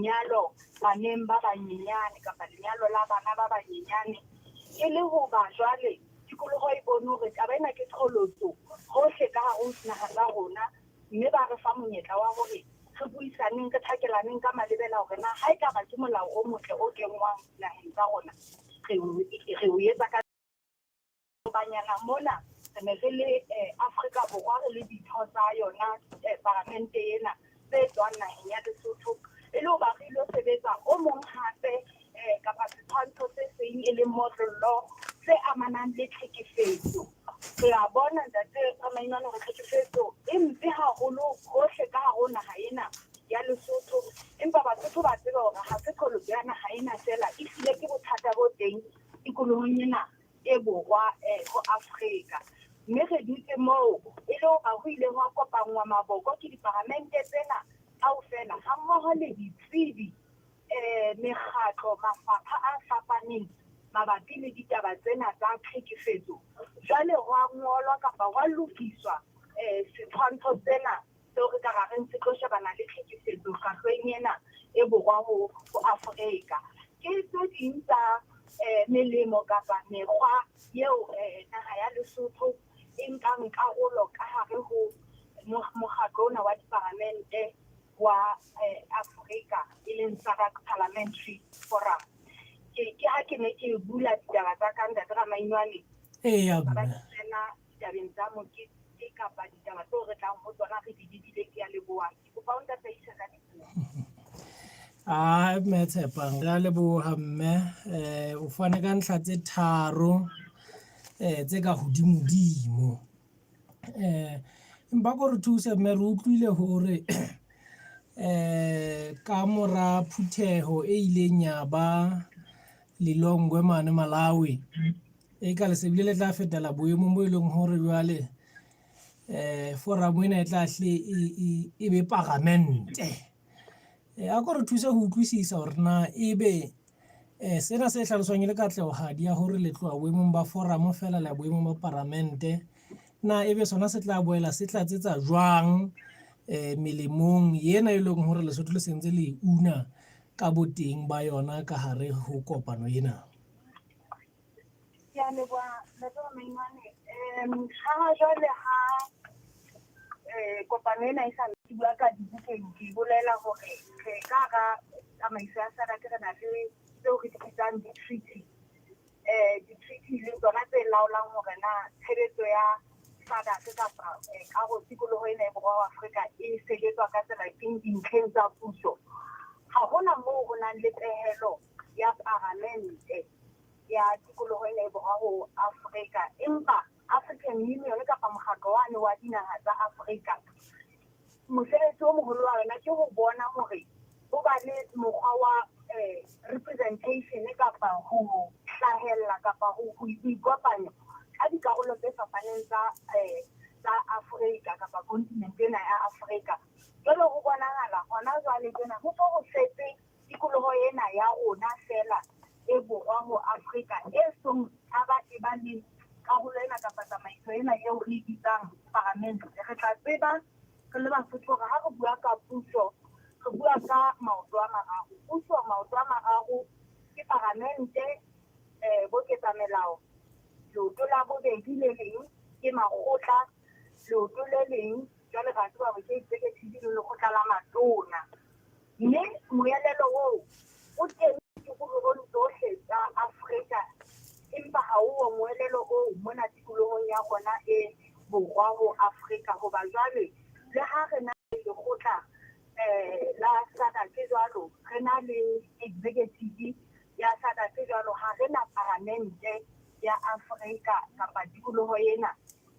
Lenyalo baneng ba banyenyane kapa lenyalo la bana ba banyenyane, e le hoba jwale tikoloho e bone hore taba ena ke qholotso hohle ka hare ho dinaha tsa rona, mme ba re fa monyetla wa hore re buisaneng, re thakelaneng ka malebela hore na ha ekaba ke molao o motle o kenngwang dinaheng tsa rona, re o etsa ka banyana. Mona re ne re le Afrika Borwa, re le ditho tsa yona paramente ena tse tswang naheng ya Lesotho, e le hoba re ilo sebetsa o mong hape kapa setshwantsho se seng e leng motlollo se amanang le tlhekefetso. Re a bona, ntate Ramainwane, hore tlhekefetso e mpe haholo hohle ka hare ho naha ena ya Lesotho, empa Basotho ba tsebe hore ha se qholotso ya naha ena feela, ehlile ke bothata bo teng tikolohong ena e borwa ho Afrika. Mme re dutse moo e le hoba ho ile hwa kopanngwa maboko ke diparamente tsena kaofela hammoho le ditsebi, mekgatlo, mafapha a fapaneng mabapi le ditaba tsena tsa tlhekefetso. Jwale hwa ngolwa kapa hwa lokiswa setshwantsho sena seo re ka ra reng se tlo shebana le tlhekefetso hlwahlweng ena e borwa ho Afrika. Ke tse ding tsa melemo kapa mekgwa eo naha ya Lesotho e nkang karolo ka hare ho mokgatlo ona wa diparamente wa Afrika, e leng SADC Parliamentary Forum. Ke ha ke ne ke bula ditaba tsa ka, ntate Ramainwane. Eya. Ba Mme. Tsena ditabeng tsa mokete kapa ditaba tseo re tlang ho tsona re di lebile. Ke a leboha, ke kopa o ntataise ka dipuo. A mme Tshepang, re a leboha mme. O fane ka ntlha tse tharo tse ka hodimodimo. Empa ko re thuse mme, re utlwile hore ka mora phutheho e ileng ya ba Lilongwe mane Malawi, e ka le se bile le tla fetela boemong bo e leng hore jwale forum ena e tla hle e be paramente. A ko re thuse ho utlwisisa hore na ebe sena se hlaloswang e le katlehohadi ya hore le tloha boemong ba forum feela le ya boemong ba paramente, na ebe sona se tla boela se tlatsetsa jwang melemong ena e leng hore Lesotho le sentse le una ka boteng ba yona ka hare ho kopano ena? Ke a leboha, ntate Ramainwane. Ha jwale ha kopano ena e sa ke bua ka dibukeng, ke bolela hore re ka hara tsamaiso ya SADC re na le tseo re di bitsang di-treaty. Di-treaty le tsona tse laolang hore na tshebetso ya SADC kapa karo tikoloho ena e borwa wa Afrika e sebetswa ka tsela efeng dintlheng tsa puso. Ha hona moo ho nang le pehelo ya paramente ya tikoloho ena e borwa ho Afrika, empa African Union kapa mokgatlo wane wa dinaha tsa Afrika, mosebetsi o moholo wa yona ke ho bona hore ho ba le mokgwa wa representation kapa ho hlahella kapa ho ikopanya ka dikarolo tse fapaneng tsa Afrika kapa continent ena ya Afrika. Jwale ho bonahala hona jwale tjena ho so ho setse tikoloho ena ya rona feela e borwa ho Afrika e song tshaba e ba le karolo ena kapa tsamaiso ena eo re e bitsang paramente. Re tla tseba re le Basotho hore ha re bua ka puso, re bua ka maoto a mararo. Puso maoto a mararo ke paramente, boketsamelao, leoto la bobedi le leng ke makgotla, leoto le leng jwale ra tseba hore ke executive le lekgotla la matona. Mme moelelo oo o teng tikolohong tsohle tsa Afrika, empa ha o moelelo oo mona tikolohong ya rona e borwa ho Afrika, hoba jwale le ha re na le lekgotla la SADC jwalo, re na le executive ya SADC jwalo, ha re na paramente ya Afrika kapa tikoloho ena,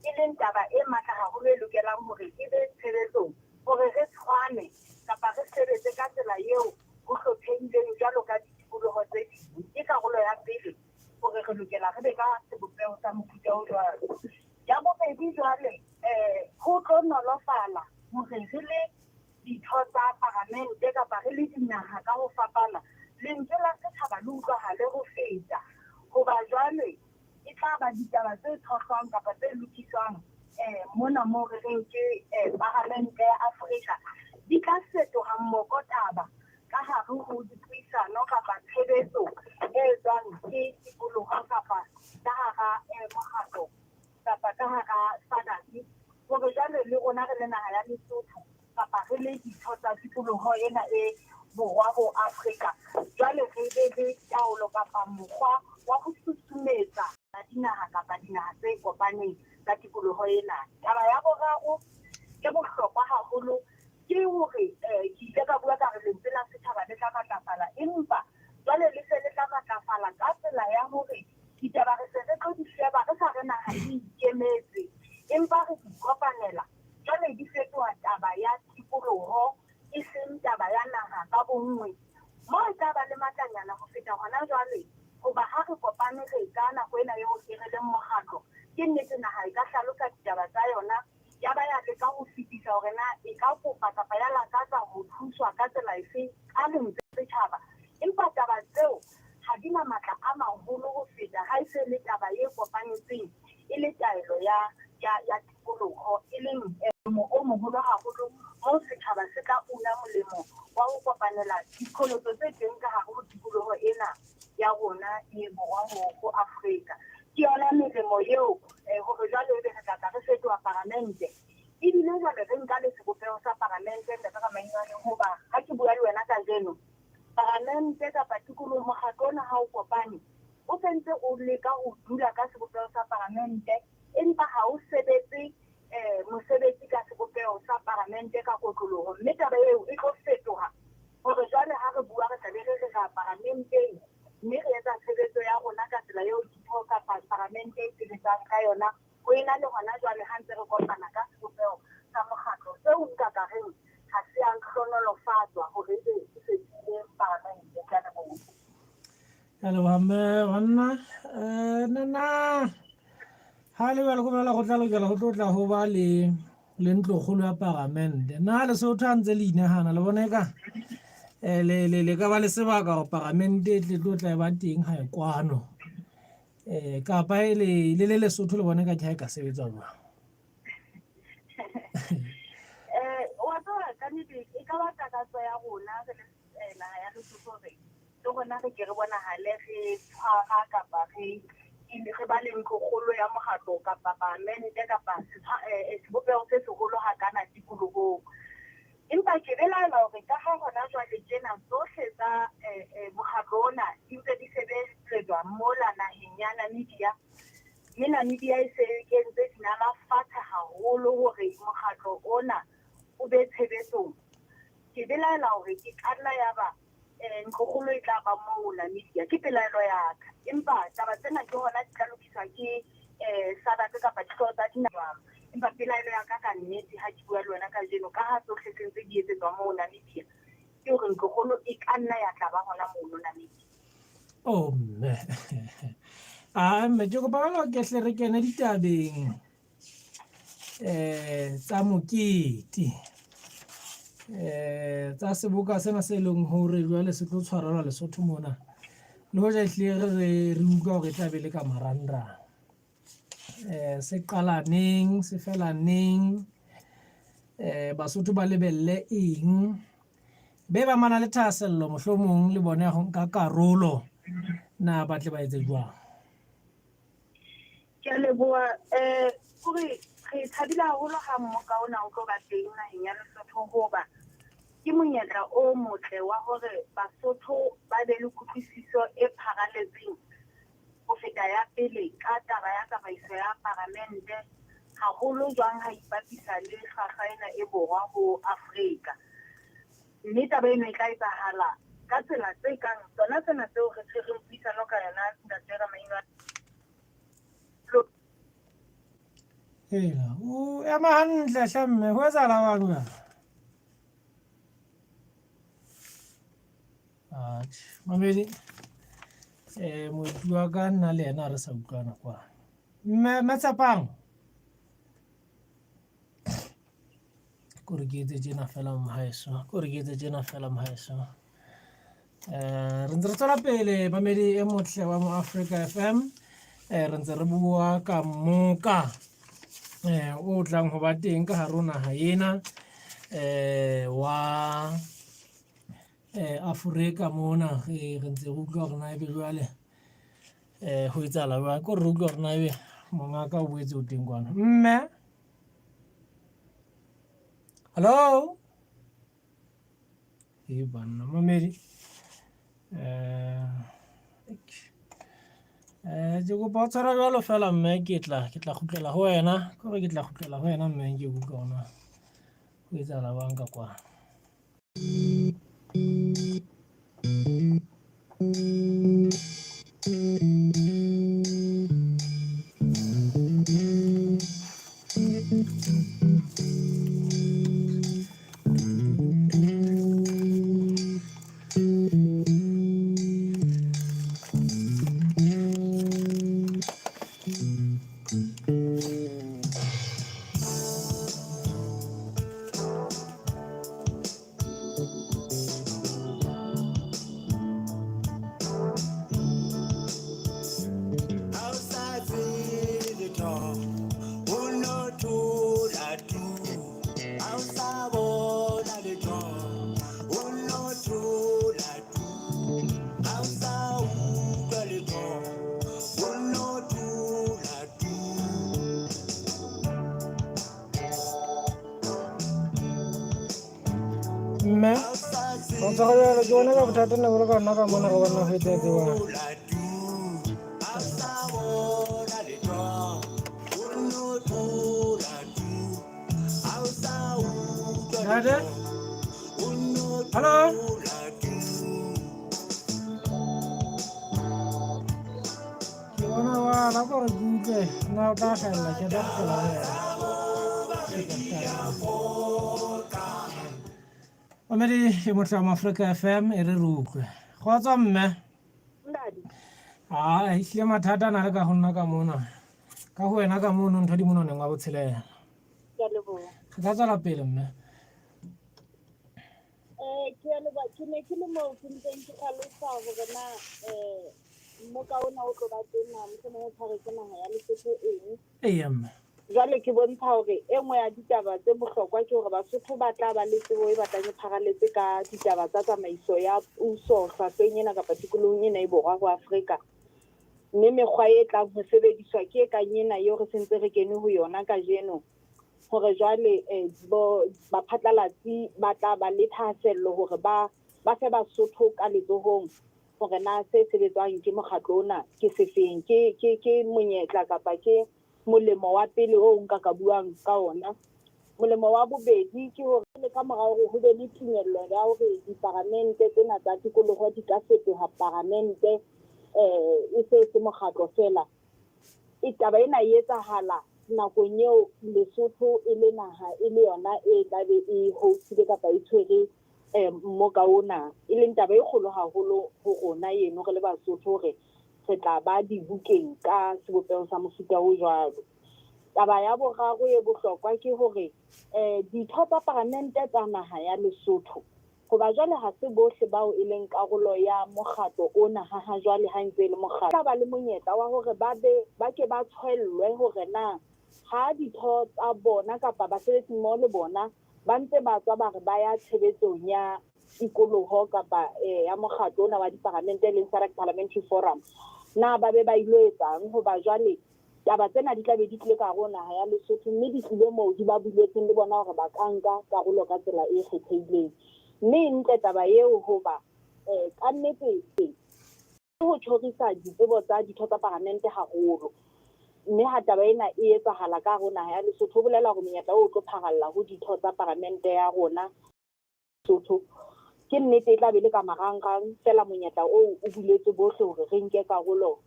e leng taba e matla haholo e lokelang hore e be tshebetsong hore re tshwane kapa re sebetse ka tsela eo ho hlophehileng jwalo ka ditikoloho tse ding. Ke karolo ya pele hore re lokela re be ka sebopeho sa mofuta o jwalo. Ya bobedi jwale, ho tlo nolofala hore re le ditho tsa paramente kapa re le dinaha ka ho fapana, lentswe la setjhaba le utlwahale ho feta, hoba jwale e tla ba ditaba tse tshohlwang kapa tse lokiswang mona moo re reng ke paramente ya Afrika, di tla fetoha mokotaba ka hara hare ho dipuisano kapa tshebetso e etswang ke tikoloho kapa ka hara mokgatlo kapa ka hara SADC hore jwale le rona re le naha ya Lesotho kapa re le ditho tsa tikoloho ena e borwa ho Afrika jwale re be le taolo kapa mokgwa wa ho susumetsa dinaha kapa dinaha tse kopaneng tsa tikoloho ena. Taba ya boraro e bohlokwa haholo ke hore ke ile ka bua ka re lentswe la setjhaba le tla matlafala, empa jwale le se le tla matlafala ka tsela ya hore ditaba re se re tlo di sheba re sa re naha e ikemetse, empa re di kopanela. Jwale di fetoha taba ya tikoloho e seng taba ya naha ka bonngwe. Moo e tla ba le matlanyana ho feta hona jwale, hoba ha re kopane re ka nako ena eo e re leng mokgatlo, ke nnete naha e ka hlalosa ditaba tsa yona ya ba ya leka ho fetisa hore na e ka kopa kapa ya lakatsa ho thuswa ka tsela efe ka lentswe setjhaba. Empa taba tseo ha di na matla a maholo ho feta ha e se le taba e kopanetsweng e le taelo ya ya ya tikoloho, e leng molemo o moholo haholo moo setjhaba se tla una molemo wa ho kopanela diqholotso tse teng ka hare ho tikoloho ena ya rona e borwa ho ho Afrika. Ke yona melemo eo hore jwale ebe re tla tla re fetoha paramente. Ebile jwale re nka le sebopeho sa paramente, Ntate Ramainwane, hoba ha ke bua le wena kajeno, paramente kapa tikoloho, mokgatlo ona ha o kopane, o sentse o leka ho dula ka sebopeho sa paramente, empa ha o sebetse mosebetsi ka sebopeho sa paramente ka kotloloho. Mme taba eo e tlo fetoha hore jwale ha re bua re tla be re re ra paramenteng, mme re etsa tshebetso ya rona ka tsela eo ditho kapa paramente e sebetsang ka yona, ho ena le hona jwale ha ntse re kopana ka sebopeho sa mokgatlo, seo nka ka reng ha se a hlohonolofatswa hore ebe e fetohile paramente. Ke a leboha. Ke a leboha mme banna. Nna ha le jwale ko bolela go tla lokela go tlo tla ho ba le le ntlokgolo ya paramente. Na Lesotho ha ntse le inahana le bona eka le le le ka ba le sebaka hore paramente e tle tlo tla e ba teng ha e kwano. Kapa e le le le Lesotho le bona eka ke ha e ka sebetsa jwang? Wa tseba ka nnete e ka ba takatso ya rona re le naha ya Lesotho hore le rona re ke re bonahale re tshwara kapa re re ba le ntlokgolo ya mokgatlo kapa paramente kapa sebopeho se seholo hakana tikolohong. Empa ke belaela hore ka ha hona jwale tjena tsohle tsa mokgatlo ona di ntse di sebeletswa mola naheng ya Namibia, mme Namibia e se e kentse dinala fatshe haholo hore mokgatlo ona o be tshebetsong, ke belaela hore ke ka nna ya ba ntlokgolo e tla ba moo Namibia. Ke pelaelo ya ka. Empa taba tsena ke hona di tla lokiswa ke SADC kapa dihlooho tsa dinaha. Empa pelaelo ya ka ka nnete ha ke bua le wena kajeno, ka ha tsohle se ntse di etsetswa moo Namibia, ke hore ntlokgolo e ka nna ya tla ba hona mono Namibia. Oh mme. Ah mme ke kopa fela ke hle re kene ditabeng tsa mokete. Tsa seboka sena se leng hore jwale se tlo tshwarelwa Lesotho mona. Le hoja ehlile re re re utlwa hore e tla be le ka marangrang. Se qala neng, se fela neng? Basotho ba lebelle eng? Be ba mana le thahasello mohlomong le bona ya ho nka karolo, na ba tle ba etse jwang? Ke a leboha. Kore re thabile haholo ha mmoka ona o tlo ba teng naheng ya Lesotho, hoba ke monyetla o motle wa hore Basotho ba be le kutlwisiso e pharaletseng ho feta ya pele ka taba ya tsamaiso ya paramente, haholo jwang ha ipapisa le hlwahlwa ena e borwa ho Afrika. Mme taba eno e tla etsahala ka tsela tse kang tsona tsena tseo re tshwereng puisano ka yona, Ntate Ramainwane. Hela, o ema hantle hle mme, ho etsahala jwang jwale? Atjhe, mamedi moeti wa ka nna le yena re sa utlwana kwana. Mme mme Tshepang. Kore ke etse tjena fela mohaeso, kore ke etse tjena fela mohaeso. Re ntse re tswela pele mamedi e motle wa mo Africa FM. Re ntse re bua ka mmoka o tlang ho ba teng ka hare ho naha ena wa Afrika mona re ntse re utlwa hore na ebe jwale ho etsahala jwang. Ke hore re utlwe hore na ebe mongaka o boetse o teng kwana. Mme hello, e banna mamedi ke kopa o tshwara jwalo fela mme ke tla kgutlela ho wena, ke hore ke tla kgutlela ho wena mme ke utlwa hore na ho etsahala jwang ka kwana. Mme o tshwara jwalo ke bona ka bothata nna bolo ka nna ka mona go bona ho etsahetse jwang. Ntate? Hello? Ke bona wa la gore ke utlwe na o tla hlahella ke tla kgutlela ho wena. Mamedi e motlamo Africa FM e re re utlwe. Kgotso mme. Ntate. Ah, ehlile mathata a na le ka ho nna ka mona. Ka ho wena ka mono ntho di mononeng wa botshelela. Ke a leboha. Re ka tswela pele mme. Ke a leboha. Ke ne ke le moo ke ntseng ke hlalosa hore na mmoka ona o tlo ba teng na mohlomong o tshwaretse naha ya Lesotho eng. Eya mme. Jwale ke bontsha hore e nngwe ya ditaba tse bohlokwa ke hore Basotho ba tla ba le tsebo e batlang e pharaletse ka ditaba tsa tsamaiso ya puso hlwahlweng ena kapa tikolohong ena e borwa ho Afrika. Mme mekgwa e tlang ho sebediswa ke e kang ena eo re sentse re kene ho yona kajeno, hore jwale bo baphatlalatsi ba tla ba le thahasello hore ba fe Basotho ka letsohong hore na se sebetswang ke mokgatlo ona ke sefeng, ke monyetla kapa ke molemo wa pele o nka ka buang ka ona. Molemo wa bobedi ke hore le ka mora hore ho be le tumello ya hore diparamente tsena tsa tikoloho di ka fetoha paramente e se mokgatlo fela. E taba ena e etsahala nakong eo Lesotho e le naha e le yona e tlabe e hostile kapa e tshwere mmoka ona, e leng taba e kgolo haholo ho rona eno re le Basotho hore re tla ba dibukeng ka sebopeho sa mofuta o jwalo. Taba ya boraro e bohlokwa ke hore ditho tsa paramente tsa naha ya Lesotho, hoba jwale ha se bohle bao e leng karolo ya mokgatlo ona ha ha jwale ha ntse e le mokgatlo, tla ba le monyetla wa hore ba ke ba tshwellwe hore na ha ditho tsa bona kapa basebetsi mmoho le bona ba ntse ba tswa ba re ba ya tshebetsong ya tikoloho kapa ya mokgatlo ona wa diparamente e leng SADC Parliamentary Forum, na ba be ba ilo etsang, hoba jwale taba tsena di tla be di tlile ka hare ho naha ya Lesotho mme di tlile moo di ba buletseng le bona hore ba ka nka karolo ka tsela e kgethehileng. Mme e ntle taba eo hoba ka nnete ke ho tjhorisa ditsebo tsa ditho tsa paramente haholo. Mme ha taba ena e etsahala ka hare ho naha ya Lesotho, ho bolela hore monyetla oo o tlo pharalla ho ditho tsa paramente ya rona Lesotho. Ke nnete e tla be le ka marangrang fela monyetla oo o buletswe bohle hore re nke karolo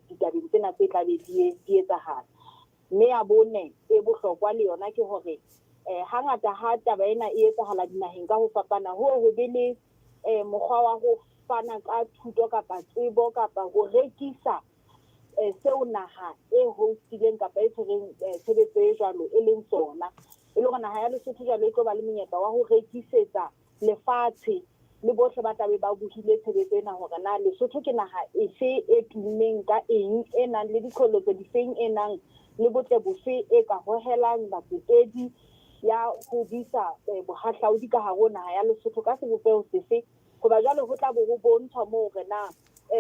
ditabeng tsena tse tla be di etsahala. Mme ya bone e bohlokwa le yona ke hore hangata ha taba ena e etsahala dinaheng ka ho fapana, ho be le mokgwa wa ho fana ka thuto kapa tsebo kapa ho rekisa seo naha e hostileng kapa e tshwereng tshebetso e jwalo e leng sona. E le hore naha ya Lesotho jwale e tlo ba le monyetla wa ho rekisetsa lefatshe le bohle ba tlabe ba bohile tshebetso ena hore na Lesotho ke naha efe e tummeng ka eng, e nang le diqholotso difeng, e nang le botle bofe e ka hohelang batsetedi, ya hodisa bohahlaudi ka hare ho naha ya Lesotho ka sebopeho sefe. Hoba jwale ho tla bo ho bontshwa moo hore na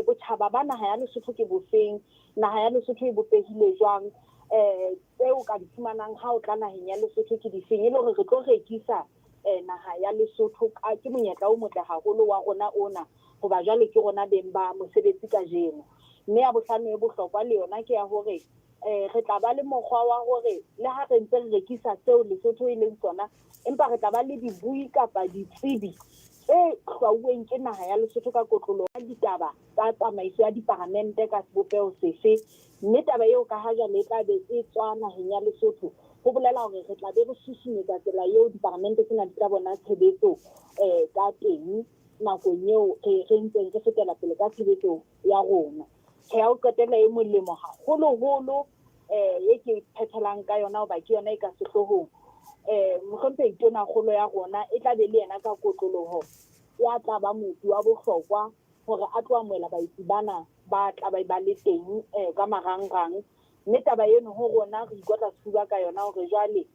botjhaba ba naha ya Lesotho ke bofeng, naha ya Lesotho e bopehile jwang, tseo ka di fumanang ha o tla naheng ya Lesotho ke difeng, e le hore re tlo rekisa naha ya Lesotho. Ke monyetla o motle haholo wa rona ona, hoba jwale ke rona beng ba mosebetsi kajeno. Mme ya bohlano e bohlokwa le yona ke ya hore re tla ba le mokgwa wa hore le ha re ntse re rekisa seo Lesotho e leng sona, empa re tla ba le dibui kapa ditsebi tse hlwauweng ke naha ya Lesotho ka kotloloho ka ditaba tsa tsamaiso ya diparamente ka sebopeho sefe. Mme taba eo ka ha jwale e tla be e tswa naheng ya Lesotho, ho bolela hore re tla be re susumetsa tsela eo diparamente tsena di tla bona tshebetso ka teng nakong eo re ntseng re fetela pele ka tshebetso ya rona. Tjhe, ya ho qetela e molemo haholoholo e ke phethelang ka yona, hoba ke yona e ka sehloohong. Mohlomphehi Tonakgolo ya rona e tla be le yena ka kotloloho ya tla ba mopi wa bohlokwa hore a tlo amohela baetsi bana ba tla be ba le teng ka marangrang. Mme taba eno ho rona re ikotla sefuba ka yona hore jwale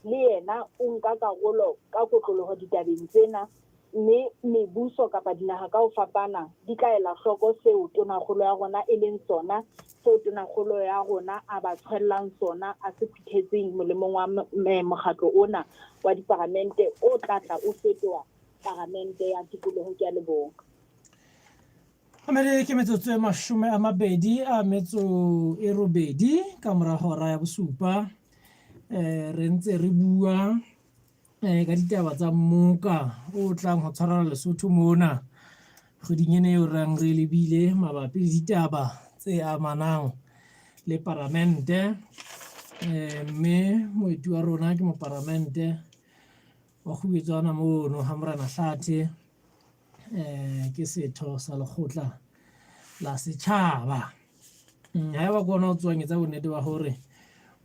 le yena o nka karolo ka kotloloho ditabeng tsena, mme mebuso kapa dinaha ka ho fapana di tla ela hloko seo Tonakgolo ya rona e leng sona, seo Tonakgolo ya rona a ba tshwellang sona, a se phuthetseng molemong wa mokgatlo ona wa diparamente o tla tla o fetoha paramente ya tikoloho. Ke a leboha. Mamedi, ke metsotso e 28 ka mora hora ya bosupa. Re ntse re bua ka ditaba tsa mmoka o tlang ho tshwarelwa Lesotho mona kgweding ena eo rang re lebile, mabapi le ditaba tse amanang le paramente. Mme moeti wa rona ke moparamente wa Kgubetswana mono ha Morena Hlathe, ke setho sa lekgotla la setjhaba. Ha eba ke ona o tswang, etsa bonnete ba hore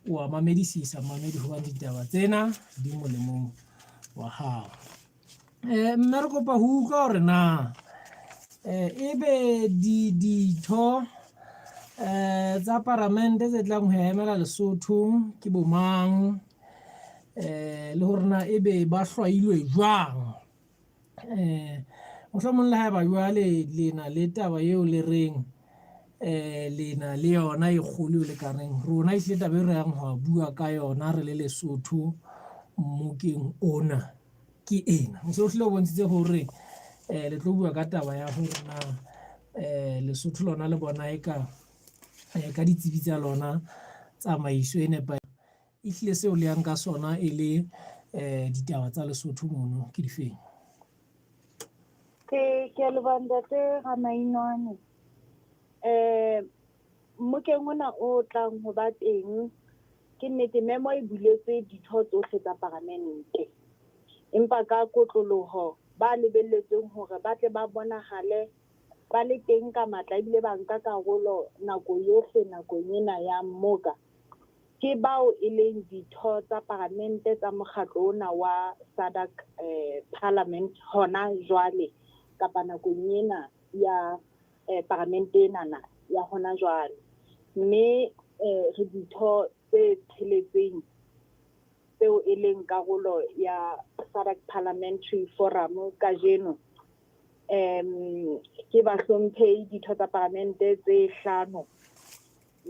o a mamedisisa, mamedi, hobane ditaba tsena di molemong wa hao. Mme re kopa ho utlwa hore na ebe di ditho tsa paramente tse tlang ho emela Lesotho ke bomang, le hore na ebe ba hlwailwe jwang. Mohlomong le haeba jwale le na le taba eo le reng le na le yona e kgolo eo le ka reng rona ehlile taba e re yang ho bua ka yona re le Lesotho mmokeng ona ke ena. O se o hlile o bontshitse hore le tlo bua ka taba ya hore na Lesotho lona le bona eka ka ditsebi tsa lona tsamaiso e nepahetseng, ehlile seo le yang ka sona e le ditaba tsa Lesotho mono ke difeng? Ke a leboha, ntate Ramainwane. Mmokeng ona o tlang ho ba teng, ke nnete memo e buletswe ditho tsohle tsa paramente. Empa ka kotloloho ba lebelletsweng hore ba tle ba bonahale ba le teng ka matla ebile ba nka karolo nako yohle nakong ena ya mmoka, ke bao e leng ditho tsa paramente tsa mokgatlo ona wa SADC Parliament hona jwale kapa nakong ena ya paramente enana ya hona jwale. Mme re ditho tse tsheletseng tseo e leng karolo ya SADC Parliamentary Forum kajeno. Ke bahlomphehi ditho tsa paramente tse hlano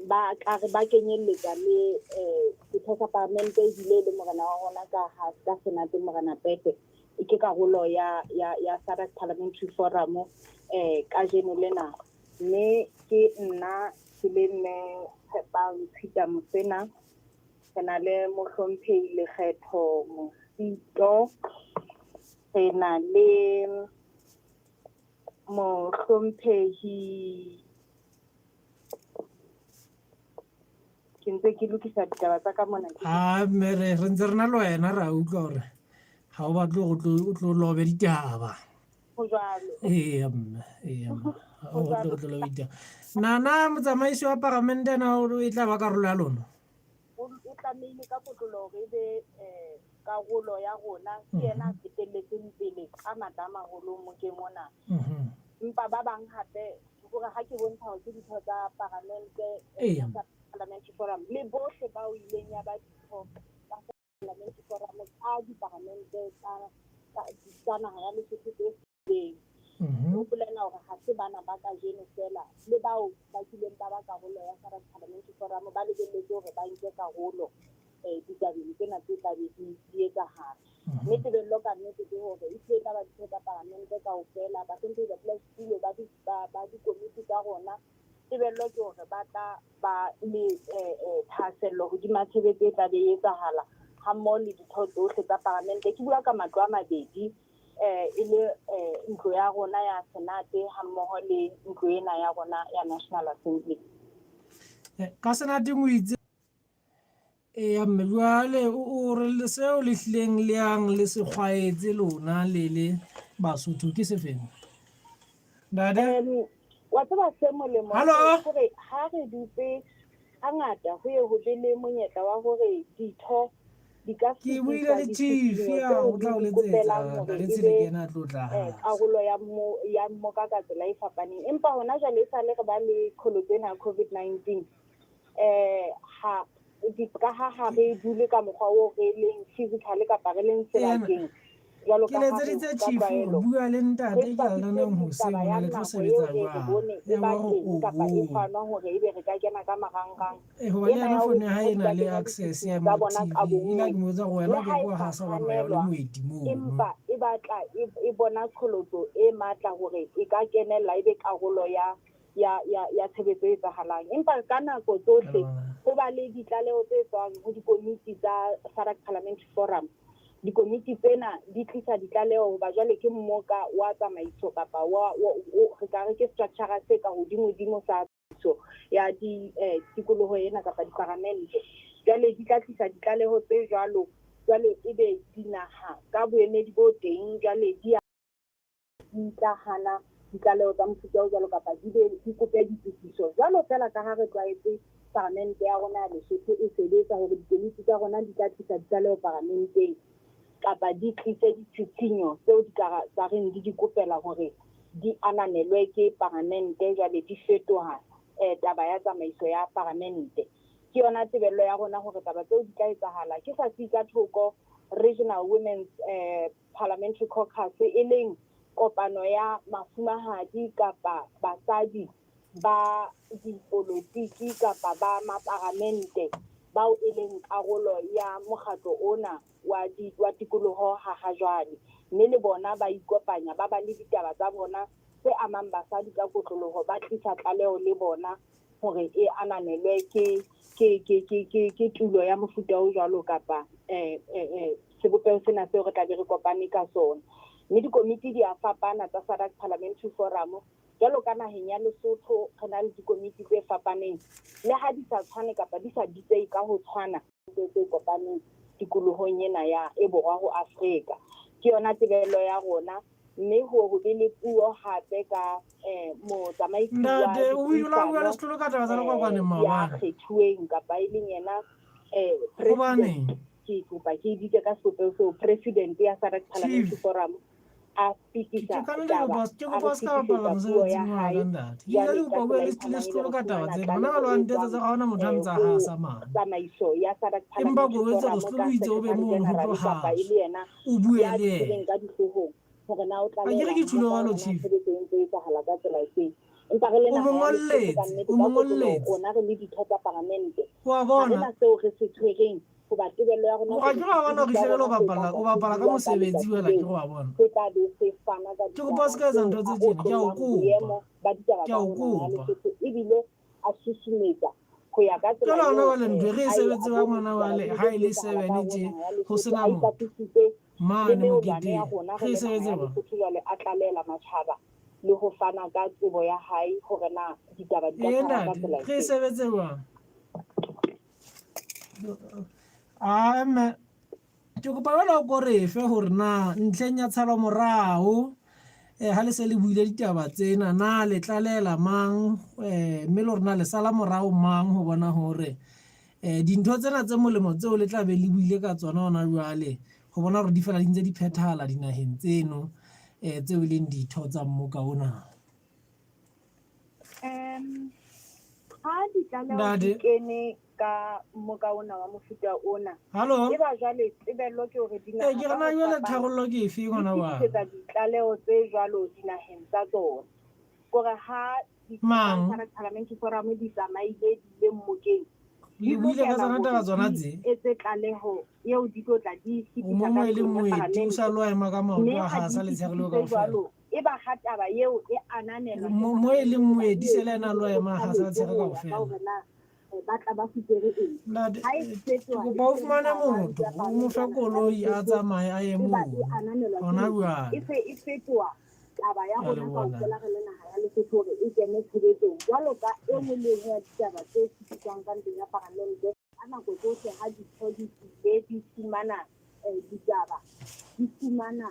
ba ka re ba kenyelletsa le setho sa paramente ebile le morena wa rona ka ha ka Senate, Morena Pepe, ke karolo ya SADC Parliamentary Forum kajeno lena. Mme ke nna ke le mme Tshepang Tshita Mosena, re na le mohlomphehi Lekgetho Mosito, re na le mohlomphehi, ke ntse ke lokisa ditaba tsa ka mona. A mme re ntse re na le wena, re a utlwa hore ha o batle hore o tlo lobe ditaba. Ho jwalo. Eya mme, eya mme, ha o batle ho tlo lobe ditaba. Nana motsamaisi wa paramente na e tla ba karolo ya lona? O tlamehile ka kotloloho hore e be karolo ya rona, ke yena a fetelletseng pele ka matla a maholo mokeng ona. Empa ba bang hape hore ha ke bontsha hore ke ditho tsa paramente Parliamentary Forum le bohle bao ileng ya ba ditho tsa Parliamentary Forum tsa diparamente tsa naha ya Lesotho tse fetileng. Ho bolela hore ha se bana ba kajeno feela le bao ba kileng ba ba karolo ya SADC Parliamentary Forum ba lebelletse hore ba nke karolo ditabeng tsena tse tla be di etsahala. Mme tebello ka nnete ke hore e hlile e tla ba ditho tsa palamente kaofela, bahlomphehi badulasetulo ba dikomiti tsa rona, tebello ke hore ba tla ba le thahasello hodima tshebetso e tla be e etsahala hammoho le ditho tsohle tsa palamente. Ke bua ka matlo a mabedi, e le ntlo ya rona ya Senate hammoho le ntlo ena ya rona ya National Assembly. Ka Senateng o itse Eya mme jwale o re seo le hlileng le yang le se kgwaetse lona le le Basotho ke sefeng? Ntate? Wa tseba se molemo Hallo? hore ha re dutse hangata ho ye ho be le monyetla wa hore ditho di ka Ke buile fetisa le chief ditshitshinyo ya tseo o tla di o di letsetsa kopelang hore Ntate e Tshile be ke yena a tlo tla hasa. karolo ya mo ya mmoka ka tsela e fapaneng. Empa hona jwale e sale re ba le qholotso ena ya COVID-19 ha ka ha ha re dule ka mokgwa oo re leng physically kapa re leng sebakeng jwalo Ke ka ha re letseditse ka chief hore tlwaelo. bua le Re ntate ke a hlophisitse lenaneng hoseng taba hore ya le tlo nako sebetsa eo re re jwang. bone e Ya ba ba hore teng kapa e oho. fanwa hore ebe re ka kena ka marangrang. Hoba le Ena yena ya hore fono ya hae ditho e di na ka le kenya access ya ditshitshinyo tsa bona TV. ka Ile bonngwe ke mo jwetsa hore le wena o ha ke e ke wa sa hasa hobane wa ya o le hanelwa moeti mono. empa e batla e bona qholotso e matla hore e ka kenella ebe karolo ya ya ya ya tshebetso e etsahalang. Empa ka nako tsohle ho ba le ditlaleho tse tswang ho dikomiti tsa SADC Parliamentary Forum. Dikomiti tsena di tlisa ditlaleho hoba jwale ke mmoka wa tsamaiso kapa wa re ka re ke structure se ka hodimodimo sa tsamaiso ya di tikoloho ena kapa diparamente. Jwale di tla tlisa ditlaleho tse jwalo, jwale ebe dinaha ka boemedi bo teng jwale di di tla hana ditlaleho tsa mofuta o jwalo kapa di be di kope ditokiso jwalo feela ka ha re tlwaetse paramente ya rona ya Lesotho e sebetsa hore dikomiti tsa rona di tla tlisa ditlaleho paramenteng kapa di tlise ditshitshinyo tseo di ka tsa reng di di kopela hore di ananelwe ke paramente jwale di fetoha taba ya tsamaiso ya paramente. Ke yona tebello ya rona hore taba tseo di tla etsahala. Ke sa siye ka thoko Regional Women's Parliamentary Caucus, e leng kopano ya mafumahadi kapa basadi ba dipolotiki kapa ba maparamente bao e leng karolo ya mokgatlo ona wa di, wa tikoloho ha hajwale. Mme le bona ba ikopanya, ba ba le ditaba tsa bona tse amang basadi ka kotloloho, ba tlisa tlaleho le bona hore e ananelwe ke ke ke ke ke ke tulo ya mofuta o jwalo kapa sebopeho sena seo re tla be re kopane ka sona. Mme dikomiti di a fapana tsa SADC Parliamentary Forum. Jwalo ka naheng ya Lesotho re na le dikomiti tse fapaneng le ha di sa tshwane kapa di sa bitsehe ka ho tshwana tse kopaneng tikolohong ena ya e borwa ho Afrika. Ke yona tebello ya rona mme ho ho be le puo hape ka motsamaisi wa Ntate, o ile wa bua le dipuisano setlolo ka taba tsa lekwakwane ya maobane. kgethuweng kapa e leng yena Hobaneng? president ke kopa ke e bitse ka sebopeho seo president ya SADC Parliamentary Chief. Forum a fetisa Ke ka taba kopa ke a kopa re o ska bapala fetisetsa puo ya mosebetsing wa hae ka ntate. Ke ile jwale ke ka kopa o bue tsela le e tshwanang ebe setlolo re ka taba fumana tsena. Hona tlaleho jwale wa e ntetsa tswang tsa ga hona motho a ntsa ho hasa mane. tsamaiso ya SADC Empa ko Parliamentary jwetsa hore Forum setlolo ka o itse o be secretary mono ho tlo general kapa e haswa. le yena O bue ya le tswileng yena. ka dihloohong hore na o Akere tlalehela ke tjhulo mmoka jwalo hore na chief. tshebetso e ntse e etsahala ka tsela efeng. Empa re le O mo naha ya Lesotho ka ngolletse, nnete o ka mo kotloloho ngolletse. rona re le ditho tsa paramente Wa ha re bona? na seo re se tshwereng hoba tebello ya rona Wa ke ke hore wa bona setsebi hore sa ehlile rona o se bapala tla o tla se bapala ka bua ka mosebetsi letsatsi wela leo ke wa bona. se tla be se fana ka Ke kopa o ditaba ska etsa tseo ntho a tse tjena, ke a o otlollang kopa. boemo ba ditaba Ke tsa a o rona ya kopa. Lesotho ebile a susumetsa ho ya ka tsela Jwale hona eo jwale ntho e re e a e sebetse a ba bone ngwana ditaba wale di ha ntse e di le etsahala ka 7 hare ho tje naha ya ho Lesotho sena a motho ipapisitse le mane meolwane ya moketeng. rona Re re e le naha sebetse ya jwang? Lesotho jwale a tlalehela matjhaba le ho fana ka tsebo ya hae hore na ditaba di ka Ee tshwarwa ka ntate, tsela re e efeng. sebetse jwang? Ah mme ke kopa jwale o ko re fe hore na ntlheng ya tshalomorao ha le se le buile ditaba tsena na le tlalela mang mme le hore na le sala morao mang ho bona hore dintho tsena tse molemo tseo le tla be le buile ka tsona hona jwale ho bona hore di fela di ntse di phethahala dinaheng tseno tseo e leng ditho tsa mmoka ona. Ha ditlaleho di Ntate. kene ka mmoka ona wa mofuta ona. Hallo? E ba jwale tebello ke hore dinaha Ee, ke re ka na ho jwale fapana tharollo ke efe di ngwana wa? fetisetsa ditlaleho tse jwalo dinaheng tsa tsona. Kore ha Mang? di Parliamentary Forum di tsamaile di ile mmokeng, Le di buile ka lokela tsona taba hore tsona di tse. etse tlaleho eo di tlo tla di O fetisa mo ka mo e ntlong le ya moeti o sa paramente. lo ema ka maoto Mme a ha ha di sa letshehare leo fetisitse kaofela. jwalo, e ba ha taba eo e ananelwa ke Mo mo e paramente leng hoba moeti e se le ena a lo etseditswe ema ha sa kgothaletso letshehare ho ya ka kaofela. hore na ba tla ba fupere eng. Ntate, Ha e ke fetoha e kopa o se fumane hara motho ntlo ya o mo paramente fe ya naha ya koloi a Lesotho, tsamaye a ye e ba e mono ananelwa ke hona ntlo. E jwale. se e fetoha taba ya Ke a rona leboha ntate. kaofela re le naha ya Lesotho hore e kene tshebetsong jwalo ka e nngwe le e nngwe ya ditaba tse fetiswang ka ntlong ya paramente. Ka nako tsohle ha ditho di tlile di fumana ditaba, di fumana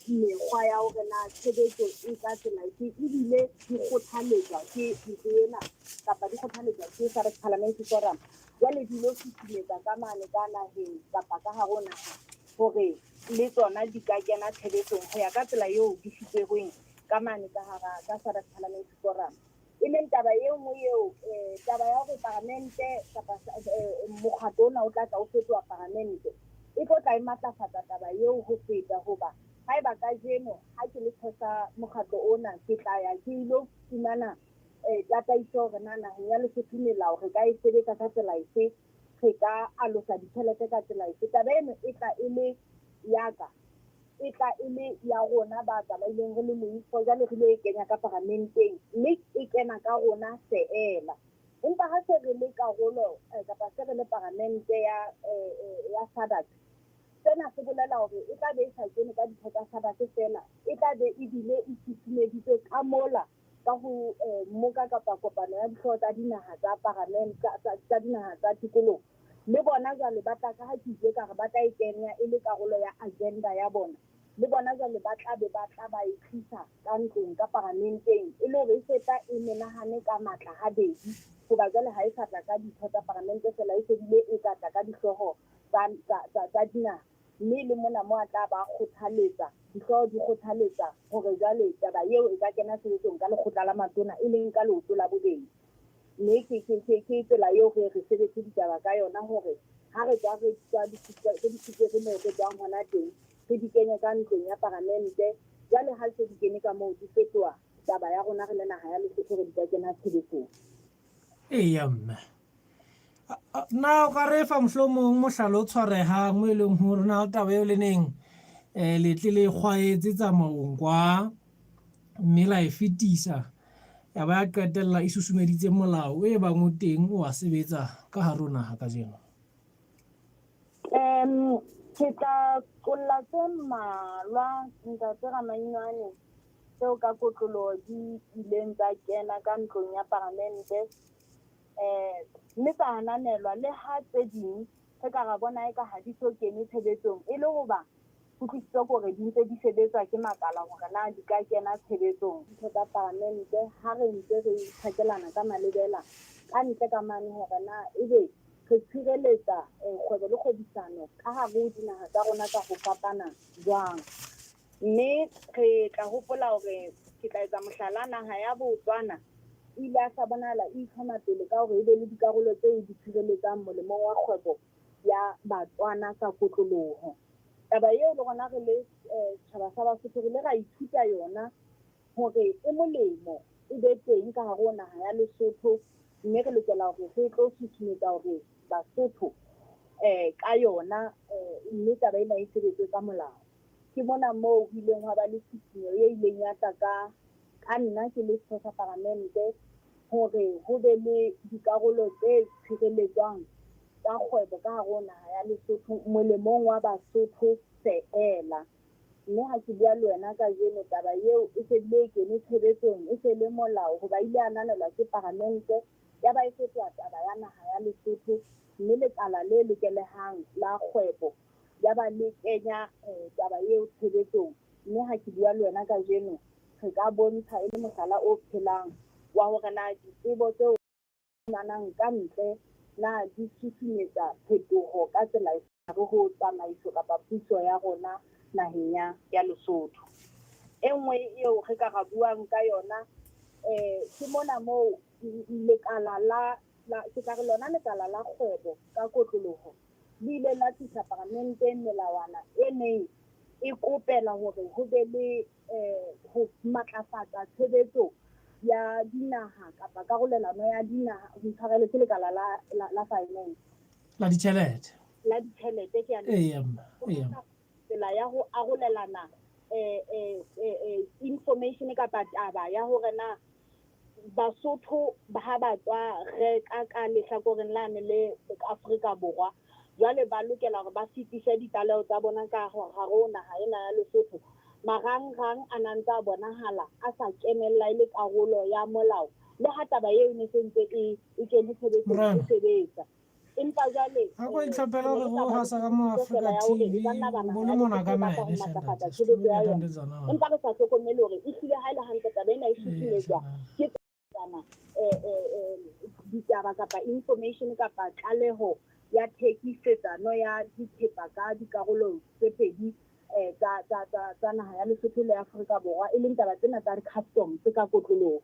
mekgwa ya hore na tshebetso e ka tsela efe, ebile di kgothaletswa ke ntlo ena kapa di kgothaletswa ke SADC Parliamentary Forum. Jwale di lo susumetsa ka mane ka naheng kapa ka hare ho naha hore le tsona di ka kena tshebetsong ho ya ka tsela eo di fuperweng ka mane ka hara ka SADC Parliamentary Forum. E leng taba e nngwe eo taba ya hore paramente kapa mokgatlo ona o tla tla o fetoha paramente e tlo tla e matlafatsa taba eo ho feta hoba haeba kajeno ha ke le setho sa mokgatlo ona ke tla ya ke ilo fumana tataiso hore na naheng ya Lesotho melao re ka e sebetsa ka tsela efe, re ka alosa ditjhelete ka tsela efe. Taba eno e tla e le ya ka, e tla e le ya rona ba tsamaileng re le moifo, jwale re lo e kenya ka paramenteng mme e kena ka rona feela. Empa ha se re le karolo kapa se re le paramente ya ya SADC, sena se bolela hore e tla be e sa kene ka ditho tsa SADC feela, e tla be ebile e susumeditswe ka mola ka ho mmoka kapa kopano ya dihlooho tsa dinaha tsa paramente tsa dinaha tsa tikoloho. Le bona jwale ba tla ka ha ke ile ka re ba tla e kenya e le karolo ya agenda ya bona, le bona jwale ba tla be ba tla ba e tlisa ka ntlong ka paramenteng e le hore e se tla e menahane ka matla habedi, hoba jwale ha e sa tla ka ditho tsa paramente feela, e se bile e tla tla ka dihlooho tsa dinaha. Mme le mona mo a tla ba kgothaletsa, dihlooho di kgothaletsa hore jwale taba eo e ka kena tshebetsong ka lekgotla la matona e leng ka leoto la bobedi. Mme ke tsela eo re re sebetse ditaba ka yona hore ha re tswa re tswa re di fupere moo re tswang hona teng, re di kenye ka ntlong ya paramente. Jwale ha se di kene ka moo di fetoha taba ya rona re le naha ya Lesotho hore di ka kena tshebetsong. Eya mme. Na o ka re fa mohlomong mohlala o tshwarehang mo e leng hore na le taba eo le neng le tle le kgwaetse tsamaong kwa mme la e fetisa ya ba ya qetella e susumeditse molao o e bang o teng o a sebetsa ka hare ho naha kajeno? Ke tla qolla tse mmalwa ntate Ramainwane tseo ka kotloloho di ileng tsa kena ka ntlong ya paramente mme tsa ananelwa, le ha tse ding re ka ra bona eka ha di so kene tshebetsong e le hoba kutlwisiso ke hore di ntse di sebetswa ke makala hore na di ka kena tshebetsong. Ditho tsa paramente ha re ntse re tjhakelana ka malebela ka ntle ka mane hore na ebe re tshireletsa kgwebo le kgwebisano ka hare ho dinaha tsa rona ka ho fapana jwang. Mme re tla hopola hore, ke tla etsa mohlala, naha ya Botswana e ile ya sa bonahala e itlhoma pele ka hore e be le dikarolo tseo e di tshireletsang molemong wa kgwebo ya Batswana ka kotloloho. Taba eo le rona re le setjhaba sa Basotho re ile ra ithuta yona hore e molemo e be teng ka hare ho naha ya Lesotho, mme re lokela hore re tlo susumetsa hore Basotho ka yona mme taba ena e sebetse ka molao. Ke mona moo ho ileng hwa ba le tshisinyo e ileng ya tla ka nna ke le setho sa paramente hore ho be le dikarolo tse tshireletswang tsa kgwebo ka hare ho naha ya Lesotho molemong wa Basotho feela. Mme ha ke bua le wena kajeno taba eo e se bile e kene tshebetsong, e se le molao hoba ile ananelwa ke paramente ya ba e fetoha taba ya naha ya Lesotho, mme lekala le lokelehang la kgwebo ya ba le kenya taba eo tshebetsong. Mme ha ke bua le wena kajeno re ka bontsha e le mohlala o phelang wa hore na ditsebo tseo fumanang ka ntle na di susumetsa phetoho ka tsela efe hare ho tsamaiso kapa puso ya rona naheng ya Lesotho. E nngwe eo re ka ra buang ka yona ke mona moo lekala la Ke tla re lona lekala la kgwebo ka kotloloho le ile la tlisa paramenteng melawana e neng e kopela hore ho be le ho matlafatsa tshebetso ya dinaha kapa karolelano ya dinaha. Ho itshwarele, ke lekala la finance. La ditjhelete. La ditjhelete, ke a Eya mma, eya. Tsela ya ho arolelana information kapa taba ya hore na Basotho ha ba tswa reka ka lehlakoreng lane le Afrika Borwa, jwale ba lokela hore ba fetise ditlaleho tsa bona ka hare ho naha ena ya Lesotho. Marangrang a na ntse a bonahala a sa kenella e le karolo ya molao, le ha taba eo e ne se ntse e kene tshebetsong, e Morena. sebetsa, empa jwale Ha ko itlhophela hore o hasa ka mo Africa TV, o bone mona ka maele hle ntate. Tshebetso ya yona, empa re sa hlokomele hore ehlile ha e le hantle taba ena e susumetswa ke tsana ditaba kapa information kapa tlaleho ya thekisetsano ya dithepa ka dikarolo tse pedi tsa naha ya Lesotho le Afrika Borwa, e leng taba tsena tsa di-customs ka kotloloho.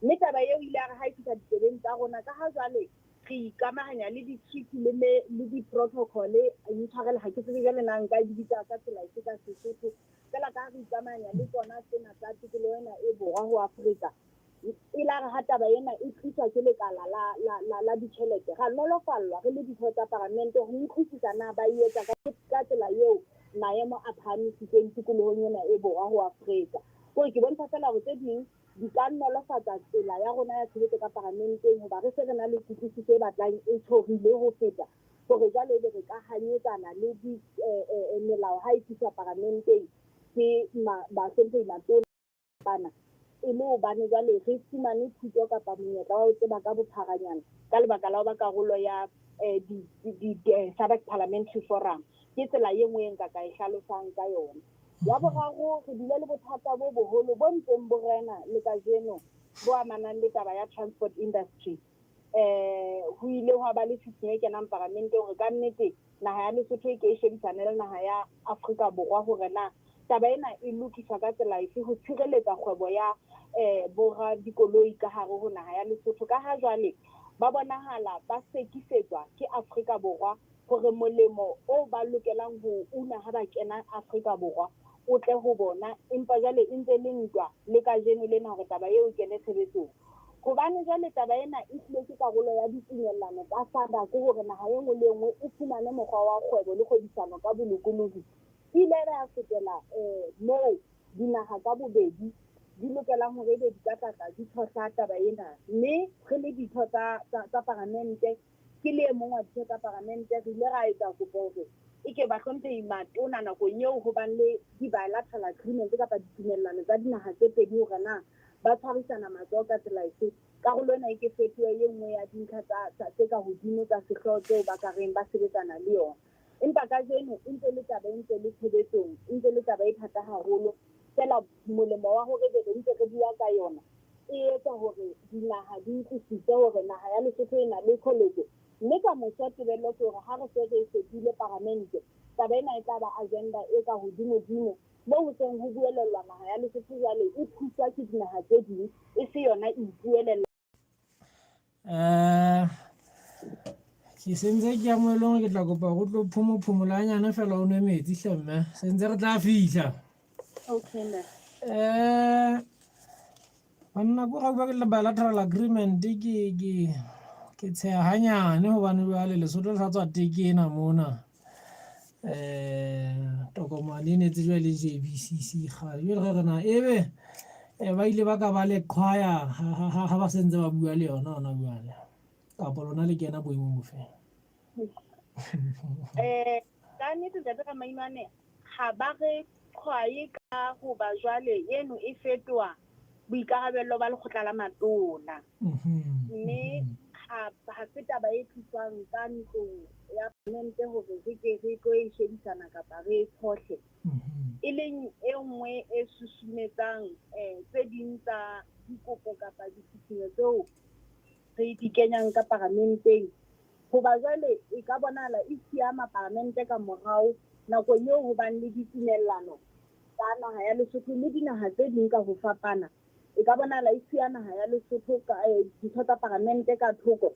Mme taba eo ile ya re ha e fihla ditsebeng tsa rona, ka ha jwale re ikamahanya le di-treaty le di-protocol, intshwarele, ha ke tsebe jwale na nka di bitsa ka tsela efe ka Sesotho, fela ka ha re ikamahanya le tsona tsena tsa tikoloho ena e borwa ho Afrika, e la re ha taba ena e tliswa ke lekala la ditjhelete, ra nolofallwa re le ditho tsa paramente ho utlwisisa na ba e etsa ka tsela eo maemo a phahamisitsweng tikolohong ena e borwa ho Afrika. Kore ke bontsha fela hore tse ding di ka nolofatsa tsela ya rona ya tshebetso ka paramenteng, hoba re se re na le kutlwisiso e batlang e tjhorile ho feta hore jwale ebe re ka hanyetsana le di melao ha e tliswa paramenteng ke bahlomphehi matona bana, e le hobane jwale re fumane thuto kapa monyetla wa ho tseba ka bopharanyana ka lebaka la ho ba karolo ya di SADC Parliamentary Forum. Ke tsela e nngwe e nka ka e hlalosang ka yona. Ya boraro, re bile le bothata bo boholo bo ntseng bo rena le kajeno, bo amanang le taba ya transport industry. Ho ile hwa ba le tshisinyo e kenang paramenteng hore ka nnete naha ya Lesotho e ke e shebisane le naha ya Afrika Borwa hore na taba ena e lokiswa ka tsela efe ho tshireletsa kgwebo ya bora dikoloi ka hare ho naha ya Lesotho, ka ha jwale ba bonahala ba sekisetswa ke Afrika Borwa hore molemo o ba lokelang ho una ha ba kena Afrika Borwa o tle ho bona, empa jwale e ntse le ntwa le kajeno lena hore taba eo e kene tshebetsong. Hobane jwale taba ena e hlile ke karolo ya ditumellano tsa SADC hore naha e nngwe le e nngwe e fumane mokgwa wa kgwebo le kgwebisano ka bolokolohi. E ile ya fetela moo dinaha ka bobedi di lokelang hore ebe di ka tlatla di tshohla taba ena, mme re le ditho tsa paramente, ke le e mong wa ditho tsa paramente, re ile ra etsa kopo hore e ke bahlomphehi matona nakong eo ho bang le di-bilateral agreement kapa ditumellano tsa dinaha tse pedi hore na ba tshwarisana matsoho ka tsela efe, karolo ena e ke fetohe e nngwe ya dintlha tse ka hodimo tsa sehlooho tseo ba ka reng ba sebetsana le yona. Empa kajeno e ntse le taba e ntse le tshebetsong, e ntse le taba e thata haholo. Feela molemo wa hore be re ntse re bua ka yona, e etsa hore dinaha di utlwisise hore naha ya Lesotho e na le qholotso, mme ka moso tebello ke hore ha re se re e fetohile paramente, taba ena e tla ba agenda e ka hodimo-dimo moo ho seng ho buelellwa naha ya Lesotho jwale e thuswa ke dinaha tse ding, e se yona e ipuelella. Ke sentse ke ya mo e leng hore ke tla kopa go tlo phomophomola fela, o nwe metsi hle mme, sentse re tla fihla. Okay, ma'am. Banna, ko ga bua ke le bilateral agreement, ke tsheha hanyane hobane jwale Lesotho le sa tswa tekena mona tokomane e ne tsejwa le JBCC kgale. Jwale ge re na ebe ba ile ba ka ba le qhwaya ha ba sentse ba bua le yona hona jwale, kapa lona le kena boemong bofe? Ka nnete, ntate Ramaimane, ga ba re qhwaye ka hoba jwale eno e fetoha boikarabello ba lekgotla la matona, mme ha se taba e tliswang ka ntlong ya parlamente hore re ke re tlo e shebisana kapa re e tshohle, e leng e nngwe e susumetsang tse ding tsa dikopo kapa ditshisinyo tseo re di kenyang ka paramenteng, hoba jwale e ka bonahala e siama paramente ka morao nakong eo ho bang le ditumellano tsa naha ya Lesotho le dinaha tse ding ka ho fapana, e ka bonahala e siya naha ya Lesotho ka ditho tsa paramente ka thoko.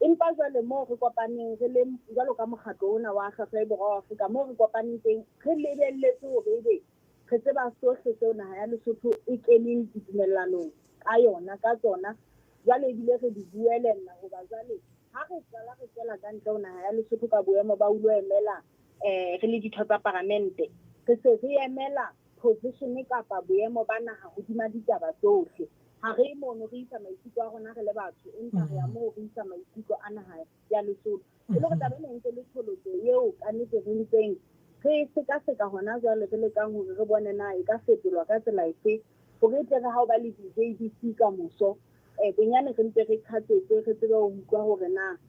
Empa jwale moo re kopaneng re le jwalo ka mokgatlo ona wa Hlwahlwa e Borwa wa Afrika, moo re kopaneng teng re lebelletse hore ebe re tseba sohle seo naha ya Lesotho e keneng ditumellanong ka yona, ka tsona. Jwale ebile re di buelella hoba jwale ha re qala re tswela ka ntle ho naha ya Lesotho ka boemo ba ulo emela re le ditho tsa paramente, re se re emela position kapa boemo ba naha hodima ditaba tsohle. Ha re mono re isa maikutlo a rona re le batho, empa re ya moo re isa maikutlo a naha ya Lesotho. E le hore taba ena e ntse le tholotso eo kannete re ntseng re sekaseka hona jwale, re lekang hore re bone na e ka fetolwa ka tsela efe hore e tle re ha o ba le di-JBC ka moso, bonyane re mpe re qhatsetse, re tsebe ho utlwa hore na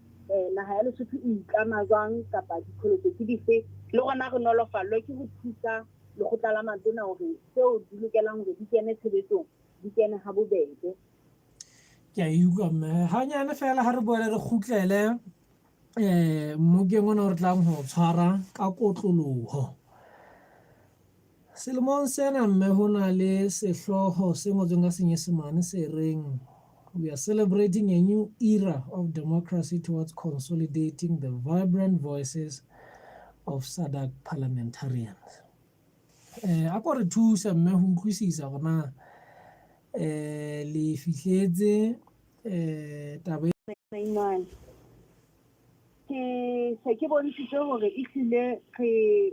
naha ya Lesotho e itlama jwang kapa diqholotso ke dife, le rona re nolofallwe ke ho thusa lekgotla la matona hore tseo di lokelang hore di kene tshebetsong di kene ha bobebe. Ke a e utlwa mme hanyane fela ha re boele re kgutlele mmokeng ona o re tlang ho tshwara ka kotloloho. Selemong sena mme ho na le sehlooho se ngotsweng ka Senyesemane se reng we are celebrating a new era of democracy towards consolidating the vibrant voices of SADC parliamentarians. A ko re thusa mme ho utlwisisa hore na le fihletse taba e. Ke se ke bontshitse hore ehlile re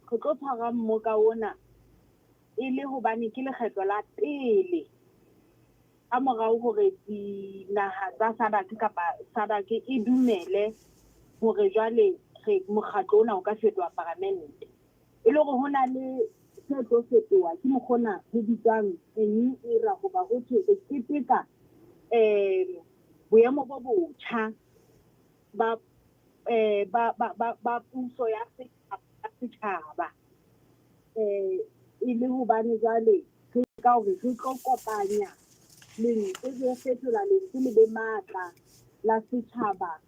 tlo tshwara mmoka ona e le hobane ke lekgetlo la pele ka morao hore dinaha tsa SADC kapa SADC e dumele hore jwale re mokgatlo ona o ka fetoha paramente. E le hore ho na le se tlo fetoha ke mokgona ho bitswang a new era, hoba ho thwe re keteka boemo bo botjha ba ba puso ya setjhaba, e le hobane jwale re ka hore re tlo kopanya lentswe, re fetola lentswe le be matla la setjhaba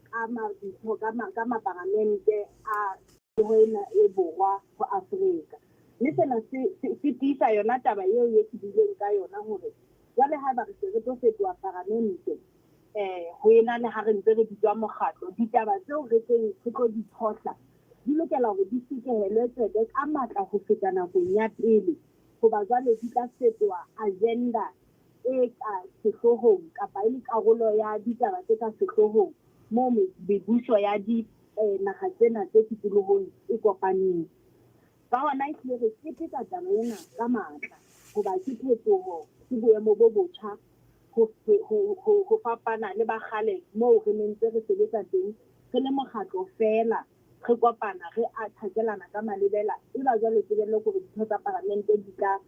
ka mabitso ka maparamente a ena e borwa ho Afrika. Mme sena se tiisa yona taba eo e ke buileng ka yona hore jwale haeba re se re tlo fetoha paramente, ho ena le ha re ntse re bitswa mokgatlo, ditaba tseo re tleng re tlo di tshohla di lokela hore di sekehelwe tsebe ka matla ho feta nakong ya pele, hoba jwale di tla fetoha agenda e ka sehloohong kapa e le karolo ya ditaba tse ka sehloohong moo mebuso ya di naha tsena tse tikolohong e kopaneng. Ka hona ehlile re keteka taba ena ka matla hoba ke phetoho, ke boemo bo botjha ho fapana le ba kgale moo re ne ntse re sebetsa teng re le mokgatlo feela, re kopana re a thakelana ka malebela. Eba jwale tebello ke hore ditho tsa paramente di ka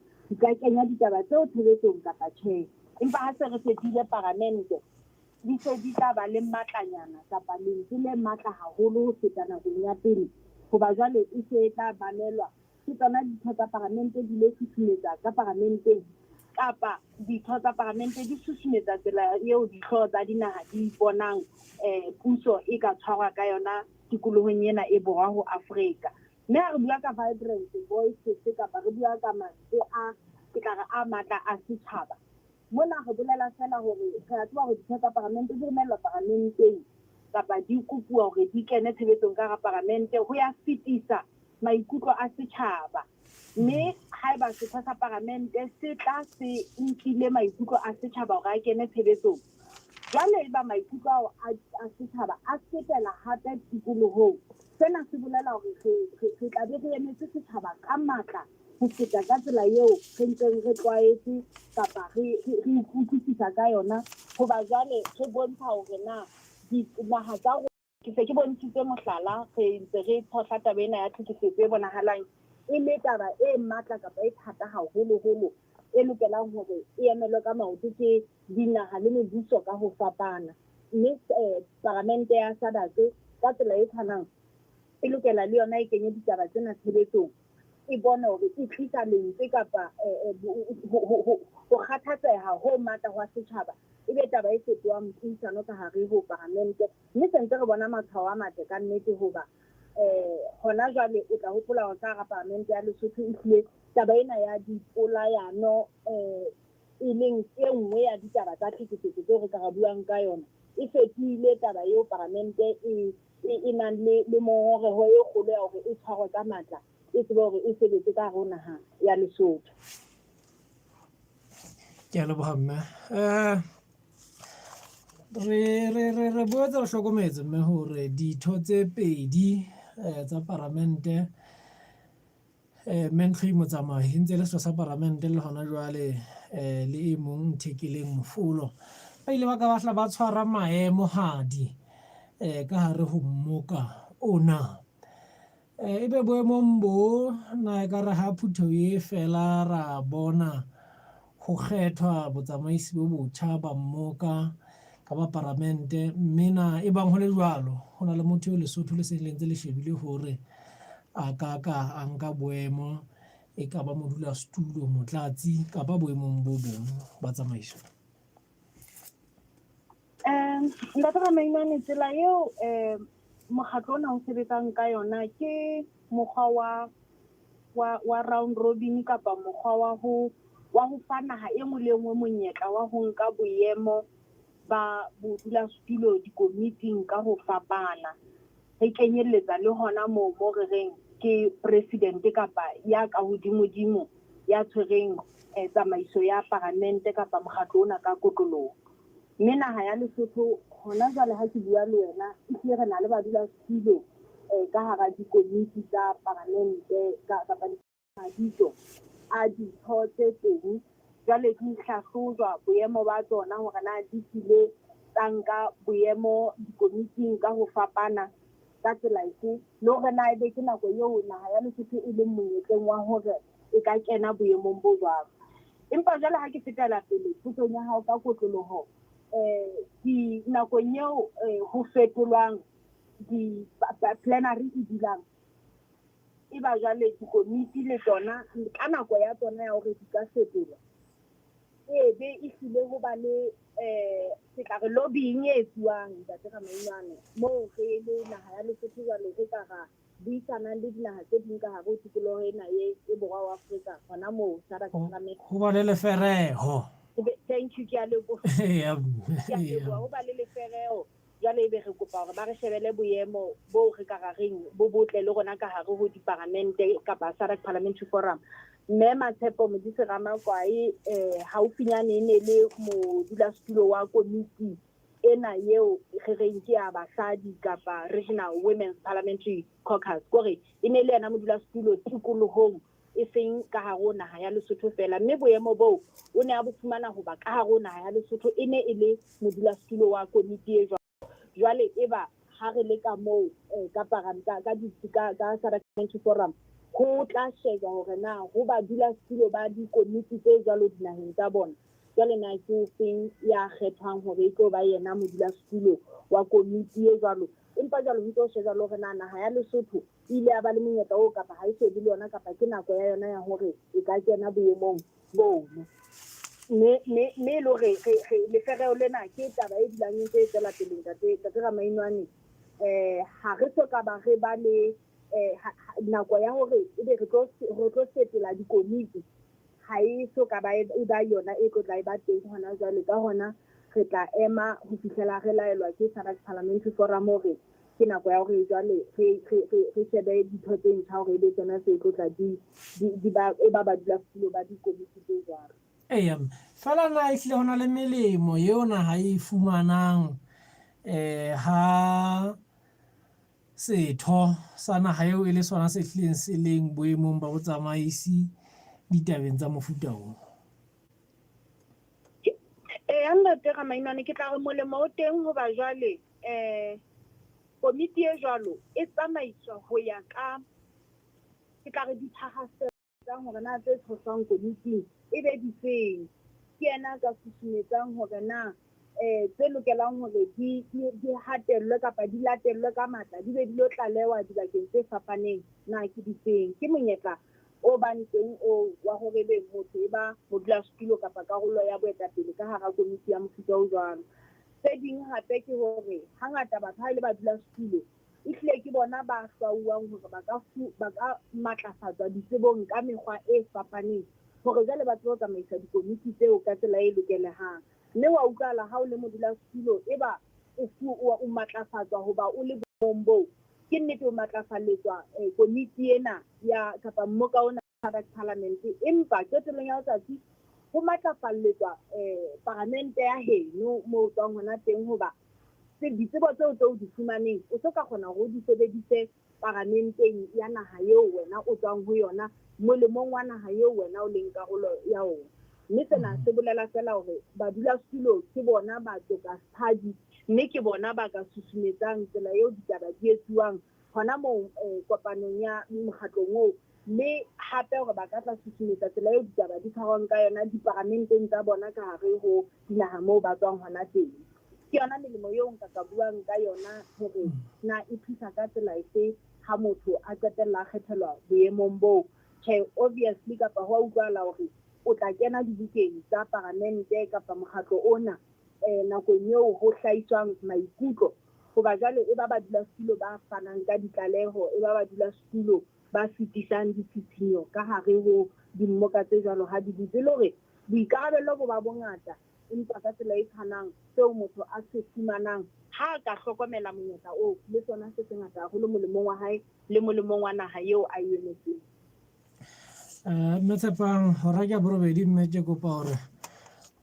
kenya ditaba tseo tshebetsong kapa tjhe. Empa ha se re fetohile paramente, di se di tla ba le matlanyana kapa lentswe le matla haholo ho feta nakong ya pele, hoba jwale e se e tla mamelwa ke tsona ditho tsa paramente di le susumetsa ka paramenteng, kapa ditho tsa paramente di susumetsa tsela eo dihlooho tsa dinaha di bonang puso e ka tshwarwa ka yona tikolohong ena e borwa ho Afrika. Mme ha re bua ka vibrant voices kapa re bua ka mantswe a ke tla re a matla a setjhaba, mona re bolela fela hore re a tseba hore ditho tsa paramente di romellwa paramenteng kapa di kopuwa hore di kene tshebetsong ka hara paramente ho ya fetisa maikutlo a setjhaba. Mme haeba setho sa paramente se tla se nkile maikutlo a setjhaba hore a kene tshebetsong, jwale eba maikutlo ao a setjhaba a fetela hape tikolohong, sena se bolela hore re tla be re emetse setjhaba ka matla ho feta ka tsela eo re ntseng re tlwaetse kapa re utlwisisa ka yona, hoba jwale re bontsha hore na dinaha tsa rona. Ke se ke bontshitse mohlala, re ntse re tshohla taba ena ya tlhekefetso e bonahalang e le taba e matla kapa e thata haholoholo e lokelang hore e emelwe ka maoto ke dinaha le mebuso ka ho fapana. Mme paramente ya SADC ka tsela e tshwanang e lokela le yona e kenye ditaba tsena tshebetsong, e bone hore e tlisa lentswe kapa ho kgathatseha ho matla hwa setjhaba, e be taba e fetohang puisano ka hare ho paramente. Mme se ntse re bona matshwao a matle ka nnete, hoba hona jwale o tla hopola hore ka hara paramente ya Lesotho ehlile taba ena ya dipolayano e leng e nngwe ya ditaba tsa tlhekefetso tseo re ka ra buang ka yona, E fetohile taba eo paramente e nang le ngongoreho e kgolo ya hore e tshwarwe ka matla, e tsebe hore e sebetse ka hare ho naha ya Lesotho. Ke a leboha mme. Re boetse re hlokometse mme hore ditho tse pedi tsa paramente, mme Ntlhoi Motsamai e ntse e le setho sa paramente le hona jwale, le e mong Nthekeleng Mofolo, ba ile ba ka ba hla ba tshwara maemohadi ka hare ho mmoka ona. Ebe boemong bo na ekare ha phutheho e fela ra bona ho kgethwa botsamaisi bo botjha ba mmoka ka ba paramente, mme na e bang ho le jwalo ho na le motho eo Lesotho le seng le ntse le shebile hore a ka ka a nka boemo, e ka ba modulasetulo, motlatsi kapa boemong bo bong ba tsamaiso? Ntate Ramainane, tsela eo mokgatlo ona o sebetsang ka yona ke mokgwa wa round robin kapa mokgwa wa ho fa naha e nngwe le e nngwe monyetla wa ho nka boemo ba bodulasetulo dikomiting ka ho fapana. Re kenyelletsa le hona moo mo re reng ke president kapa ya ka hodimodimo ya tshwereng tsamaiso ya paramente kapa mokgatlo ona ka kotloloho. Mme naha ya Lesotho hona jwale ha ke bua le wena, ehlile re na le badulasetulo ka hara dikomiti tsa paramente kapa mabitso a ditho tse teng. Jwale di hlahlojwa boemo ba tsona hore na di tlile tsa nka boemo dikomiting ka ho fapana ka tsela efe, le hore na ebe ke nako eo naha ya Lesotho e leng monyetleng wa hore e ka kena boemong bo jwalo. Empa jwale ha ke fetela pele potsong ya hao ka kotloloho, di nakong eo ho fetolwang di plenary e dulang, e ba jwale dikomiti le tsona ka nako ya tsona ya hore di ka fetolwa, e be e hlile ho ba le ke tla re lobbying e etsuwang, ntate Ramainwane, moo re le naha ya Lesotho jwale re ka ra buisanang le dinaha tse ding ka hare ho tikoloho ena e borwa wa Afrika hona moo SADC Parliament. Ho ba le lefereho. Thank you, ke a leboha. Ke a leboha. Ho ba le lefereho jwale ebe re kopa hore ba re shebele boemo bo re ka ra reng bo botle le rona ka hare ho diparamente kapa SADC Parliamentary Forum. Mme Matshepo Modise Ramakoae haufinyane e ne le modulasetulo wa komiti ena eo re reng ke ya basadi kapa Regional Women's Parliamentary Caucus, kore e ne le yena modulasetulo tikolohong e seng ka hare ho naha ya Lesotho fela, mme boemo boo o ne a bo fumana hoba ka hare ho naha ya Lesotho e ne e le modulasetulo wa komiti e jwalo. Jwale eba ha re le ka moo ka SADC Parliamentary Forum, ho tla shejwa hore na ho badulasetulo ba dikomiti tse jwalo dinaheng tsa bona, jwale na ke ofeng ya kgethwang hore e tlo ba yena modulasetulo wa komiti e jwalo. Empa jwale ho ntso shejwa le hore na naha ya Lesotho e ile ya ba le monyetla oo kapa ha e so be le yona, kapa ke nako ya yona ya hore e ka kena boemong bono. Mme e le hore lefereho lena ke taba e dulang e ntse e tswela pele, ntate Ramainwane. Ha re so ka ba re ba le nako ya hore ebe re tlo fetola dikomiti, ha e so ka ba e ba yona e tlo tla e ba teng hona jwale. Ka hona re tla ema ho fihlela re laelwa ke SADC Parliamentary Forum hore ke nako ya hore jwale re shebe ditho tse ntjha hore ebe tsona tse tlo tla di ba e ba badulasetulo ba dikomiti tse jwalo. Eya, fela na ehlile ho na le melemo eo naha e fumanang ha setho sa naha eo e le sona se hlileng se leng boemong ba botsamaisi ditabeng tsa mofuta o? Eya, ntate Ramainwane, ke tla re molemo o teng hoba jwale komiti e jwalo e tsamaiswa ho ya ka, ke tla re, dithahasello hore na tse tshohlwang komiting e be difeng. Ke yena a ka susumetsang hore na tse lokelang hore di hatellwe kapa di latellwe ka matla, di be di lo tlalewa dibakeng tse fapaneng, na ke difeng. Ke monyetla o bang teng o wa hore ebe motho e ba modulasetulo kapa karolo ya boetapele ka hara komiti ya mofuta o jwalo. Tse ding hape ke hore hangata batho ha e le badulasetulo, ehlile ke bona ba hlwauwang hore ba ka matlafatswa ditsebong ka mekgwa e fapaneng hore jwale ba tsebe ho tsamaisa dikomiti tseo ka tsela e lokelehang. Mme wa utlwahala ha o le modulasetulo e ba o matlafatswa hoba o le boemong boo, ke nnete o matlafalletswa komiti ena ya kapa mmoka ona SADC Parliament, empa qetellong ya letsatsi ho matlafalletswa paramente ya heno moo o tswang hona teng, hoba ditsebo tseo tse o di fumaneng o so ka kgona hore o di sebedise paramenteng ya naha eo wena o tswang ho yona, molemong wa naha eo wena o leng karolo ya ona. Mme sena se bolela feela hore badulasetulo ke bona ba tokasphadi, mme ke bona ba ka susumetsang tsela eo ditaba di etsuwang hona moo kopanong ya mokgatlong oo, mme hape hore ba ka tla susumetsa tsela eo ditaba di tshwarwang ka yona diparamenteng tsa bona ka hare ho dinaha moo ba tswang hona teng. Ke yona melemo eo nka ka buang ka yona hore na e thusa ka tsela efe ha motho a qetella a kgethelwa boemong boo. Tjhe, obviously kapa ho a utlwahala hore o tla kena dibukeng tsa paramente kapa mokgatlo ona nakong eo ho hlahiswang maikutlo, hoba jwale e ba badulasetulo ba fanang ka ditlaleho, e ba badulasetulo ba fetisang ditshitshinyo ka hare ho dimmoka tse jwalo ha di butse, le hore boikarabello bo ba bongata, empa ka tsela e tshwanang seo motho a se fumanang ha a ka hlokomela monyetla oo, le sona se sengata haholo molemong wa hae le molemong wa naha eo a e emetseng. Mme Tshepang, hora ke ya borobedi, mme ke kopa hore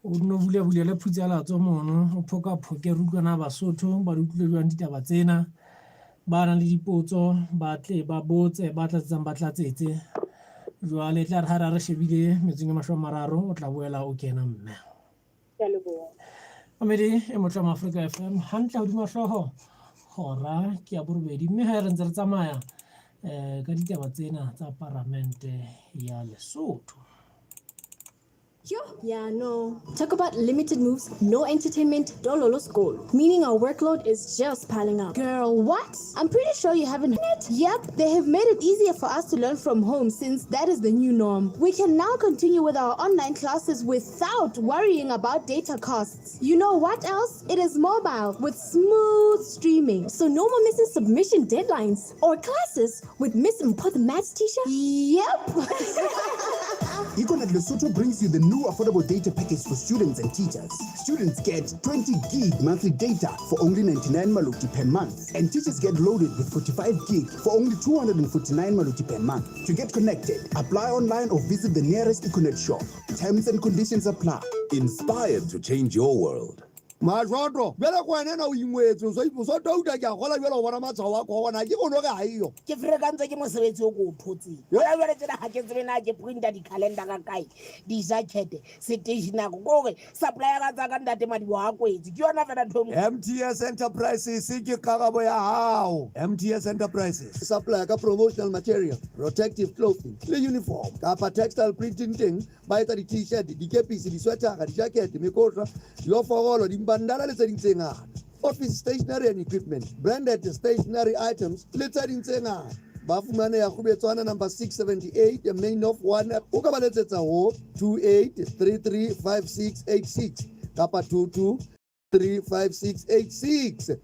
o nno bula bulele phutsalatso mono, o phokaphoke re utlwe na Basotho ba di utlwile jwang ditaba tsena. Ba nang le dipotso ba tle ba botse, ba tlatsetsang ba tlatsetse. Jwale e tla re ha re shebile metsong e 30 o tla boela o kena mme. Ke a leboha. Mamedi e motle wa Afrika FM hantle hodima hlooho hora ke ya borobedi, mme ha re ntse re tsamaya ka ditaba tsena tsa paramente ya Lesotho. Yo, yeah, no. Talk about limited moves, no entertainment, dololo school. Meaning our workload is just piling up. Girl, what? I'm pretty sure you haven't heard it. Yep, they have made it easier for us to learn from home since that is the new norm. We can now continue with our online classes without worrying about data costs. You know what else? It is mobile with smooth streaming. So no more missing submission deadlines or classes with Miss Mpho, the maths teacher? Yep. Econet Lesotho brings you the new affordable data package for students and teachers. Students get 20 gig monthly data for only 99 maloti per month, and teachers get loaded with 45 gig for only 249 maloti per month. To get connected, apply online or visit the nearest Econet shop. Terms and conditions apply. Inspired to change your world. Majoto bjale ko wena ena o ingwetse, o so touta, ke a gola bjale go bona matshwao a corona ke gono ge ga eyo. Ke ferekantswe ke mosebetsi o ko o thotseng gona jale tsena, ga ke tsebe na ke printa di-calendar ka kae, di-jacket, stationery, ko gore suppliera tsa ka ntate Madibo a kwetse, ke yona fela ntho e. MTS Enterprises ke karabo ya hao. MTS Enterprises supply ka promotional material, protective clothing le uniform kapa textile printing teng. Ba etsa di-T-shirt, dikepisi, diswetara, di-jacket, mekotla, dioforolo, dimbandana le tse ding tse ngata. Office stationery and equipment, branded stationery items le tse ding tse ngata. Ba fumaneha Kgubetswana number 678, Main of 1. O ka ba letsetsa ho 28335686 kapa 22 35686.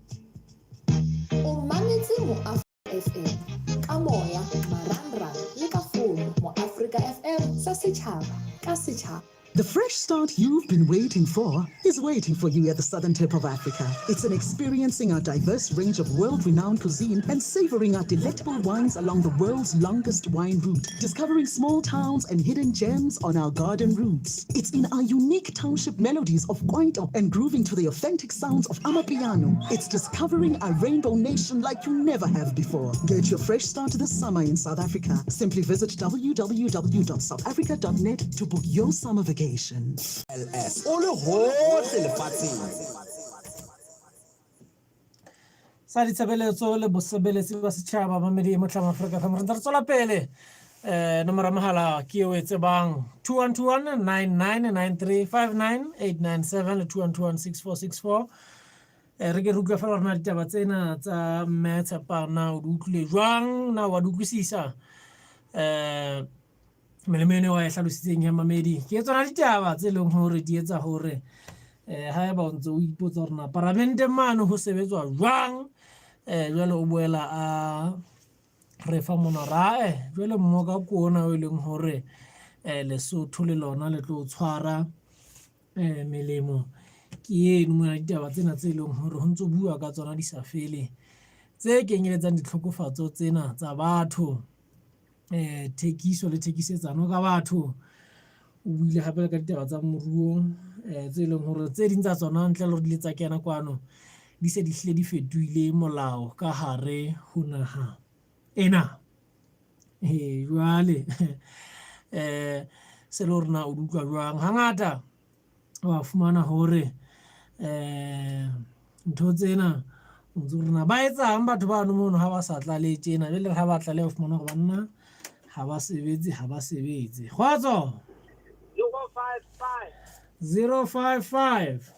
O mametse Moafrika FM ka moya, marangrang le ka fono. Moafrika FM, sa setjhaba ka setjhaba. The fresh start you've been waiting for is waiting for you at the southern tip of Africa. It's an experiencing our diverse range of world-renowned cuisine and savoring our delectable wines along the world's longest wine route, discovering small towns and hidden gems on our garden routes. It's in our unique township melodies of Kwaito and grooving to the authentic sounds of Amapiano. It's discovering a rainbow nation like you never have before. Get your fresh start this summer in South Africa. Simply visit www.southafrica.net to book your summer vacation. Ls o le hohle lefatsheng. Sa ditshebeletso le bosebeletsi ba setjhaba, mamedi e motlama Afrika FM, re ntse re tswela pele. Nomoro ya mohala ke eo e tsebang, 2121 9993 59897 le 2121 6464. Re ke re utlwe fela rona ditaba tsena tsa mme Tshepang, na o di utlwile jwang, na wa di utlwisisa? Melemo eno wa e hlalositseng ya mamedi ke tsona ditaba tse leng hore di etsa hore haeba o ntse o ipotsa hore na paramenteng mane ho sebetswa jwang, jwale o boela a re fa mona rae jwale mmoka ke ona o e leng hore Lesotho le lona le tlo tshwara melemo. Ke eno mona ditaba tsena tse leng hore ho ntso bua ka tsona di sa fele, tse kenyeletsang ditlhokofatso tsena tsa batho, thekiso le thekisetsano ka batho. O buile hape le ka ditaba tsa moruo tse leng hore tse ding tsa tsona ntle le hore di ile tsa kena kwano, di se di hlile di fetohile molao ka hare ho naha ena. Ee, jwale se le hore na o di utlwa jwang. Hangata wa fumana hore ntho tsena o ntso re na ba etsang batho bano mono ha ba sa tlale tjena jwale ha ba tlale o fumana hore banna ha ba sebetse ha ba sebetse. Kgotso. 055 055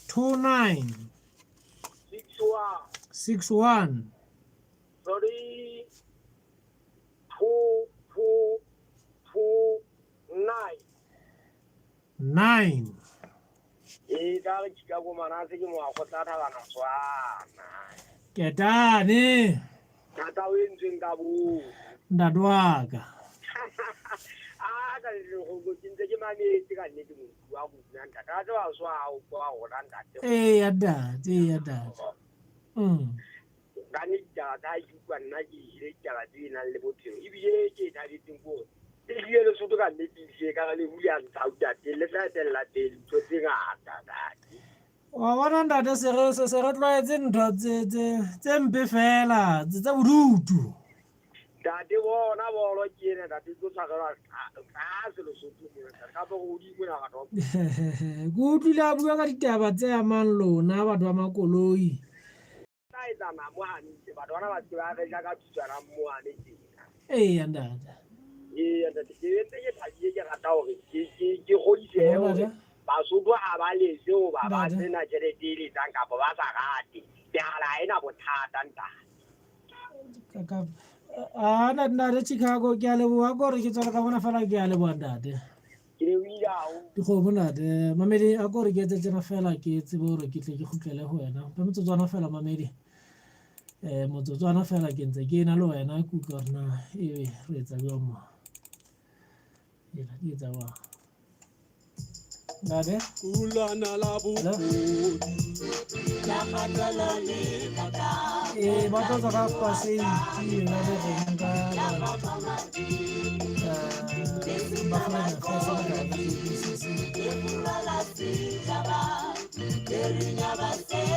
29 29 61 61 3 2 2 2 9. 9. Ee, ka re Chicago Manase ke moakgotla thabana tshwana. Ketane. Thata o entsweng ka bo. Ntate wa ka. A ka le ke ntse ke mametse ka nnete motho wa go bua ntate. A tseba so a o kwa rona ntate. Ee ya ntate, ee ya ntate. Ka nnete ditaba tsa hae ke utlwa nna ke ehlile ditaba tse nang le bophelo ebile ke e thabetseng ke hore ehlile Lesotho ka nnete ehlile ka re le hule a ntsha ntate le tla etella pele ntho tse ngata ntate. Wa bona ntate se re se re tlwaetse ntho tse tse tse mpe fela tse tsa bodutu. Ntate bona bolo ke ena ntate tlo tshwarelwa tlase Lesotho mona ntate kapa godimo na batho. Ke utlwile a bua ka ditaba tse amang lona batho ba makoloi. Tla etsa namo hantle batho bana ba se ba re ja ka thusana moane tjena. Eya ntate. Eya ntate ke ntse ke thabile ke rata hore ke ke ke kgodisehe hore Basotho ha ba lese hoba ba sena tjhelete e letsang kapa ba sa rate. Mehala ha ena bothata ntate. A ntate Chicago ke a leboha kore ke tswela ka bona fela ke a leboha ntate. Dikgomo ntate mamedi a ko re ke etse tjena fela ke tsebe hore ke tle ke kgutlele ho wena mpe motsotswana fela mamedi motsotswana fela ke ntse ke ena le wena ke utlwa hore na ebe re etsa jwang mo ena ke etsa jwang ntate ee ba tlo tswa ka paseiti ba le reng ka ba foreign affairs ba tla ba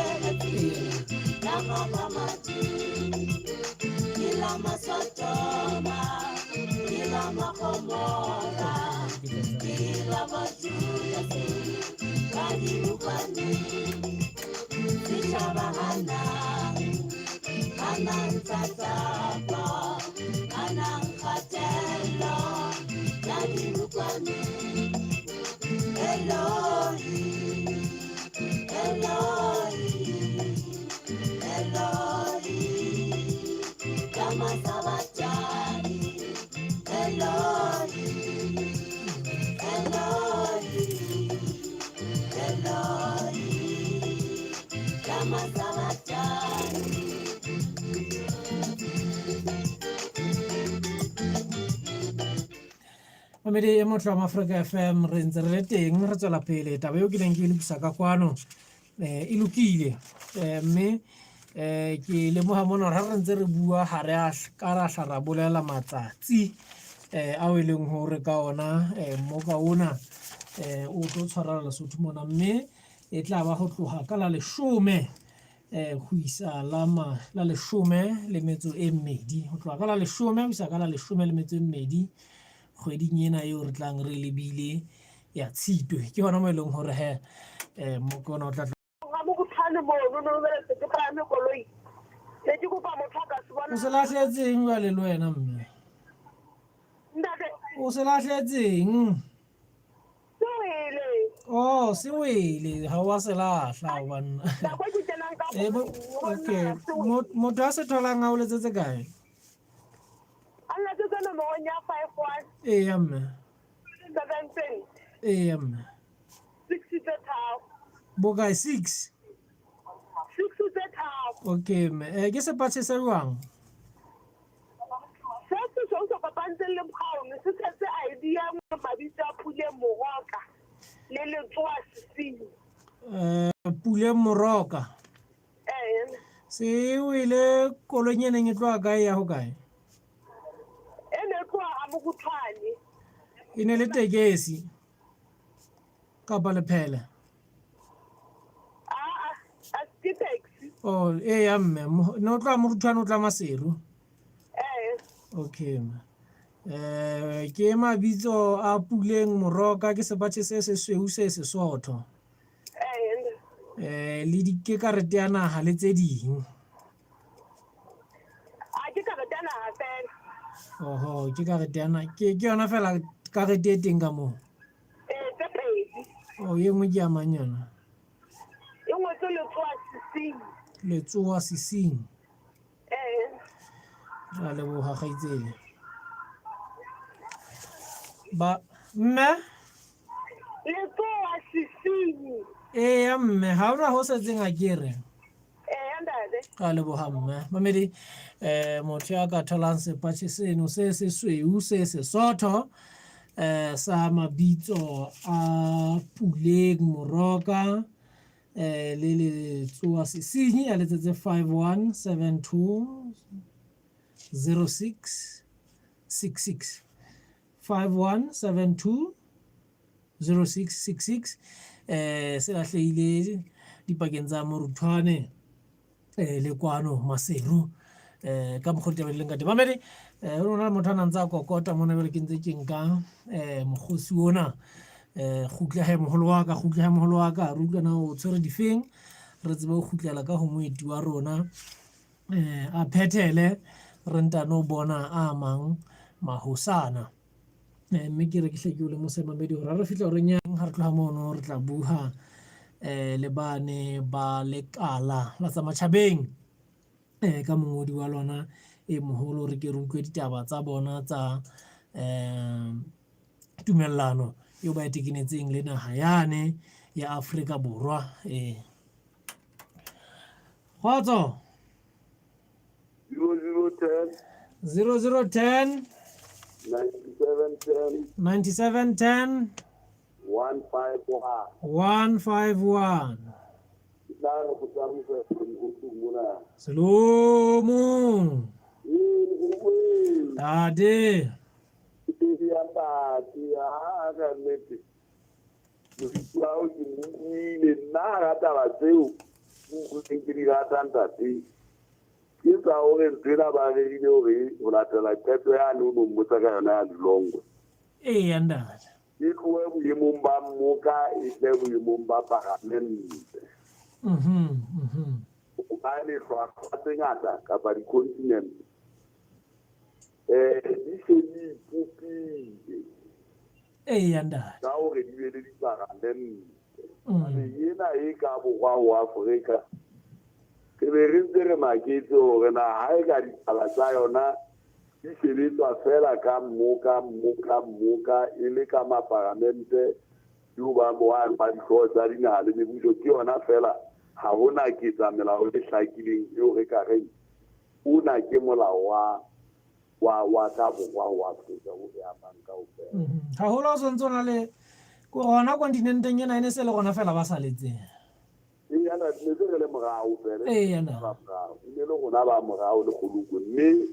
JPCC. Mamedi e motle wa Afrika FM re ntse re le teng re tswela pele taba eo ke neng ke e lokisa ka kwano e lokile mme ke lemoga mona gore ha re ntse re bua ga re a ka ra hla ra bolela matsatsi ao e leng hore ka ona mmoka ona o tlo tshwarela Lesotho mona mme e tla ba ho tloha ka la leshome go isa la la leshome le metso e mmedi ho tloha ka la leshome ho isa ka la leshome le metso e mmedi kgweding ena eo re tlang re lebile ya Tshitwe ke hona mo e leng hore he mmoka ona o tla O se lahletseng jwale le wena mme? O se lahletseng? Oh, se wele ha wa se lahla o banna. Eh, okay. Motho a se tholang a o letsetse kae? A letsetse nomorong ya 51. Eya mme. 73. Eya mme. 6 tse tharo. Bokae 6? 6 tse tharo. Okay mme. Ke sepatjhe se jwang? Se se se kopantseng le brown se tshetse ID ya mabitso a Puleng Moroka. Le letsoa sesenyi. Um Puleng Moroka. Ee. Se wele koloing e neng e tloha kae ya hokae? E ne e tloha ha Moruthwane. E ne le tekesi kapa lephele? Aa, a se ke taxi. Oh, ee ya mme, ne o tloha Moruthwane o tla Maseru? Ee. Okay mme. Eh, ke mabitso a Puleng Moroka ke sepatjhe se sesweu se sesotho. Ee. Eh, le di ke karete ya naha le tse ding. A ke karete ya naha fela. Oho, ke karete ya naha. Ke ke yona fela karete e teng ka moo. Ee, tse pedi. Oh, e nngwe ke ya mang yona? E ngotswe Letsoa Sesing. Letsoa Sesing. Ee. Ra leboha kgaitsedi. Ba mme? Letsoa sesenyi. Eya mme, ha ona ho setseng a ke re. Eya ntate. Ra leboha mme. Mamedi eh motho ya ka tholang sepatjhe seno se sesweu se sesotho eh sa mabitso a Puleng Moroka eh le letsoa sesenyi a letsetse 5172 06 66 5172 0666 eh se lahlehile dipakeng tsa Moruthwane eh le kwano Maseru eh ka mokgwa ditaba di leng ka teng. Mamedi eh ho na le motho a nang tsa kokota mona jwale ke ntse ke nka eh mokgosi ona eh kgutla he moholo wa ka kgutla he moholo wa ka re utlwa na o tshwere difeng re tsebe ho kgutlela ka ho moeti wa rona eh a phethele re ntano bona a mang mahosana. Eh, mme ke re ke hle ke o lemose mamedi hore ha re fihla horeng ya ha re tloha mono re tla buha eh le bane ba lekala la tsa matjhabeng eh ka mongodi wa lona e moholo re ke re utlwe ditaba tsa bona tsa eh tumellano eo ba e tekenetseng le naha yane ya Afrika Borwa eh kgotso 0010 0010 9710 9710 151. 151 Ke tla re go tsamaisa go mona. Selomo Ee, mogolo. Tate Ke ya ntate ha ka nnete. Mositsi wa hao ke mo utlwile nna ha taba tseo ke utlwileng ke di rata ntate. Ke tsa hore ntho ena ba rerile hore ho latela qeto yane o no mmotsa ka yona ya Lilongwe. Eya ntate. E tlohe boemong ba mmoka e tle boemong ba paramente. Hobane hlwahlwa tse ngata kapa di-continent di se di ipopile. Eya ntate. Ka hore di be le diparamente. Jwale ena e ka borwa ho Afrika re be re ntse re maketse hore na ha e ka ditaba tsa yona di sebetswa feela ka mmoka mmoka mmoka e le ka maparamente le ho ba ba dihlooho tsa dinaha le mebuso ke yona feela ha hona ketsa melao e hlakileng eo re ka reng ona ke molao wa wa wa ka borwa ho Afrika o re amang kaofela. Haholo o santse o na le ko gona kontinenteng ena e ne se le gona fela ba saletseng. Eya na ne se re le morao fela. Eya na. Ba morao. E ne le rona ba morao le kgolokwe mme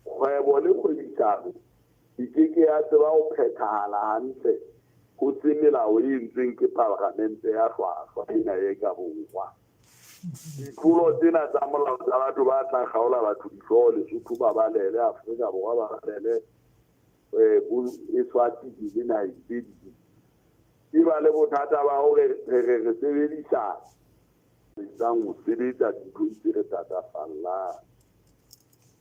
kgwebo le kgwebisano e ke ke ya tseba ho phethahala hantle ho se melao e entsweng ke paramente ya hlwahlwa ena e ka borwa. Ditlolo tsena tsa molao tsa batho ba tla kgaola batho dihlooho Lesotho ba balele, Afrika Borwa ba balele, bo Eswatini le naheng tse ding. E ba le bothata ba hore re re re sebedisa etsang ho sebetsa dinthong tse re thatafallang.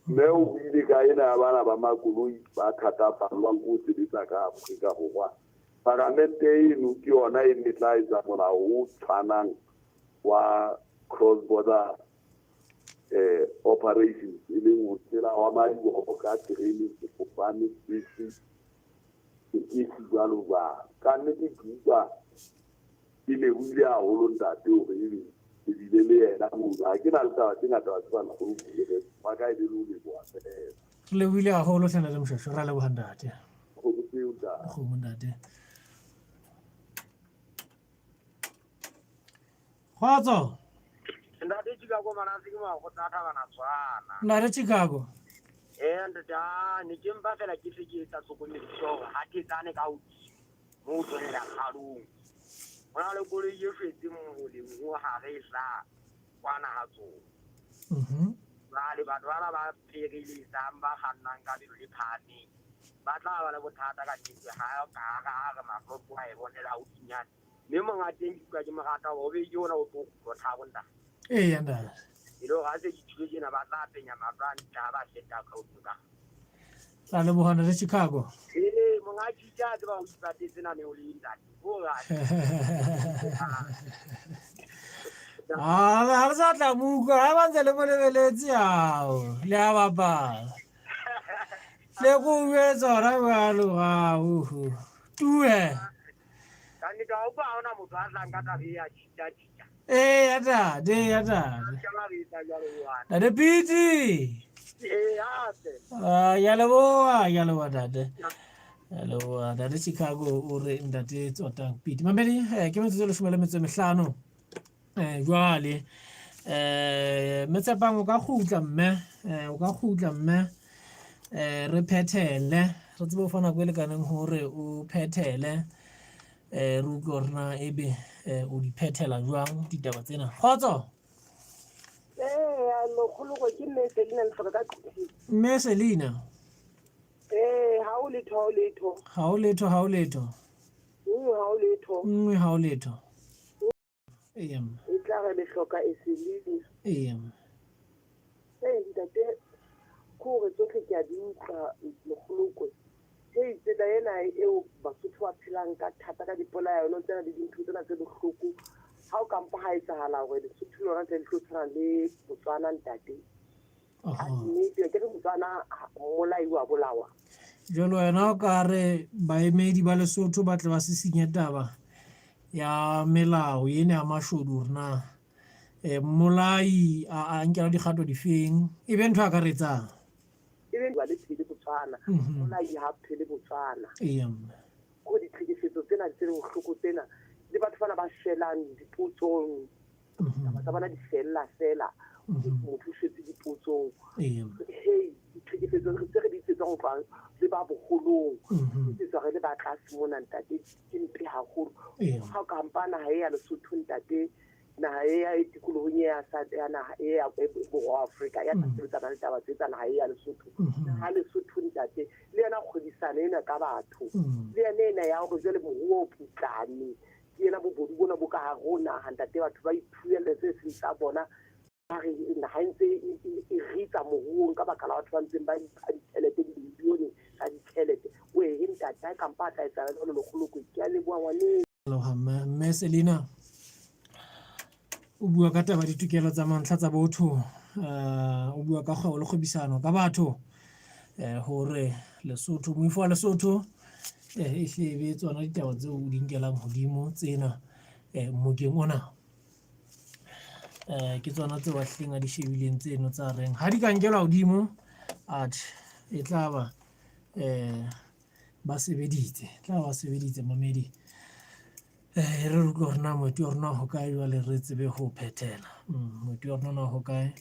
Mme o buile ka ena ya bana ba makoloi ba thatafallwang ke ho sebetsa ka Afrika Borwa. Paramente eno ke yona e ne tla etsa molao o tshwanang wa cross border operations e leng ho tsela wa madiboho ka terene, sefofane, bese, tekesi jwalo jwalo. Ka nnete ke utlwa ke lebohile haholo ntate hore ebe ke bile le yena mono. Ha ke na le taba tse ngata wa tseba nkgono wa ka e be le ho leboha feela. Re lebohile haholo hle ntate Moshweshwe, ra leboha ntate. Kgomo tseo ntate. Kgomo ntate. Kgotso. Ntate Chicago Manase ke makgotla a thabana tshwana. Ntate Chicago. Ee ntate a ne ke mpa fela ke se ke etsa tlhokomediso hore ha thetsane ka hodimo mo o tswelela kgalong. Ho na le koloi e shwetseng moleng o hare e hlaha kwana ha tsona. Jwale batho bana ba phereletsang ba kgannang ka lebelo le phahameng ba tla ba le bothata ka nnete ha ka ha re mahlo tloha e bonela haufinyane. Mme monga teng ke utlwa ke mo rata hoba o be ke ona o tlo kgutlo thabo ntate. Eya ntate. E le hore ha se ke thule tjena ba tla penya mahlo a ntle ha ba feta ka hodimo ka. Ra leboha ntate Chicago. Ee, monga Chicha a tseba o ipatetse nameng o le ntate. Hore Ah, ha re sa tla mo utlwa ha ba ntse le mo lebeletse ao le a bapala. Le ko uetse hona jwalo ga uhu. Tue. Ka nnete ha utlwa ha hona motho a tlang ka taba e ya chita chita. Ee ya tate, ya tate. Ke ba re etsa jwalo jwale. Ntate Piti. Ee hape. Ah, ya leboha, ya leboha ntate. Ya leboha ntate Chicago o re ntate Tsotang Piti. Mamedi, eh, ke metsotso e leshome le metso e mehlano. Eh, jwale eh Metsepang o ka kgutla mme, eh o ka kgutla mme eh re phethele, re tsebe ho fa nako e lekaneng hore o phethele eh re utlwe hore na ebe eh o di phethela jwang ditaba tsena. Kgotso. Ee, lekgoloko ke mme Selina Lehloka ka Quteng. Mme Selina. Ee, ha o letho, ha o letho. Ha o letho, ha o letho. Nngwe ha o letho. Nngwe ha o letho. Eya mme. E tla re le hloka e seleng. Eya mme. Hey ntate, ke hore tsohle ke a di utlwa lekgolokwe. Hey tsela ena eo Basotho ba phelang ka thata ka dipolayano tsena le dintho tsena tse bohloko. Ha o ka mpa ha etsahala hore Lesotho lona tle le tlo tshwana le Botswana ntate. Nnete ke re Botswana mmolai wa bolawa. Jalo wena o ka re baemedi ba Lesotho ba tle ba sisinye taba ya melao ena ya mashodu hore na eh, mmolai a a nkelwa dikgato difeng e be ntho e akaretsang. E be ba le phele Botswana. Mmolai ha phele Botswana. Eya mme. Ko ditlhekefetso tsena tse bohloko tsena le batho bana ba shelang dipotsong taba tsa bona di fella fela motho o shetse dipotsong hei ditlhekefetso tse re di etsetswang go tloga le ba boholong etsetswa re le ba tlase mona ntate ke mpe haholo ga o ka mpa naga e ya Lesotho ntate naga e ya e tikolohong e ya naga e ya borwa wa Afrika ya tla sebetsana le taba tse tsa naga e ya Lesotho naga Lesotho ntate le yona kgwebisano ena ka batho le yona ena ya gore jwale moruo o putlame Ke ena bobodu bona bo ka hare ho naha ntate, batho ba iphuelle tse seng tsa bona, ba re naha e ntse e ritsa moruong ka baka la batho ba ntseng ba ipha ditjhelete, dimilione tsa ditjhelete. Wehe ntate, ha e kampa a tla etsahala jwalo Lekgolokwe. Ke a leboha ngwaneso. Leboha mme. Mme Selina o bua ka taba ditokelo tsa mantlha tsa botho, o bua ka kgwebo le kgwebisano ka batho eh, hore Lesotho, moifo wa Lesotho eh, e hle e be tsona ditaba tseo o di nkelang hodimo tsena eh, mmokeng ona. Eh, ke tsona tseo a hlileng a di shebileng tseno tsa reng ha di ka nkelwa hodimo atjhe e tla ba eh, ba sebeditse, tla ba sebeditse mamedi. Eh, re utlwe hore na moeti wa rona ho kae jwale re tsebe ho phethela. Moeti wa rona na ho kae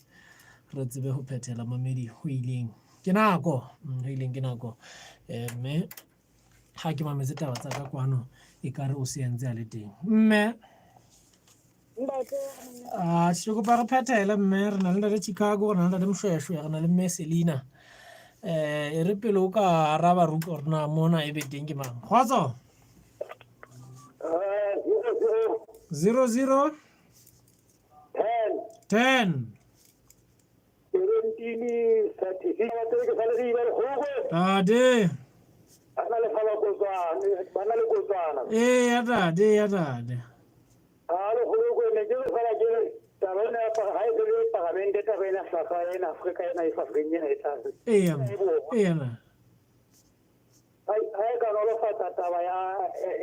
re tsebe ho phethela mamedi ho ileng ke nako, ho ileng ke nako. Eh, mme ha ke mametse taba tsa ka kwano ekare o se entse a le teng. Mme Ah, ke kopa re phethele mme re na le ntate Chicago, re na le ntate Moshweshwe, re na le mme Selina. Eh, e re pele o ka araba re utlwe hore na mona e be teng ke mang. Kgotso. 0 0 10 Tate. Ee, ya tate, ya tate. Eya, eya na. Ha e ka nolofatsa taba ya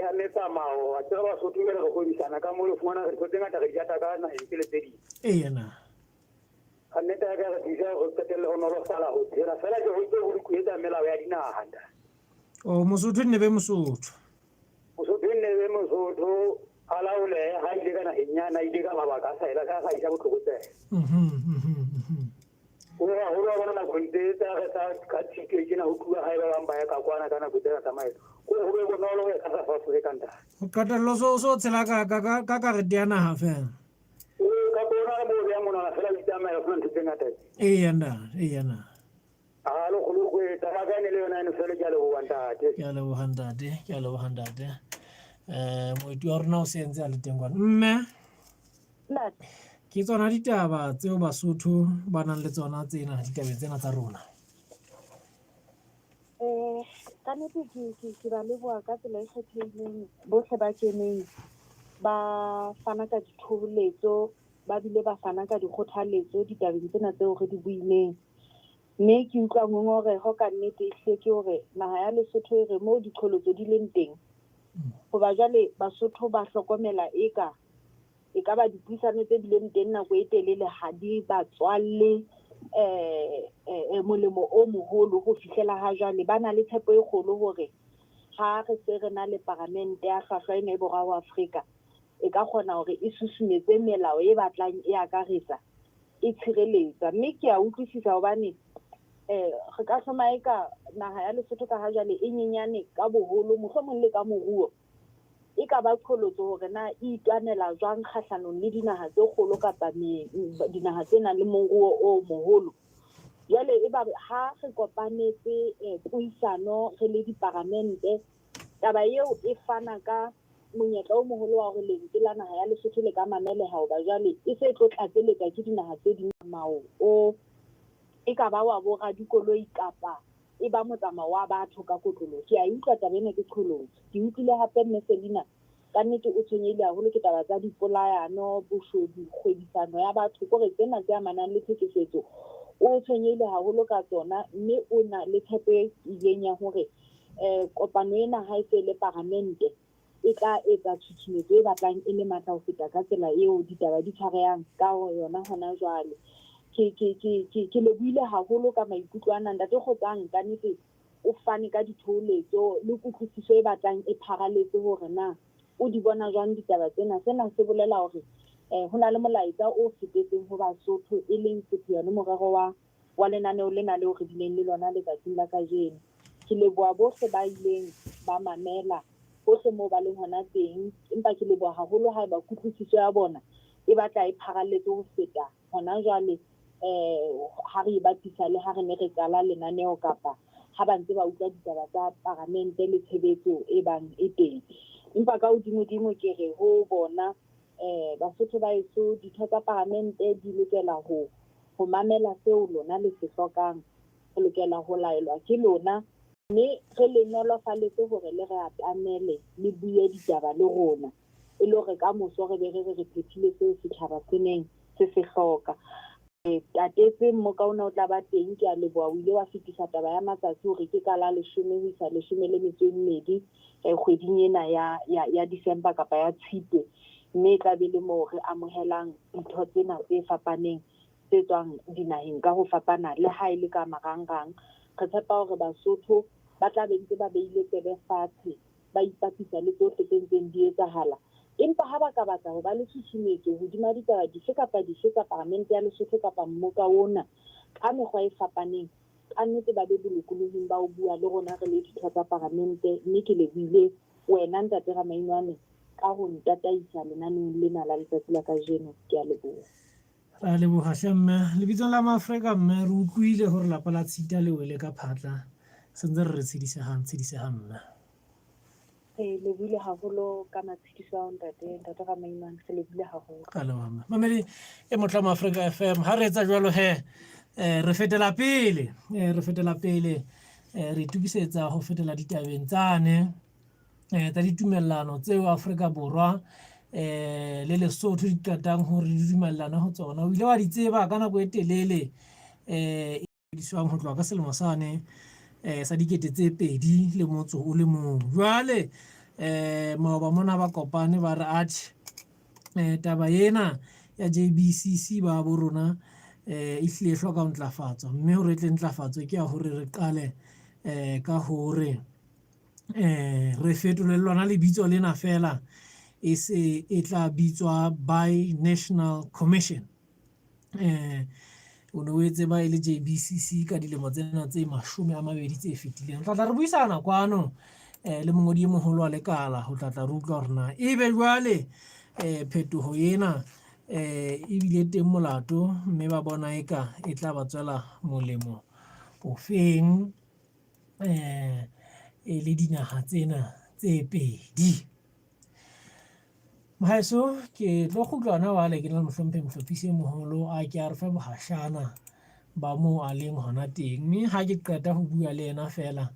ya metsamao, wa tseba Basotho jwale re gwebisana ka mo le fumana re dintho tse ngata re di jata ka naheng tsele tse ding. Eya na. Ka nnete ya ka re thusa hore re qetelle ho nolofala ho phela fela ke ho ntse ho etsa melao ya dinaha ntate. Oh, Mosotho e nne be Mosotho. Mosotho e nne be Mosotho. A laolehe ha a ile ka naheng yane, a ile ka mabaka a sa ela, a sa isa botlokotsebe. O haholo wa bona nakong tse tsa re tsa ka tshito e tjena ho tluwa hae ba bang ba ya ka kwana ka nako tsena tsa maeto. Ko ho be bonolo ho ya ka South Africa ntate. Ho qetello so so tshela ka ka ka ka karete ya naha fela. Ee, ka bona re mo beha monwana fela o itsamaela ho sena ntho tse ngata. Eya ntate, eya ntate. A le kgolokwe taba ka ene le yona ene fela ke a leboha ntate. Ke a leboha ntate, ke a leboha ntate. Eh moeti wa rona o se entse a le teng kwana. Mme Ntate. Ke tsona ditaba tseo Basotho ba nang le tsona tsena ditabeng tsena tsa rona. Eh ka nnete ke ke ke ba leboha ka tsela e kgethehileng bohle ba keneng ba fana ka dithoholetso ba bile ba fana ka dikgothaletso ditabeng tsena tseo re di buileng. Mme ke utlwa ngongoreho ka nnete ehlile ke hore naha ya Lesotho e re moo diqholotso di leng teng, hoba jwale Basotho ba hlokomela eka e ka ba dipuisano tse bileng teng nako e telele ha di ba tswalle um molemo o moholo ho fihlela ha jwale. Ba na le tshepo e kgolo hore ha re se re na le paramente ya hlwahlwa ena e borwa ho Afrika, e ka kgona hore e susumetse melao e batlang e akaretsa e tshireletsa. Mme ke a utlwisisa hobane um re ka hloma eka naha ya Lesotho ka ha jwale e nyenyane ka boholo, mohlomong le ka moruo, e ka ba qholotso hore na e itwanela jwang kgahlanong le dinaha tse kgolo kapa dinaha tse nang le moruo o moholo. Jwale e ba ha re kopanetse eh, puisano re le diparamente, taba eo e fana ka monyetla o moholo wa hore lentswe la naha ya Lesotho le ka mameleha hoba jwale e se e tlo tlatseletswa ke dinaha tse ding mao o e ka ba wa bo radikoloi kapa e ba motsamao wa batho ka kotloloho. Ke a e utlwa taba ena ke qholotso. Ke utlwile hape Mme Selina ka nnete o tshwenyehile haholo ke taba tsa dipolayano, boshodu, kgwebisano ya batho, kore tsena tse amanang le tlhekefetso o tshwenyehile haholo ka tsona mme o na le tshepo e tiileng ya hore um kopano ena ha e se e le paramente e tla etsa tshutshumetso e batlang e le matla ho feta ka tsela eo ditaba di tshwarehang ka yona hona jwale. Ke, ke, ke, ke, ke lebohile haholo ka maikutlo ana. Ntate Kgotsang ka nnete o fane ka dithoholetso le kutlwisiso e batlang e pharaletse hore na o di bona jwang ditaba tsena. Sena se bolela hore um ho na le molaetsa o fetetseng ho Basotho e leng sepheo le morero wa wa lenaneo lena leo re bileng le lona letsatsing la kajeno. Ke leboha bohle ba ileng ba mamela hohle moo ba leng hona teng, empa ke leboha haholo haeba kutlwisiso ya bona e batla e pharalletse ho feta hona jwale um ha re e bapisa le ha re ne re qala lenaneo kapa ha ba ntse ba utlwa ditaba tsa paramente le tshebetso e bang e teng. Empa ka hodimodimo ke re ho bona um Basotho ba eso, ditho tsa paramente di lokela ho ho mamela seo lona le se hlokang. Re lokela ho laelwa ke lona mme re le nolofaletse hore le re atamele le bue ditaba le rona e le hore ka moso re be re re re phethile seo setjhaba se neng se se hloka. Re tatetse mmoka ona o tla ba teng. Ke a leboha o ile wa fetisa taba ya matsatsi hore ke ka la leshome ho isa leshome le metso e mmedi eh, kgweding ena ya, ya, ya December kapa ya Tshitwe mme e tla be le moo re amohelang ditho tsena tse fapaneng tse tswang dinaheng ka ho fapana le ha e le ka marangrang. Re tshepa hore Basotho ba tla be ntse ba beile tsebe fatshe ba ipapisa le tsohle tse ntseng di etsahala. Empa ha ba ka batla ho ba le tshusumetso hodima ditaba dife kapa dife tsa Paramente ya Lesotho kapa mmoka ona ka mekgwa e fapaneng, ka nnete ba be bolokolohing ba ho bua le rona re le ditho tsa Paramente mme ke lebohile wena Ntate Ramainoane ka ho ntataisa lenaneong lena la letsatsi la kajeno. Ke a leboha. Re a leboha hle mme. Lebitsong la Maafrika mme re utlwile hore lapa la Tshita le wele ka phatla. Sentse re re tshedisehang, tshedisehang mme. Re lebohile haholo ka matshediso ao ntate, ntate Ramaimane, re lebohile haholo. Ka leboha mme. Mamedi e motla Maafrika FM. Ha re etsa jwalo he, eh, re fetela pele, eh, re fetela pele, eh, re itokisetsa ho fetela ditabeng tsane. eh, tsa ditumellano tseo Afrika Borwa eh, le Lesotho di qetang hore di dumellane ho tsona. O ile wa di tseba ka nako e telele eh, e diswang ho tloha ka selemo sane eh, sa 2001 le motso o le mong. Jwale eh, maoba mona ba kopane ba re atjhe eh, taba ena ya JBCC ba bo rona eh, e hlile e hloka ho ntlafatswa, mme hore e tle ntlafatswe ke ya hore re qale eh, ka hore eh re fetole lona lebitso lena fela e se e tla bitswa Bi-National Commission. Eh o ne o e tseba e le JBCC ka dilemo tsena tse 20 tse fetileng. Re tla tla re buisana kwano eh le mongodi e moholo wa lekala ho tla tla re utlwa hore na ebe jwale eh phetoho ena eh ebile teng molato mme ba bona eka e tla ba tswela molemo ofeng eh e le dinaha tsena tse pedi. Mohaeso ke tlo kgutla hona jwale ke na le mohlomphehi mohlophisi e moholo a ke a re fe bohashana ba moo a leng hona teng. Mme ha ke qeta ho bua le yena feela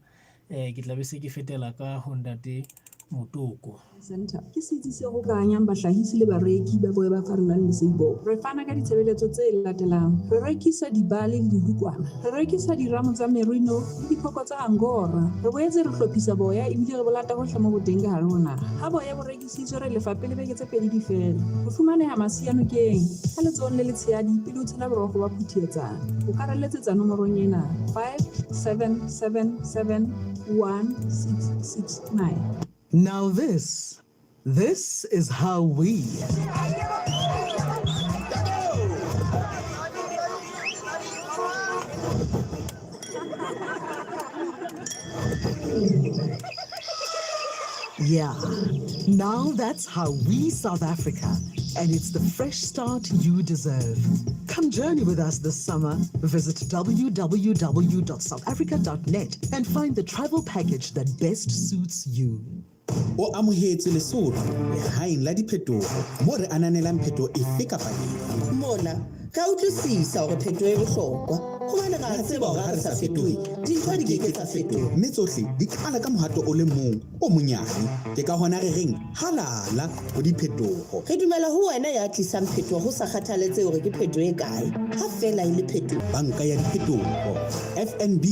um ke tla be se ke fetela ka ho ntate Motoko. Centre ke setsi se hokahanyang bahlahisi le bareki ba boya ba farollang le Seibo. Re fana ka ditshebeletso tse latelang, Re rekisa dibale le dihukwana, re rekisa diramo tsa merino le diphoko tsa Angora. Re boetse re hlophisa boya ebile re bo lata hohle mo bo teng ka hare ho naha. Ha boya bo rekisitswe re lefa pele beke tse pedi di fela. Re fumaneha Masianokeng, ka letsohong le letshehadi pele o tshela borokgo ba Phuthiatsana. O ka re letsetsa nomorong ena, 5777 1669. Now this, this is how we. Yeah, now that's how we South Africa, and it's the fresh start you deserve. Come journey with us this summer. Visit www.southafrica.net and find the travel package that best suits you. O amohetswe Lesotho, lehaeng la diphetoho, moo re ananelang phetoho efe kapa efe. Mona, re a utlwisisa hore phetoho e bohlokwa, hobane re a tseba hore ha re sa fetohe, dintho di ke ke tsa fetoha. Mme tsohle di qala ka mohato o le mong o monyane. Ke ka hona re reng halala ho diphetoho. Re dumela ho wena ya tlisang phetoho ho sa kgathaletsehe hore ke phetoho e kae, ha feela e le phetoho. Banka ya Diphetoho, FNB,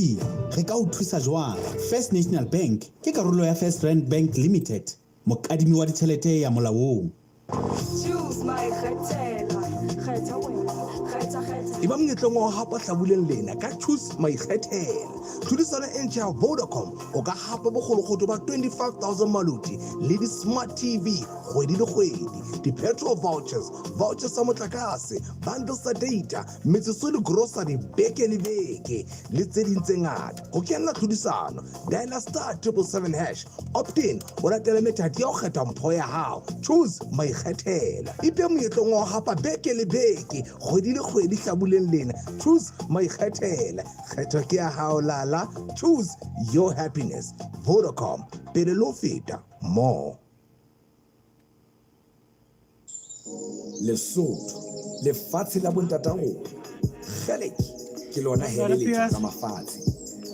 re ka o thusa jwang? First National Bank ke karolo ya First Rand Bank Limited, mokadimi wa ditjhelete ya molaong. Choose my kgethela, kgetha wena, kgetha, kgetha. Eba monyetleng wa ho hapa hlabuleng lena ka Choose Maikgethela. Tlhodisano e ntjha ya Vodacom, o ka hapa bokgolokgotho ba 25,000 maloti le di-smart TV kgwedi le kgwedi, di-petrol vouchers, vouchers tsa motlakase, bundles tsa data, metsotso le grocery beke le beke le tse ding tse ngata. Ho kenela tlhodisano, diala star 777 hash, opt in o latele methati ya ho kgetha mpho ya hao. Choose Maikgethela. Ipe monyetleng wa ho hapa beke le beke, kgwedi le kgwedi hlabuleng lena. Choose Maikgethela. Kgetho ke ya hao lala. Choose your happiness. Vodacom, pele le ho feta, more. Lesotho, lefatshe la bontata rona. Kgeleke, ke lona he le letho la mafatshe.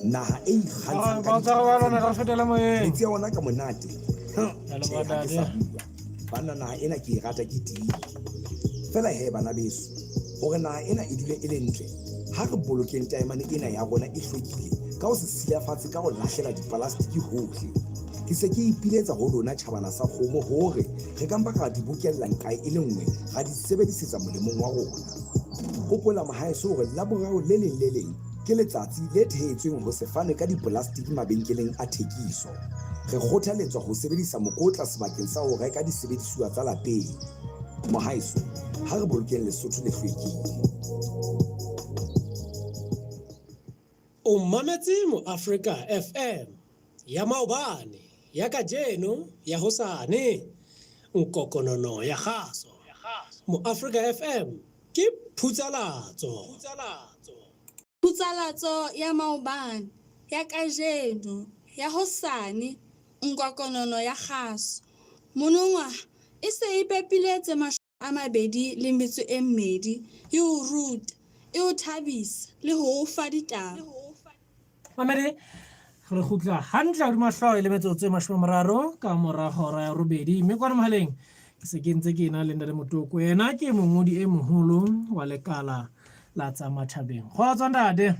Naha e ikgantshang ka ditaba Metsi a ona ka monate. Tjhe, ha ke sa bua. Banna naha ena ke e rata ke tiile. Feela he bana beso, hore naha ena e dule e le ntle, ha re bolokeng taemane ena ya rona e hlwekile ka ho se silafatse ka ho lahlela dipolastiki hohle. Ke se ke ipiletsa ho lona tjhabana sa kgomo hore re ka mpa ra di bokella nqae e le nngwe ra di sebedisetsa molemong wa rona. Hopola mohaeso hore Laboraro le leng le leng ke letsatsi le thehetsweng ho se fanwe ka dipolastiki mabenkeleng a thekiso. Re kgothaletswa ho sebedisa mokotla sebakeng sa ho reka disebedisuwa tsa lapeng. Mohaeso, ha re bolokeng Lesotho le hlwekile. O mametse Moafrika FM ya maobane, ya kajeno, ya hosane. Nkokonono ya kgaso. Moafrika FM ke phutsalatso. Phutsalatso ya maobane, ya kajeno, ya hosane, nkokonono ya kgaso. Monongwaha e se e pepile tse 22 e o ruta, e o thabisa le ho o fa ditaba. Mamedi, re kgutla hantle hodima hlooho e le metsotso e 30 ka mora hora ya robedi. Mme kwana mohaleng ke se ke ntse ke ena le Ntate Motoko. Yena ke mongodi e moholo wa lekala la tsa matjhabeng. Kgotso ntate.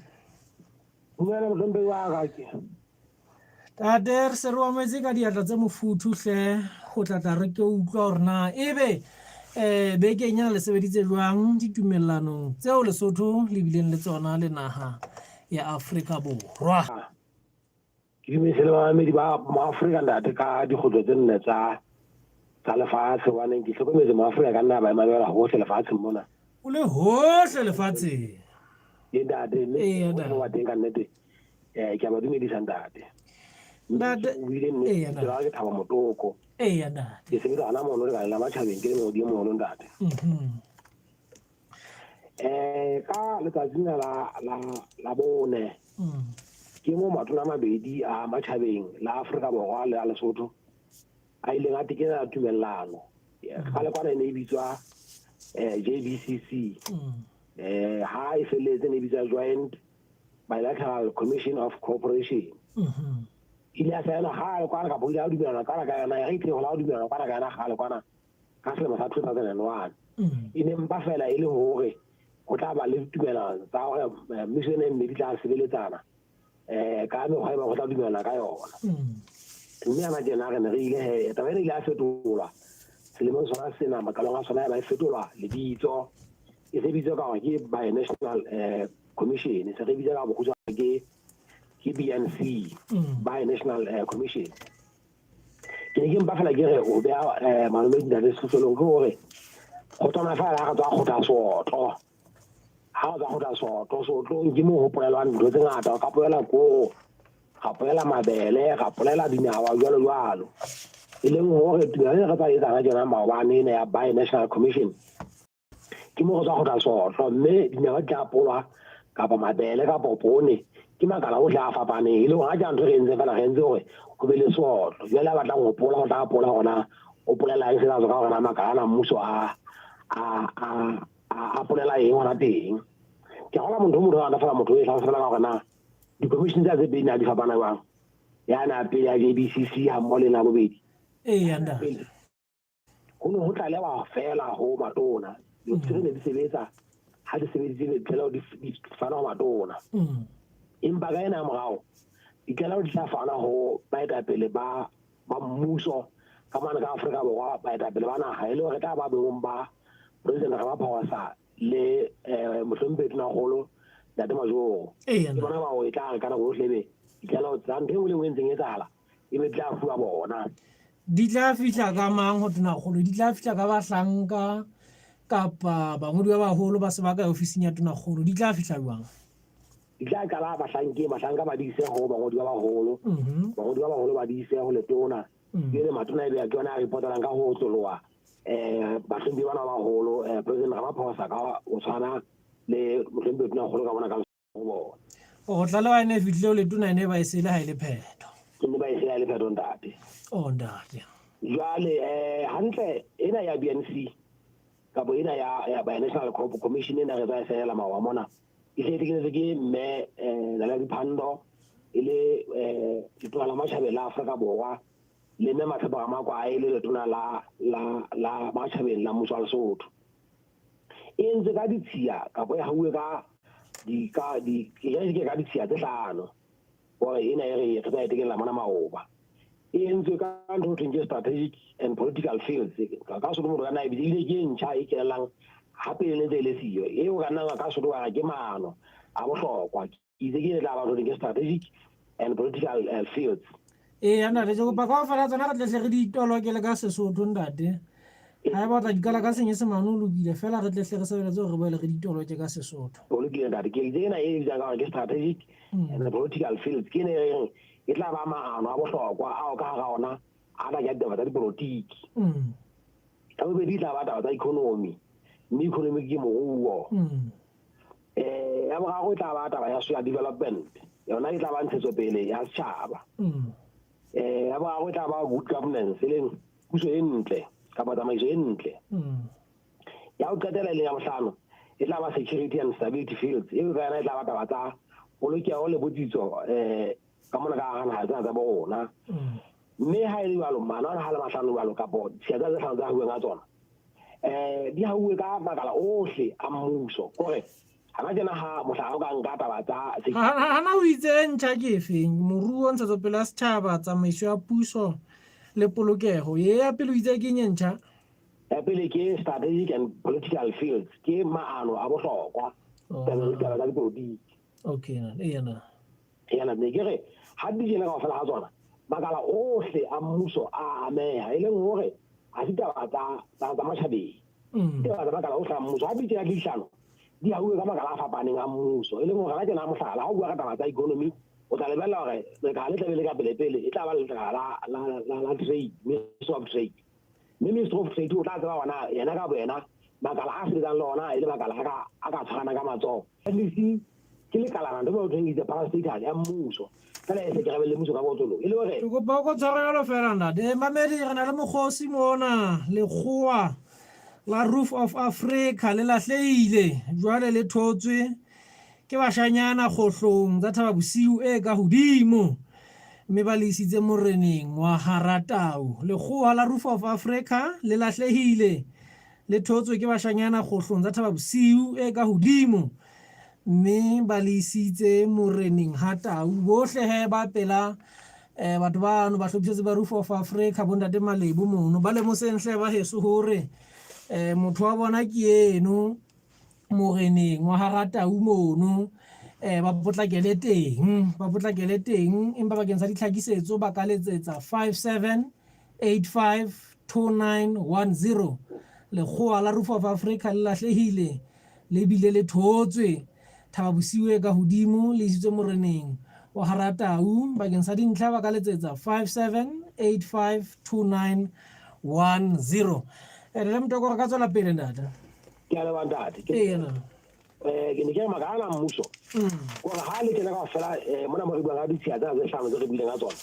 Dumela mohlomphehi wa ka ke. Tate re se re amohetse ka diatla tse mofuthu hle ho tla tla re ke utlwa hore na ebe eh bekeng ena le sebeditse jwang ditumellanong tseo Lesotho le bileng le tsona le naha ya Afrika Borwa. Ke dumedise le bamamedi ba Moafrika ntate ka dikgutlo tse nne tsa Tsa lefatshe hobaneng ke hlokometse Moafrika ka nna ba emamela hohle lefatsheng mona. O le hohle lefatsheng. Ee ntate, mme Eya, ntate. wa teng ka nnete eh ke a ba dumedisa ntate. Ntate, O buile nnete, eya, ntate. ke ra ke thaba motoko. Eya ntate. Ke sebetsa hona mono lekaleng la matjhabeng ke le mongodi e moholo ntate. Eh ka letsatsi lena la la la bone ke mo matona a mabedi a matjhabeng la Afrika Borwa le a Lesotho a ileng a tekena tumellano. Kgale kwana e ne e bitswa JBCC. Ha e felletse ne e bitswa Joint Bilateral Commission of Cooperation. Ile ya saenwa kgale kwana kapa o ile a dumellana kwana ka yona, e re tlile ho la ho dumellana kwana ka yona kgale kwana ka selemo sa 2001. E ne mpa fela e le hore ho tla ba le ditumellano tsa hore mmuso ena e mmedi tla sebeletsana ka mekgwa e bang ho tla dumellana ka yona. Mme hana tjena re ne re ile he, taba ena ile ya fetolwa selemong sona sena, maqalong a sona ya ba e fetolwa lebitso. E se bitswa ka hore ke Binational Commission, se re bitsa ka bokgutshwane ke BNC, Binational Commission. Ke ne ke mpa fela ke re ho beha malome ntate sehlohlolong ke hore ho tswana fela ha re tswa kgotha seotlo. Ha re tswa kgotha seotlo, seotlong ke moo ho polelwang dintho tse ngata, o ka polela koro, ga polela mabele, ga polela dinawa jwalo jwalo. E leng hore tumelo e re tsa etsang ka tjena maobane ena ya Binational Commission ke mo re tswa kgotha seotlo, mme dinawa di tla polwa kapa mabele kapa poone ke makala ohle a fapaneng. E leng hore ha ke ntho re entse fela, re entse hore ho be le seotlo. Jwale a batlang ho pola, ho tla pola hore o polela eng, sena ka hore na makala ana mmuso a polela eng hona teng. Ke kgolwa motho o motho a rata fela motho e hlalosa fela ka hore na di-commission tsa tse pedi na di fapana jwang. Ya na pele ya JBCC ha mmoho le na bobedi. Eya, ntate. Ho ne ho tlalewa fela ho matona. Dilo ne di sebetsa ha di sebeditse ditlaleho di fana ho matona. Empa ka ena ya morao ditlaleho di tla fana ho baetapele ba mmuso ka mane ka Afrika Borwa, baetapele ba naha, e le hore tla ba boemong ba President Ramaphosa le mohlomphehi Tonakgolo Ntate Majoro. Ke bona bao e tla re ka nako yohle ebe ditlaleho tsa ntho e nngwe le nngwe e ntseng e etsahala e be tla fuwa bona. Di tla fihla ka mang ho Tonakgolo? Di tla fihla ka bahlanka kapa bangodi ba baholo ba se ba ka ofising ya Tonakgolo? Di tla fihla jwang? Di tla qala bahlankeng, bahlanka ba di ise ho bangodi ba baholo. Bangodi ba baholo ba di ise ho letona. Jwale matona ebe ke yona a reportelang ka ho otloloha bahlomphehi bana ba baholo, President Ramaphosa ka o tshwana le mohlomphehi Tonakgolo ka bona ka ho bona. O tlalewa ene e fihlile ho letona ene ba e sele ha e le phetho. Ne ba e sele ha e le phetho ntate. Oh ntate. Jwale hantle ena ya BNC kapa ena ya Binational Commission ena re tsa e sehela mawa mona. E se tekeletse ke mme Naledi Pandor e le letona la matjhabeng la Afrika Borwa le mme Matshepo Ramakwae le letona la la la matjhabeng la mmuso wa Lesotho. E entse ka ditshiya kapa e hauwe ka di ka di ke ka ditshiya tse hlano hore ena e re re tla e tekella mona maoba. E entswe ka ntho ho thweng ke strategic and political fields. Ka Sotho motho ka nna e bitsa, ebile ke e ntjha e kenellang hape e ntse e le siyo. E o ka nna ka Sotho wa re ke maano a bohlokwa. Ke itse ke e tla ba ntho ke strategic and political fields. Eya ntate, ke kopa kaofela tsona re tlehle re di tolokele ka Sesotho ntate. Ha eba o tla di kala ka Senyesemane o lokile, fela re tlehle re sebeletse hore re boele re di toloke ka Sesotho. O lokile ntate, ke itse ena e bitsang ka hore ke strategic and political fields. Ke ena e reng e tla ba maano a bohlokwa ao ka hara ona a tla kenya ditaba tsa dipolotiki. Ya bobedi e tla ba taba tsa economy, mme economy ke moruo. Ya boraro e tla ba taba ya social development, yona e tla ba ntshetsopele ya setjhaba. Ya boraro e tla ba good governance, e leng puso e ntle kapa tsamaiso e ntle. Ya ho qetela e leng ya bohlano e tla ba security and stability fields, eo ka yona e tla ba taba tsa polokeho le botsitso ka mona ka hara naha tsena tsa bo rona. Mme ha e le jwalo, maano ana ha le mahlano jwalo kapo ditshiya tsa tse hlano tsa hauweng ka tsona di hauwe ka makala ohle a mmuso. Kore hana tjena ha mohlala o ka nka taba tsa Hana o itse e ntjha ke efeng? Moruo, ntshetsopele ya setjhaba, tsamaiso ya puso le polokeho. E ya pele o itse ke eng e ntjha? Ya pele ke strategic and political fields, ke maano a bohlokwa tabeng ditaba tsa dipolotiki. Okay, ena. Ena ne ke re ha di tjena kaofela ha tsona makala ohle a mmuso a ameha, e leng hore Ha se taba tsa matjhabeng. Ke taba tsa makala ohle a mmuso. Hape tjena tlhodisano di hauwe ka makala a fapaneng a mmuso. E leng hore ha tjena mohlala, ha o bua ka taba tsa economy, o tla lebella hore lekala le tlabe le ka pele-pele e tla ba lekala la trade, Ministry of Trade. Mme Ministry of Trade o tla tseba hore na yena ka boyena makala a sebetsang le ona e le makala a ka tshwarana ka matsoho. At least ke lekalana ntho e thweng is a parastatal ya mmuso fela e se ke rabelle mmuso ka botlolo e le hore Ke kopa o ko tshwarelo fela ntate. Mamedi re na le mokgosi mona lekgowa la Roof of Africa le lahlehile jwale le thotswe ke bashanyana kgohlong tsa Thaba Bosiu e ka hodimo mme ba le isitse moreneng wa Haratau. Lekgowa la Roof of Africa le lahlehile le thotswe ke bashanyana kgohlong tsa Thaba Bosiu e ka hodimo mme ba le isitse moreneng ha tau. Bohle he ba pela eh, batho bano ba hlophisetse ba Roof of Africa bontate Malebo mono ba lemoseng hle ba heso hore eh, motho wa bona ke eno moreneng wa Haratau mono eh, ba potlakele teng ba potlakele teng empa bakeng sa ditlhakisetso ba ka letsetsa 57 852910. Lekgowa la Roof of Africa le lahlehile le bile le thotswe Thaba Bosiu e ka hodimo le isitswe moreneng wa Haratau. Bakeng sa dintlha ba ka letsetsa 57852910. Re Motoko re ka tswela pele ntate. Ke a leboha ntate. Ee na. Eh, ke ne ke re makala ana a mmuso kore ha le kena kaofela eh, mona mo re buang ka ditshiya tsena tse hlano tse re buileng ka tsona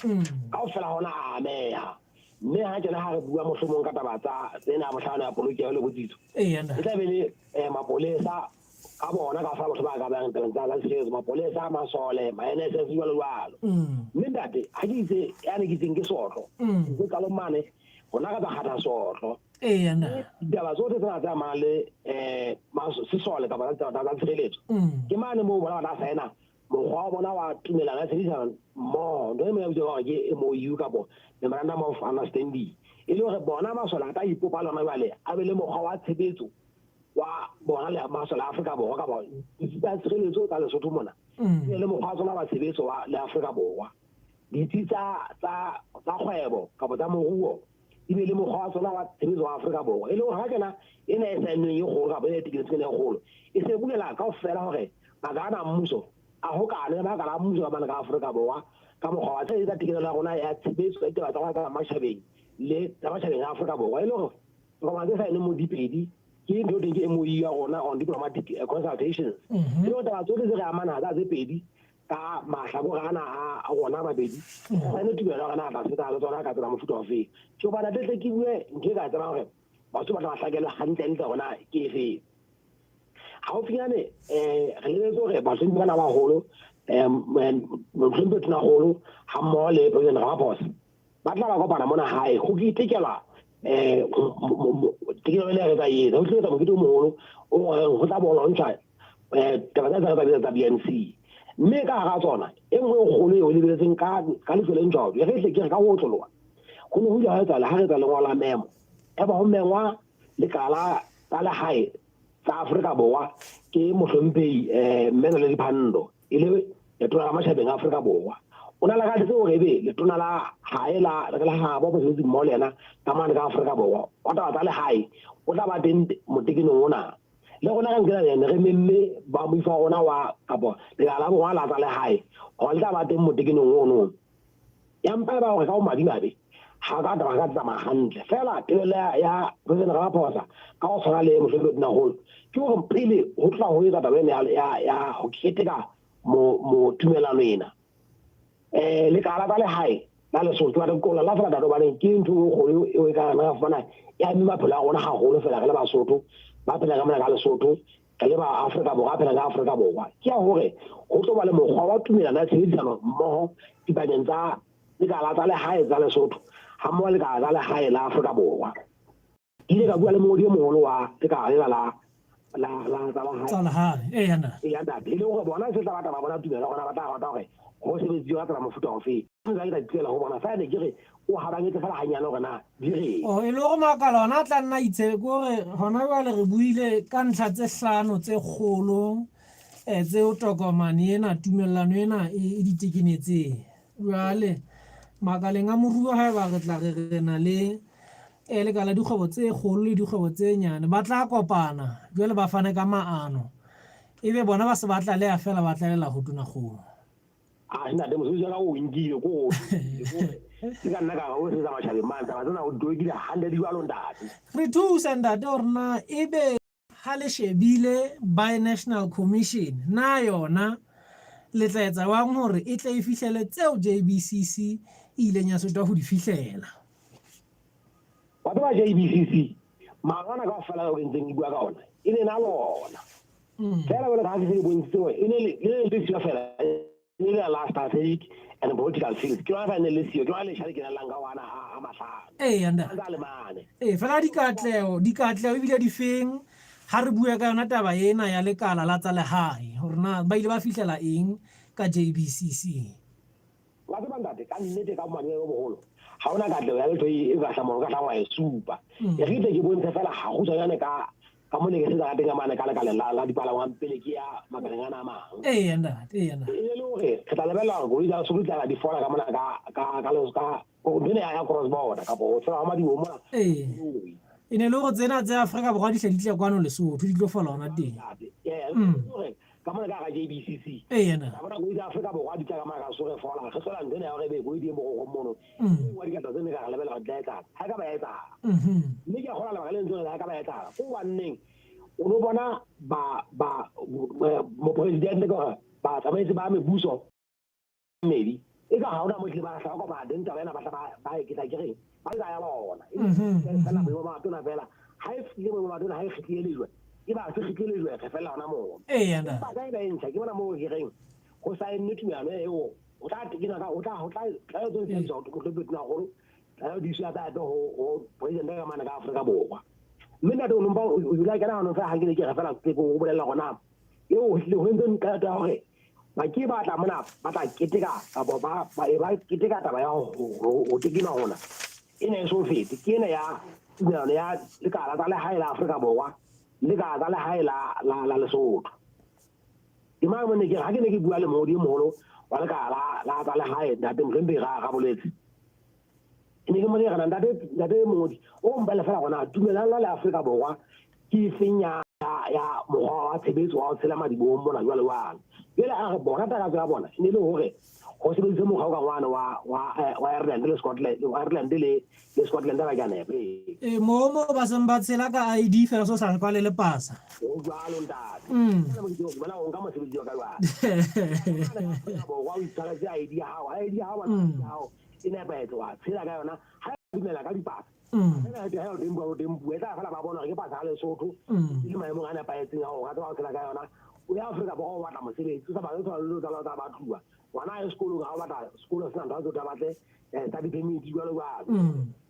kaofela hona a ameha mme ha kena ha re bua mohlomong ka taba tsa tsena bohlano ya polokeho le botsitso e tla be le eh, mapolesa ka bona kaofela batho ba ka bang tabeng tsa tshireletso mapolesa masole ma-nss jwalo jwalo mme ntate ha ke itse yane ke itseng ke sotlo ke qalong mane rona ka tsa kgatha sotlo Eya na. Ditaba tsohle tsena tse amanang le um sesole kapa tsa tsa tshireletso ke mane moo bona ba tla saena mokgwa wa bona wa tumelano ya tshebedisano mmoho ntho e mongwe ya bitswa gore ke MOU kapo memorandum of understanding e le gore bona masole a tla ipopa lona jwale a be le mokgwa wa tshebetso wa bona le masole a Afrika Borwa kapa ditsi tsa tshireletso tsa Lesotho mona e le mokgwa wa tsona wa tshebetso wa le Afrika Borwa ditsi tsa tsa tsa kgwebo kapa tsa moruo e be le mokgwa wa tsona wa tshebetso wa Afrika Borwa e le gore ga kena ena e saennweng e kgolo kapa e tekenetseng e kgolo e se bulela kaofela gore makala a mmuso a hokane le makala a mmuso ka mane ka Afrika Borwa ka mokgwa wa tshebetso tekenelo ya rona ya tshebetso ya ditaba tsa rona tsa matjhabeng le tsa matjhabeng a Afrika Borwa e le gore tokomane tse saennweng mo dipedi ke ntho teng ke MOU ya rona on diplomatic consultations e le gore taba tsohle tse re amana tsa tse pedi ka mahlakore ana a rona a mabedi saene tumelo ya rona a tla sebetsana le tsona ka tsela mofuta ofeng ke gobane tle tle ke bue ntho e ka tsebang gore batho ba tla ba hlakelwa gantlentle gona ke efeng gaufinyane um re lebetse gore batlhomphi bana bagolo um motlhomphi tonagolo ga mmogo le president Ramaphosa ba tla ba kopana mona gae go ke itekelwa um tekelo e le re tsa etsa go tlo etsa mokete o mogolo o goreng go tla bo launcha um taba tsa tsa tsa B N C mme ka gara tsona e nngwe e kgolo eo lebeletseng ka ka leihlo le ntjhao e re tle ke re ka go otlologa go ne go ile ga etsa le ga re etsa lengolo la memo e ba go mengwa lekala tsa legae tsa Afrika Borwa ke mohlomphehi um mme Naledi Pandor e le letona la matjhabeng a Afrika Borwa o na lakaditse gore ebe letona la hae la la gabo mosebetsi mmoho le yena ka mane ka Afrika Borwa wa taba tsa lehae o tla ba teng motekenong ona le rona ka nkela yene re memme ba moifo wa rona wa kapo lekala la borwa la tsa lehae gore le tla ba teng motekenong ono ya mpa e ba gore ka go madimabe ga ka taba ka tsamaya gantle fela tebelo ya President Ramaphosa ka go tshwana le mohlomphedi Tonakgolo ke gore pele go tla go etsa taba ena ya go keteka mo tumelano ena um lekala tsa legae la Lesotho ba re kola la fela tate gobane ke ntho e kgolo eo e ka rena fumana e ame maphelo a rona gagolo fela re le Basotho ba phela ka mona ka Lesotho re le ba Afrika Borwa phela ka Afrika Borwa ke ya gore go tlo ba le mokgwa wa tumelano ya tshebedisano mmoho dipakeng tsa lekala tsa lehae tsa Lesotho ga mmoho lekala tsa lehae la Afrika Borwa ke ile ka bua le mongodi e moholo wa lekala lela la la la tsa lehae ee yana ee ntate e le gore bona se tla batla ba bona tumelo gona ba tla rata gore go sebetsiwa ka tsela mofuta ofe ke tla tlela go bona fa ne ke re o habangetse fela ganyane gore na di reng o e le gore makala ona a tla nna itse kore gona jwale re buile ka ntlha tse hlano tse kgolo um tseo tokomane ena tumellano ena e di tekenetseng jwale makaleng a moruo haeba re tla re re na le eh, lekala la dikgwebo tse kgolo le dikgwebo tse nyane ba tla kopana jwale ba fane ka maano ebe bona ba se ba tlaleha fela ba tlalela ho tonakgolo. A ntate mosebetsi wa ka o nkile ko go ke ka nna ka o setsa matjhabeng mane taba tsena o di hantle di jwalo ntate. Re thusa ntate hore na ebe ha le shebile Bi-National Commission na yona le tla etsa jwang hore e tle e fihlele tseo JBCC e ileng ya sotwa ho di fihlela. Wa tseba JBCC maano ana kaofela ao ke ntseng ke bua ka ona e ne na lona. Fela jwalo ka ha ke se ke bontshitse hore e ne le le le siyo fela e ne le la strategic and political field. Ke yona fela e ne le siyo, ke yona letjha le kenellang ka ho ana a mahlano. Eya ntate. A ntse a le mane. Ee, fela dikatleho, dikatleho ebile di feng ha re bua ka yona taba ena ya lekala la tsa lehae hore na ba ile ba fihlela eng ka JBCC? Wa tseba ntate, ka nnete ka bomadimabe bo boholo, ha hona katleho ya letho e ka hlahang o ka hlahang wa e supa. E re ke tle ke bontshe fela hakgutshwanyane ka ka mo ne ke sebetsa ka teng ka mane ka lekaleng la la dipalangwang pele ke ya makaleng ana a mang. Eya ntate, eya ntate. E ne le hore re tla lebella hore koloi tsa Lesotho di tla di fola ka mona ka ka ka ka ntho ena ya cross border kapa ho tshela ha madiboho mona. Ee. E ne le hore tsena tsa Afrika Borwa di hle di tle kwano Lesotho di tlo fola hona teng. Ee, hore ka mona ka hara JBCC. Ee, na. Ka bona koloi tsa Afrika Borwa di tla ka mona ka Lesotho re fola, re hlola ntho ena ya hore ebe koloi di ye morokong mono. Wa dikatla tse ne ka re lebella hore di tla etsahala. Ha e ka ba ya etsahala. Mme ke a kgolwa lebaka le entseng hore ha e ka ba ya etsahala. Ke hobanneng o no bona ba ba mopresidente ke hore batsamaisi ba mebuso mmedi e ka ha hona mo tlile ba hla kopana teng taba ena ba hla ba e ketla ke reng ba etsa ya bona e fela boemo ba matona fela ha e fihle boemo ba matona ha e kgitlile lejwe e ba se kgitlile lejwe re fella hona moo empa ka ena e ntjha ke bona moo ke reng ho saenne tumellano eo o tla tekena ka o tla ho tla tla yo tlo tswa ho tlo tona haholo tla yo diso ya tla ho ho president ka mane ka Afrika Borwa mme ntate o nompa o dula kena hanong fela ha ke ne ke re fela ke go bolella gona eo ho hlile ho entse qeto ya hore ba ke ba tla mona ba tla keteka kapa ba ba e ba keteka taba ya ho tekena hona e ne e so fete ke ena ya tumellano ya lekala tsa lehae la Afrika Borwa le lekala tsa lehae la la la Lesotho ke mang mo ne ke ha ke ne ke bua le mongodi e moholo wa lekala la la tsa lehae ntate Mohlomphei ra ra boletse ke ne ke mo re ntate ntate mongodi o mpele fela gona tumelano le Afrika Borwa ke e feng ya ya mokgwa wa tshebetso wa ho tshela madibohong mona jwale jwalo jwale a re bona takatso ya bona e ne le hore ho sebedise mokgwa o ka ngwane wa wa wa Ireland le Scotland Ireland le le Scotland ba ke a nepa ee Ee, moo moo ba seng ba tshela ka ID fela so sa kwale le pasa. Ho jwalo ntate. Ke bona o nka mosebetsi wa ka jwale. Borwa o itshwaretse ID ya hao ID ya hao ya hao e nepahetse wa tshela ka yona ha e dumela ka dipasa fela ha o teng bua o teng bua e tla fela ba bona hore ke pasa ya Lesotho e le maemong a nepahetseng a hore a tseba ho tshela ka yona o ya Afrika Borwa o batla mosebetsi o sa batle tshwana le tsa tsa batluwa ngwana a ye sekolong ha o batla sekolo se na ntho a tse batle study permit jwalo jwalo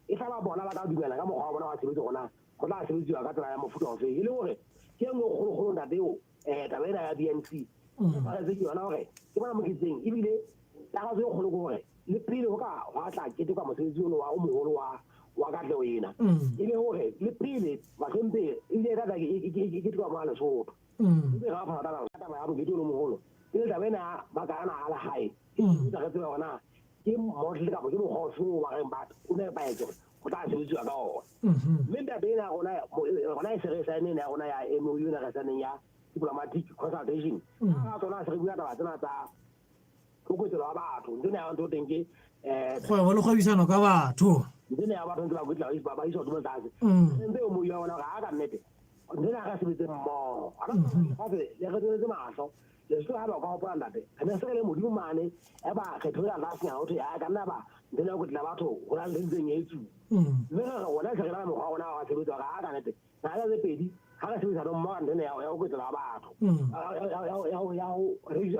e tla ba bona ba tla dumela ka mokgwa wa bona wa tshebetso gona go tla sebetsiwa ka tsela ya mofuta ofe e le gore ke e nngwe kgolokgolo ntate eo um taba ena ya B N C tshwanetse ke yona gore ke bona moketseng ebile takatso e kgolo ke gore le pele ho ka hwa tla ketekwa mosebetsi ono wa o moholo wa wa katleho ena e le gore le pele bahlomphegi ebile e tla tla e ketekwa mo a Lesotho ebe ga phara taba taba ya mokete ono moholo pele taba ena ya maka ana a lehae e tla re tseba hore na ke model kapa ke mokgwa ofe o ba reng batho o nepahetse gore go tla sebetsiwa ka ona mme ntate ena ya rona rona e se re saene ena ya rona ya MOU ena re saeneng ya diplomatic consultation ka tsona se re bua taba tsena tsa fokotselo wa batho ntse ne ya ntho teng ke Kgwebo le kgwebisano ka batho. Ntse ne ya batho ntse ba kwetla ba ba iswa godimo tlase ntse o moya ona gore a ka nnete ntse ne ga sebetse mmogo ana lefatshe le re tsweletse mahlo Lesotho ha ba ka hopola ntate re ne se re le modimo mane e ba re thola tlase nyana ho thwe a ka nna ba ntse ne ya kwetla batho go na le ntseng e etsuwa mme re re rona se re na le mokgwa wa rona wa tshebetso gore a ka nnete naga tse pedi ga re sebedisano mmogo ntho ena ya go kwetlela batho ya go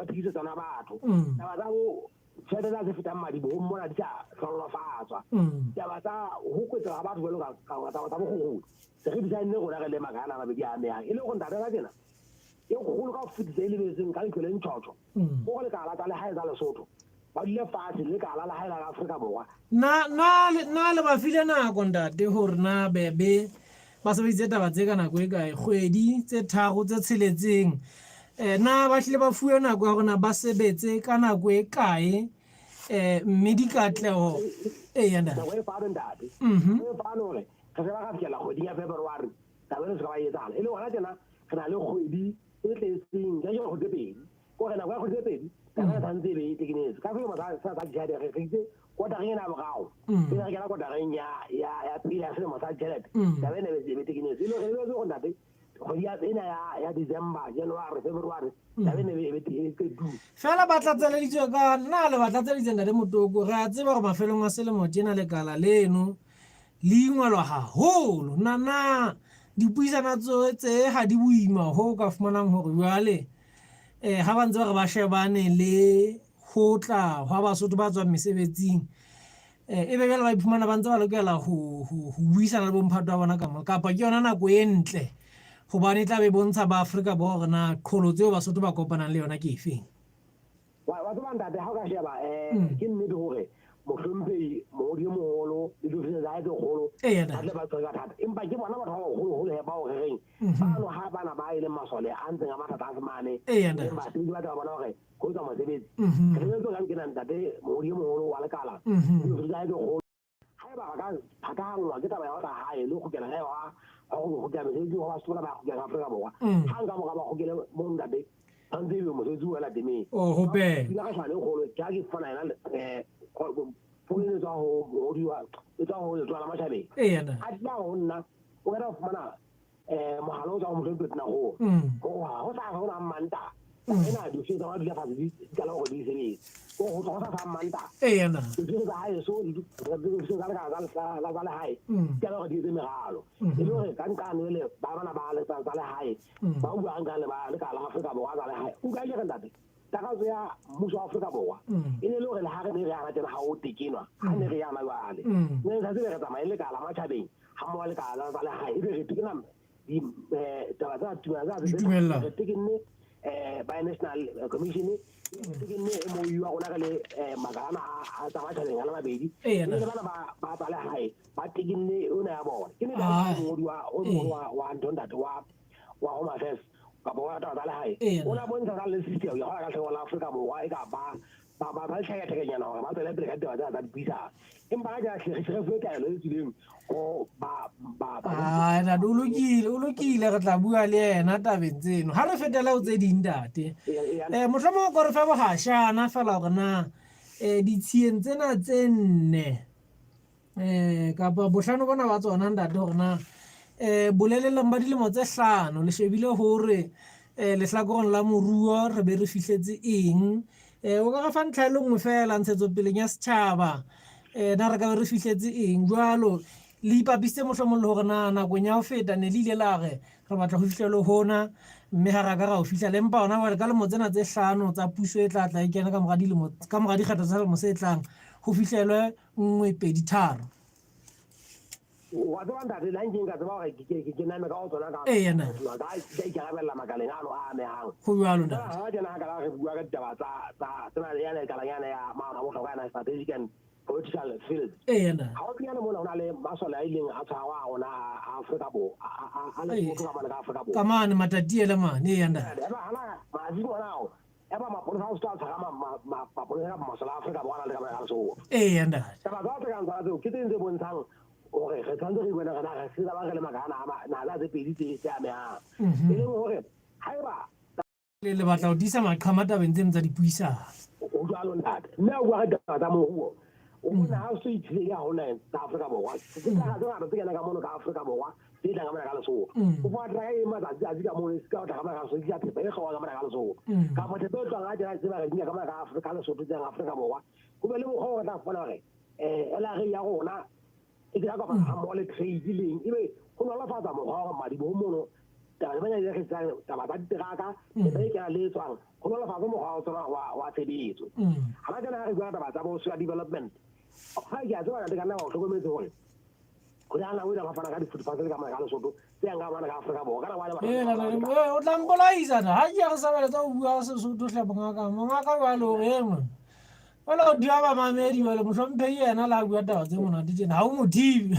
thekisetsana batho taba tsa bo tšhelete tsa tse fetang madibohong mona di sa hlollofatswa taba tsa go kwetlela ga batho jalo ka taba tsa bogogodi se re di saenne rona re le makana a mabedi a amehang e le gore ntate ka tsena e kgolo ka go fetisa e lebetseng ka leihlo le ntšhotšho ko go lekala tsa legae tsa Lesotho ba dule fatshe le lekala la legae la Afrika Borwa. Na na na le ba file nako ntate hore na bebe ba sebeditse taba tse ka nako e kae kgwedi tse tharo tse tsheletseng eh, na ba hlile ba fuwe nako ya hore na ba sebetse ka nako e kae eh, mme dikatleho ee ntate nako e fano ntate e fano hore. Re se ba ka fitlhela kgweding ya February taba eno se ka ba e etsagala. E le gona tjena re na le kgwedi e tletseng ka kgwedi tse pedi. Ko re nako ya kgwedi tse pedi taba e tshwanetse e be e tekenetswe. Ka selemo sa sa ditjhelete re itse kotareng ena ya boraro pele re kena kotareng ya ya ya pele ya selemo sa ditjhelete taba ena e be tekenetswe. E le re lebetse gore ntate kgwedi ya ena ya ya December, January, February taba ena e be e qetuwe. Fela ba tlatseleditswe ka nna le ba tlatseditse ntate Motoko. Re a tseba gore mafelong a selemo tjena lekala leno le ingwelwa haholo. Na na dipuisano tse ga di boima ho o ka fumanang hore jwale um ha ba ntse ba re ba shebane le ho tla hwa Basotho ba tswang mesebetsing um e be jwale ba iphumana ba ntse ba lokela ho buisana le bomphato wa bona ka mo, kapa ke yona nako e ntle hobane e tla be bontsha ba Afrika Borwa hore na qholotso eo Basotho ba kopanang le yona ke efeng. Wa tseba ntate, ha o ka sheba um ke nnete hore mohlomphehi mongodi e moholo le diofisiri tsa hae tse kgolo ba tle ba tshwere ka thata, empa ke bona batho ba baholoholo he bao re reng bano ha bana ba e leng masole a ntseng a matha tlase mane, leng basebetsi ba tla ba bona hore ho etsa mosebetsi. Re lebeletse hore ka nkena ntate mongodi e moholo wa lekala le diofisiri tsa hae tse kgolo, haeba ba ka phathahanngwa ke taba ya ho tla hae le ho kgutlela hae wa ho kgutlela mesebetsing wa Basotho ba kgutlela Afrika Borwa, hang ka mora ba kgutlele mo ntate tshwanetse ebe mosebetsi o wela temeng. Oh, ho pele. Pula ka tshwane e kgolo ke ha ke fana yena founu e tswa ho mongodi wa e tswa ho Letona la Matjhabeng. A tla ho nna o kena ho fumana mohala o tswang ho Mohlomphehi Tonakgolo. Hore ha ho sa ho na Mantaha. Ena diofisiri tsa rona di dula fatshe di qala hore di sebetse. Hore ho tswa ho sa Mantaha. Diofisiri tsa haeso le diofisiri tsa lekala tsa lehae di qala hore di etse meralo. E le hore ka nqane jwale ba bana ba tsa lehae ba buang ka le ba lekala la Afrika Borwa tsa lehae. Utlwa ke re ntate, takatso ya mmuso wa Afrika Borwa e ne le hore le ha re ne re yana tjena ha o tekenwa, ha ne re yana jwale. Ne re sa tsebe re tsamaye lekala matjhabeng ha mmoho lekala tsa lehae ebe re tekena taba tsa tumellano Ditumellano. re tekenne bi-national commission, re tekenne MOU wa rona re le makalana a tsa matjhabeng a le mabedi. Eya, E le bana ba tsa lehae ba tekenne ona ya bona. Ke ne mongodi wa o mongwe wa ntho ntate wa Home Affairs kapa wa taba tsa lehae. O na bontsha ka le system ya hona ka tlhoko la Afrika Borwa e ka ba ba ba ba tlhakatlhakanyana hore ba tswele pele ka ditaba tsena tsa dipuisano. Empa ha jwale re se re fuwe taelo e tswileng ho ba ba ba Ai, ntate o lokile, o lokile, re tla bua le yena tabeng tseno. Ha re fetela ho tse ding ntate. Mohlomong o ko re fe bohashana fela hore na ditshiyeng tsena tse nne kapa bohlano bona ba tsona ntate hore na boleleleng ba dilemo tse hlano le shebile hore lehlakoreng la moruo re be re fihletse eng. O ka re fa ntlha e le nngwe fela ntshetsopeleng ya setjhaba, na re ka be re fihletse eng jwalo. Le ipapisitse mohlomong le hore na nakong ya ho feta ne le ile la re re batla ho fihlele hona, mme ha ra ka ra ho fihla. Le empa hona jwale ka lemo tsena tse hlano tsa puso e tla tla e kena ka mora dilemo, ka mora dikgetho tsa selemo se tlang, ho fihlelwe nngwe, pedi, tharo. Wa tseba ntate, le ha nke nka tseba hore ke name ka ho tsona ka Eya, ntate. ka ka ikarabella makaleng ano a amehang. Ho jwalo, ntate. Ha tjena ha ka re bua ka ditaba tsa tsa tsena yana lekaleng yana ya maano a bohlokwa yana strategic and political field. Eya, ntate. Haufinyane mona ho na le masole a ileng a tshwarwa a rona a Afrika Borwa, a Lesotho ka mane ka Afrika Borwa. Ka mane Matatiele mane, eya ntate. Eba hana matsatsing ona ao, eba mapolesa a Lesotho a tshwara mapolesa kapa masole a Afrika Borwa a nang le ka mane ka Lesotho. Eya ntate. Taba tsa tse kang tsona tseo ke tse ding tse bontshang hore re tshwanetse re ipone re na re se ba re le makana a naha tse pedi tse amehang. E leng hore haeba Le le batla ho tiisa maqhama tabeng tseno tsa dipuisano. Ho jwalo ntate. Mme a bua ka ditaba tsa moruo, o bona ha o so itshireletsa haholo naheng tsa Afrika Borwa. Ke tsa tse ngata tse kenang ka mono ka Afrika Borwa tse tlang ka mona ka Lesotho. O fumana truck e matsatsi tsatsi ka mono e se ka tla ka mona ka Lesotho, e tlisa thepa e kgaoha ka mona ka Lesotho. Kapa thepa e tlohang ha tjena tse ba re kenya ka mona ka Afrika Lesotho tse yang Afrika Borwa. Ho be le mokgwa o re tla fumana hore LRA ya rona e tla kopana ha mmoho le trade leng ebe ho nolofatsa mokgwa wa hore madiboho mono taba bana le rekisang taba tsa diteraka thepa e kenang le e tswang ho nolofatsa mokgwa wa tsona wa tshebetso. Ha ba kena ha re bua taba tsa bo social development, ha ke a tseba ntate ka nna wa o hlokometse hore ho ya nako e ba fana ka di-food parcel ka mane ka Lesotho tse yang ka mane ka Afrika Borwa ka nako ya batho. O tla mpolaisa na ha ke ya re sabeletsa ho bua Sesotho hle mongaka, mongaka jwale o re eng? Jwale o diha bamamedi jwale mohlomphehi yena le ha bua taba tse monate tjena ha o mo thibe.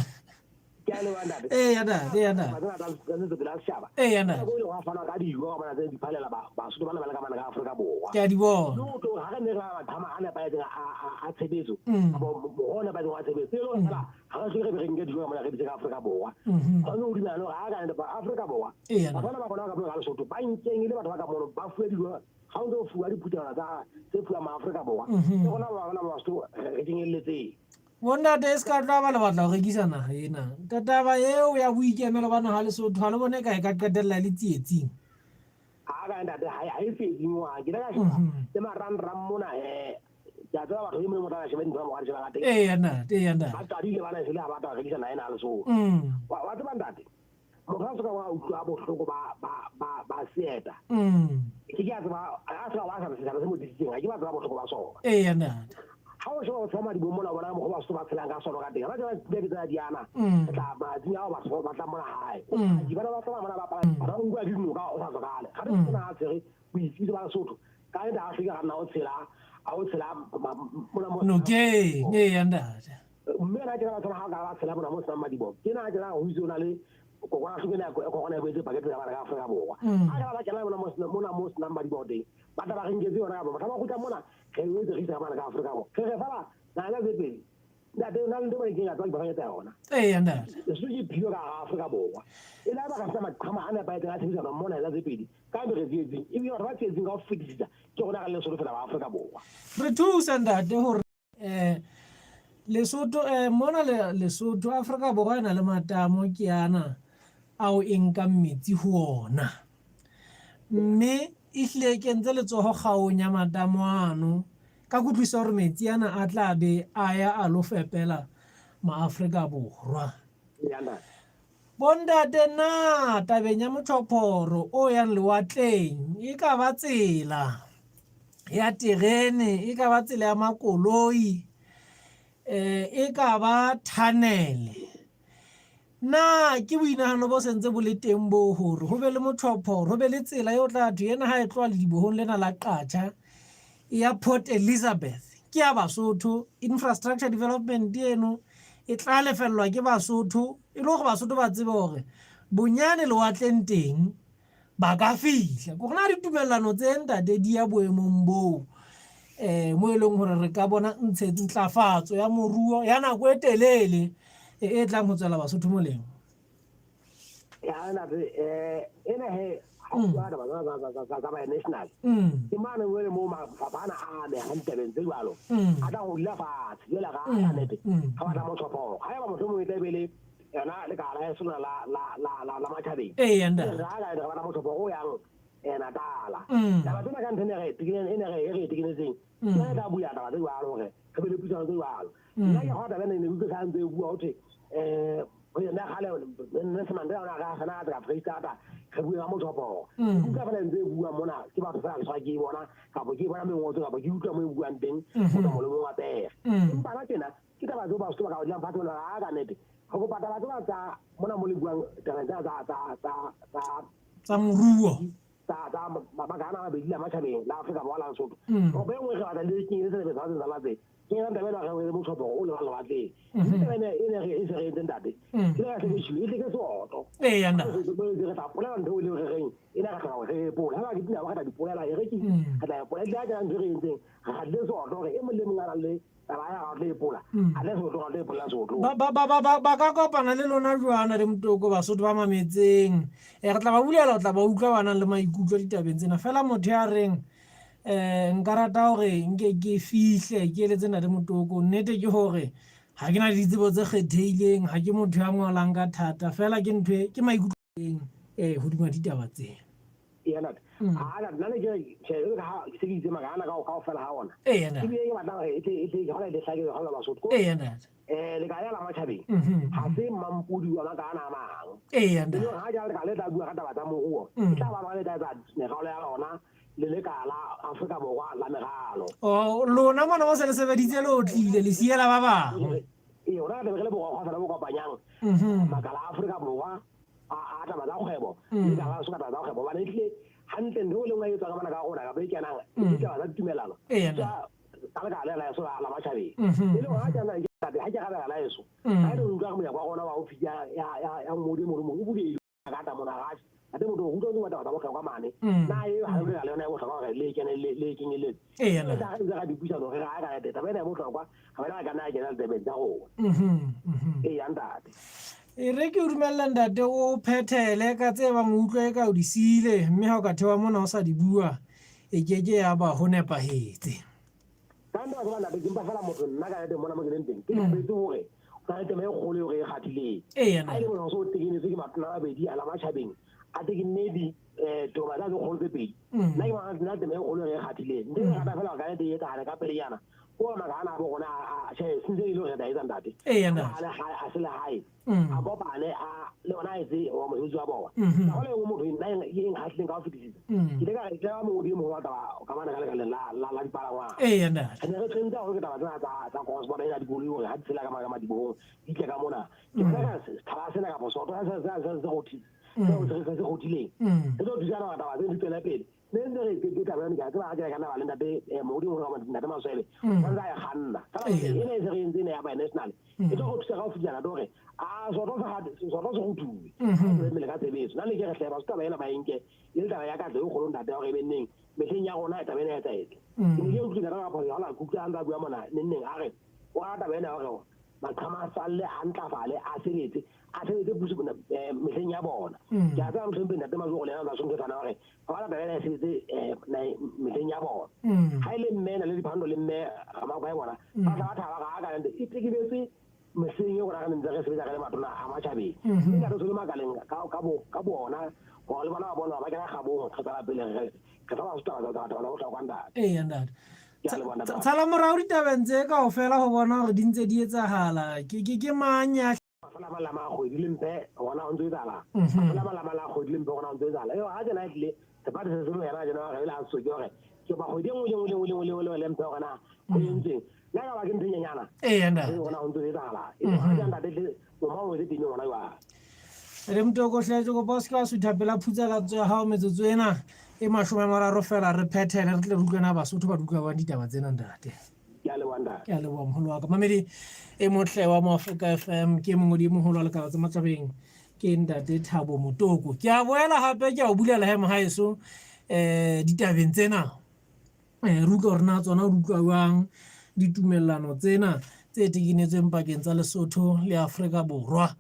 Ke a leboha ntate. Eya ntate, eya ntate. Taba tsena tsa ntshetsopele ya setjhaba. Eya ntate. Nako e leng hwa fanwa ka dijo ka bona tse di phalela Basotho bana ba le ka mane ka Afrika Borwa. Ke a di bona. Le ho tlo ha re ne re maqhama a nepahetseng a tshebetso. Kapa mokgwa o nepahetseng wa tshebetso. E le hore fela ha re hloke re be re nke dijo ka mona re di ise ka Afrika Borwa. Ga o dumela le hore ha ka nete Afrika Borwa. Eya Batho bana ba rona ba ka mona ka Lesotho ba nkeng e le batho ba ka mono ba fuwe dijo ha o ntse o fuwa diphuthehwana tsa tse fuwang maAfrika Borwa. Le rona ba rona ba Basotho re kenyelletseng. Bontate e se ka tla ba le batla ho rekisa naha ena. Taba eo ya boikemelo ba naha Lesotho ha le bone ka e ka qetella e le tsietsing. Ha ka ntate ha e tsietsing wa ke ka sheba le marangrang mona ke a tseba batho e mong o tla sheba dintho tsa mokgwa sheba ka teng. Eya ntate, eya ntate. Ba qadile bana esele ha batla ho rekisa naha ena ya Lesotho. Wa tseba ntate, motho a soka wa utlwa bohloko ba seeta. Ke ke a tseba a soka wa sa setjhaba se mo disitseng, ha ke ba tseba bohloko ba sona. Eya ntate. Ha o sheba o tshaba madiboho mona, o bona mokgwa Basotho ba tshelang ka sona ka teng. Ha ba tseba dibeke tsena di ana, re tla matsatsing ao batho ba tla mona hae. Bana ba tsamaya mona ba apara, ba nkuwa ke dinoka o sa tsokale. Ga re tsena a tshwere boitsebiso ba Lesotho, ka nnete ha Afrika ga nna o tshela, ha o tshela mona mo. Nokeng, eya ntate. Mme ena tjena batho ba ha ka ba tshela mona mo senang madiboho. Ke na tjena ho itse o na le kokwanahloko ena ya corona e boetse pakete ya bana ka Afrika Borwa. Ha ka ba kena mona mo senang madiboho teng, ba tla ba re nketse yona kapa mohla ba kgutla mona re boetse re isa mane ka Afrika Borwa. Re re fela naha tse pedi. Ntate o na le ntho e ke tswa ke bafanyetsa yona. Eya ntate. Lesotho ke phio ka hara Afrika Borwa. E le ha ba ka sena maqhama a nepahetseng a tshebedisano mmoho naheng tse pedi, ka be re tsietsing. Ebile batho ba tsietsing ka ho fetisisa ke rona re le Lesotho fela ba Afrika Borwa. Re thusa ntate hore Lesotho mona Lesotho Afrika Borwa e na le matamo ke ana ao e nkang metsi ho ona. Mme e hlile e kentse letsoho kgaong ya matamo ano ka kutlwisiso ya hore metsi ana a tla be a ya a lo fepela maAfrika Borwa. Bontate na tabeng ya motjhophoro o yang lewatleng e ka ba tsela ya terene, e ka ba tsela ya makoloi, e ka ba tunnel. Na ke boinahano bo sentse bo le teng boo hore ho be le motjhophoro, ho be le tsela eo tla thwe ena ha e tloha ledibohong lena la Qacha e ya Port Elizabeth ke ya Basotho, infrastructure development eno e tla lefellwa ke Basotho e le hore Basotho ba tsebe hore bonyane lewatleng teng ba ka fihla. Ke hore na ditumellano tse ntate di ya boemong boo mo e leng hore re ka bona ntshe ntlafatso ya moruo ya nako e telele e tlang ho tswela Basotho molemo. Ya ntate ena he ha bua taba tsa ba national. Ke mane mo le mo mafapha ana a amehang tabeng tse jwalo. A tla go dula fatshe jwale ga a nete. Ga batla motshoporo. Ha eba mohlomong e tla be le yona lekala ya sona la la la la la matjhabeng. Eya ntate. Re ga re batla motshoporo o yang Natala. Taba tsena ka ntho e ne re e ne re e re tekenetseng. Ke e tla bua taba tse jwalo hore re be le puisano tse jwalo. Nna ke kgona taba ena e ne utlwe sa ntse e bua ho thwe nna kgale Nelson Mandela o ne a re a fana ka Freistata re bue ka motshoporo. Ke utlwa fela ntse e bua mona ke batho fela ke tshwara ke e bona kapa ke bona mengotso kapa ke utlwa mo e buang teng go tswa molomong wa pere. Empa na tjena ke taba tseo Basotho ba ka dulang fatshe bona ha ka nnete re kopa taba tsena tsa mona mo le buang taba tsena tsa tsa tsa tsa tsa moruo tsa tsa mabaka ana a mabedi la matjhabeng la Afrika Borwa la Lesotho. Kopo e nngwe re batla le kenyeletse lebesa tsa la tse ke yona taba ena re motshoporo o lebang lewatleng. Mme taba ena e ne re e se re entse ntate. Ke le ka hlekeshilo e tle ke seotlo. Eya nna. Re tla polela ntho e le re reng ena re hloka hore re e pole. Ha ba ke tina ba re tla di polela e re ke re tla e polela ke tla ntho e re entseng re gatile seotlo hore e mong le mong a nang le taba ya gago e pola a le seotlo ga e pola seotlo. Ba ka kopana le lona jwana le Motoko Basotho ba mametseng. Re tla ba bulela o tla ba utlwa ba nang le maikutlo ditabeng tsena. Fela motho ya reng nka rata hore nke ke fihle ke eletse ntate Motoko. Nnete ke hore ha ke na le ditsebo tse kgethehileng, ha ke motho ya ngolang ka thata. Fela ke ntho e ke maikutlo hodima ditaba tsena. Eya ntate. Ha nna ne ke re tjhe jwalo ka ha ke se ke itse maka ana ka kaofela ha ona. Eya ntate. Ebile ke batla hore e tle e tle hona e tle hlake hona Basotho. Eya ntate. Lekala la matjhabeng ha se mampodi wa maka ana a mang. Eya ntate. Ebile ha jalo lekala le tla bua ka taba tsa moruo, e tla ba le tla etsa meralo ya lona le lekala Afrika Borwa la meralo. Oh, lona mona mo se le sebeditse le otlile le siela ba bang. Ee, rona re tlabe re le borwa fela bo kopanyang makala a Afrika Borwa a taba tsa kgwebo le taba tsa taba tsa kgwebo hobane ehlile hantle ntho e le nngwe e etswang ka mona ka rona kapa e kenang ke taba tsa ditumelano ka lekala le la eso la matjhabeng e le hore ha ke ha ke rabela la eso ha e le utlwa re monyako wa rona wa ofisi ya motho o utlwa tsa taba tsa bohlokwa mane. Na e ha re le yona e bohlokwa hore le kene le le kenyeletse. Eya, na. Re ntse ra dipuisano re ra ka taba ena e bohlokwa, ga bana ka nna kena ditabeng tsa rona. Ee, ntate. E re ke o dumella ntate o phethele ka tse bang o utlwa e ka o di siile mme ha o ka thewa mona o sa di bua e ke ke ya ba ho nepahetse. Ka nna wa ntate ke mpa fela motho nna ka nete mona mo ke leng teng ke thabetse hore o na le tema e kgolo eo re e kgathileng. Ee, Ha e le mona o so o tekenetswe ke matona a mabedi a la matjhabeng a tekenne di toma tsa tse kgolo tse pedi. Nna ke bona nna tema e kgolo e re e kgathileng. Ntho e ke rata fela hore ka nete e etsahale ka pelenyana ke hore maka ana a bo rona a tjhe se ntse e le hore re tla etsa ntate. Ee, ntate. A le hae a se le hae. A kopane a le ona a etse wa mosebetsi wa bona. Ka hona e nngwe motho nna e nkgahlileng ka ho fetisisa. Ke ile ka re tla mongodi e moholo wa taba ka mane ka lekaleng la la la dipalangwang. Ee, ntate. Re ne re tshwentse haholo ke taba tsena tsa tsa cross border ena dikoloi hore ha di tshela ka ka madibohong di tle ka mona. Ke bona ka sethala sena kapa soto se se se se rothile. Seo se se rothileng. Se tlo thusana hore taba tseno di tswele pele. Ne ntse re ke taba yone ke a tseba ha ke ka nna ba le ntate mongodi e moholo kapa ntate Maswebe. O ntse a e kganna. Fela ena e se re entse ena ya bi-national. E tlo go thusa ka ho fetisa ntate hore a soto se soto se ruthuwe. Tswele pele ka tshebetso. Nna ne ke re hle batho taba ena ba e nke e le taba ya katleho e kgolo ntate ya hore e be neng mehleng ya rona taba ena e etsahetse. Ke ne ke utlwile ntate ka phoso ha ke utlwa a ntse a bua mona neng neng a re o rata taba ena ya hore maqhama a salle a ntlafale a sebetse a sebetse puso mehleng ya bona. Ke a tseba mohlomphehng ntate Majogo le yena o tla tshwana hore ba batla taba ena e sebetse mehleng ya bona. Ha e le mme ena le Diphando le mme Ramakwae bona ba tla ba thaba ga ka ntate e tekebetse mehleng e rona re ntse re sebetsa re le matona a matjhabeng. Mme ntate o se le makaleng ka ka bo ka bona hore le bona ba bona ba kena kgabong re tswela pele re re fa batho taba tsa taba tsa bohlokwa ntate. Ee, ntate. Ke a leboha ntate. Tshala morao ditabeng tse kaofela ho bona hore di ntse di etsahala. Ke ke ke mang ya Mafela a malama a kgwedi le mpe gona ho ntse etsahala. Mafela a malama a kgwedi le mpe gona ho ntse etsahala. Eo ha tsena e tlile sepate se selo yena jena re ile a soke hore ke ba kgwedi e nngwe le nngwe le nngwe le nngwe le nngwe le mpe hore na ho entseng. Nna ka ba ke ntho e nyenyana. Ee, ntate. Gona ho ntse etsahala. Eo ha tsena ntate tle moma o etse teng gona jwale. Re Motoko hle ke kopa o se ke wa sutha pela phutsa ka tso ya hao metsotso ena e 30 fela re phethele re tle re utlwe na Basotho ba di utlwa jwang ditaba tsena ntate. Ke a leboha ntate. Ke a leboha moholo wa ka. Mamedi e motle wa Moafrika FM ke mongodi e moholo wa lekala tsa matjhabeng ke ntate Thabo Motoko. Ke a boela hape ke a o bulela he mohaeso ditabeng tsena. Re utlwa hore na tsona o di utlwa jwang ditumellano tsena tse tekenetsweng pakeng tsa Lesotho le Afrika Borwa.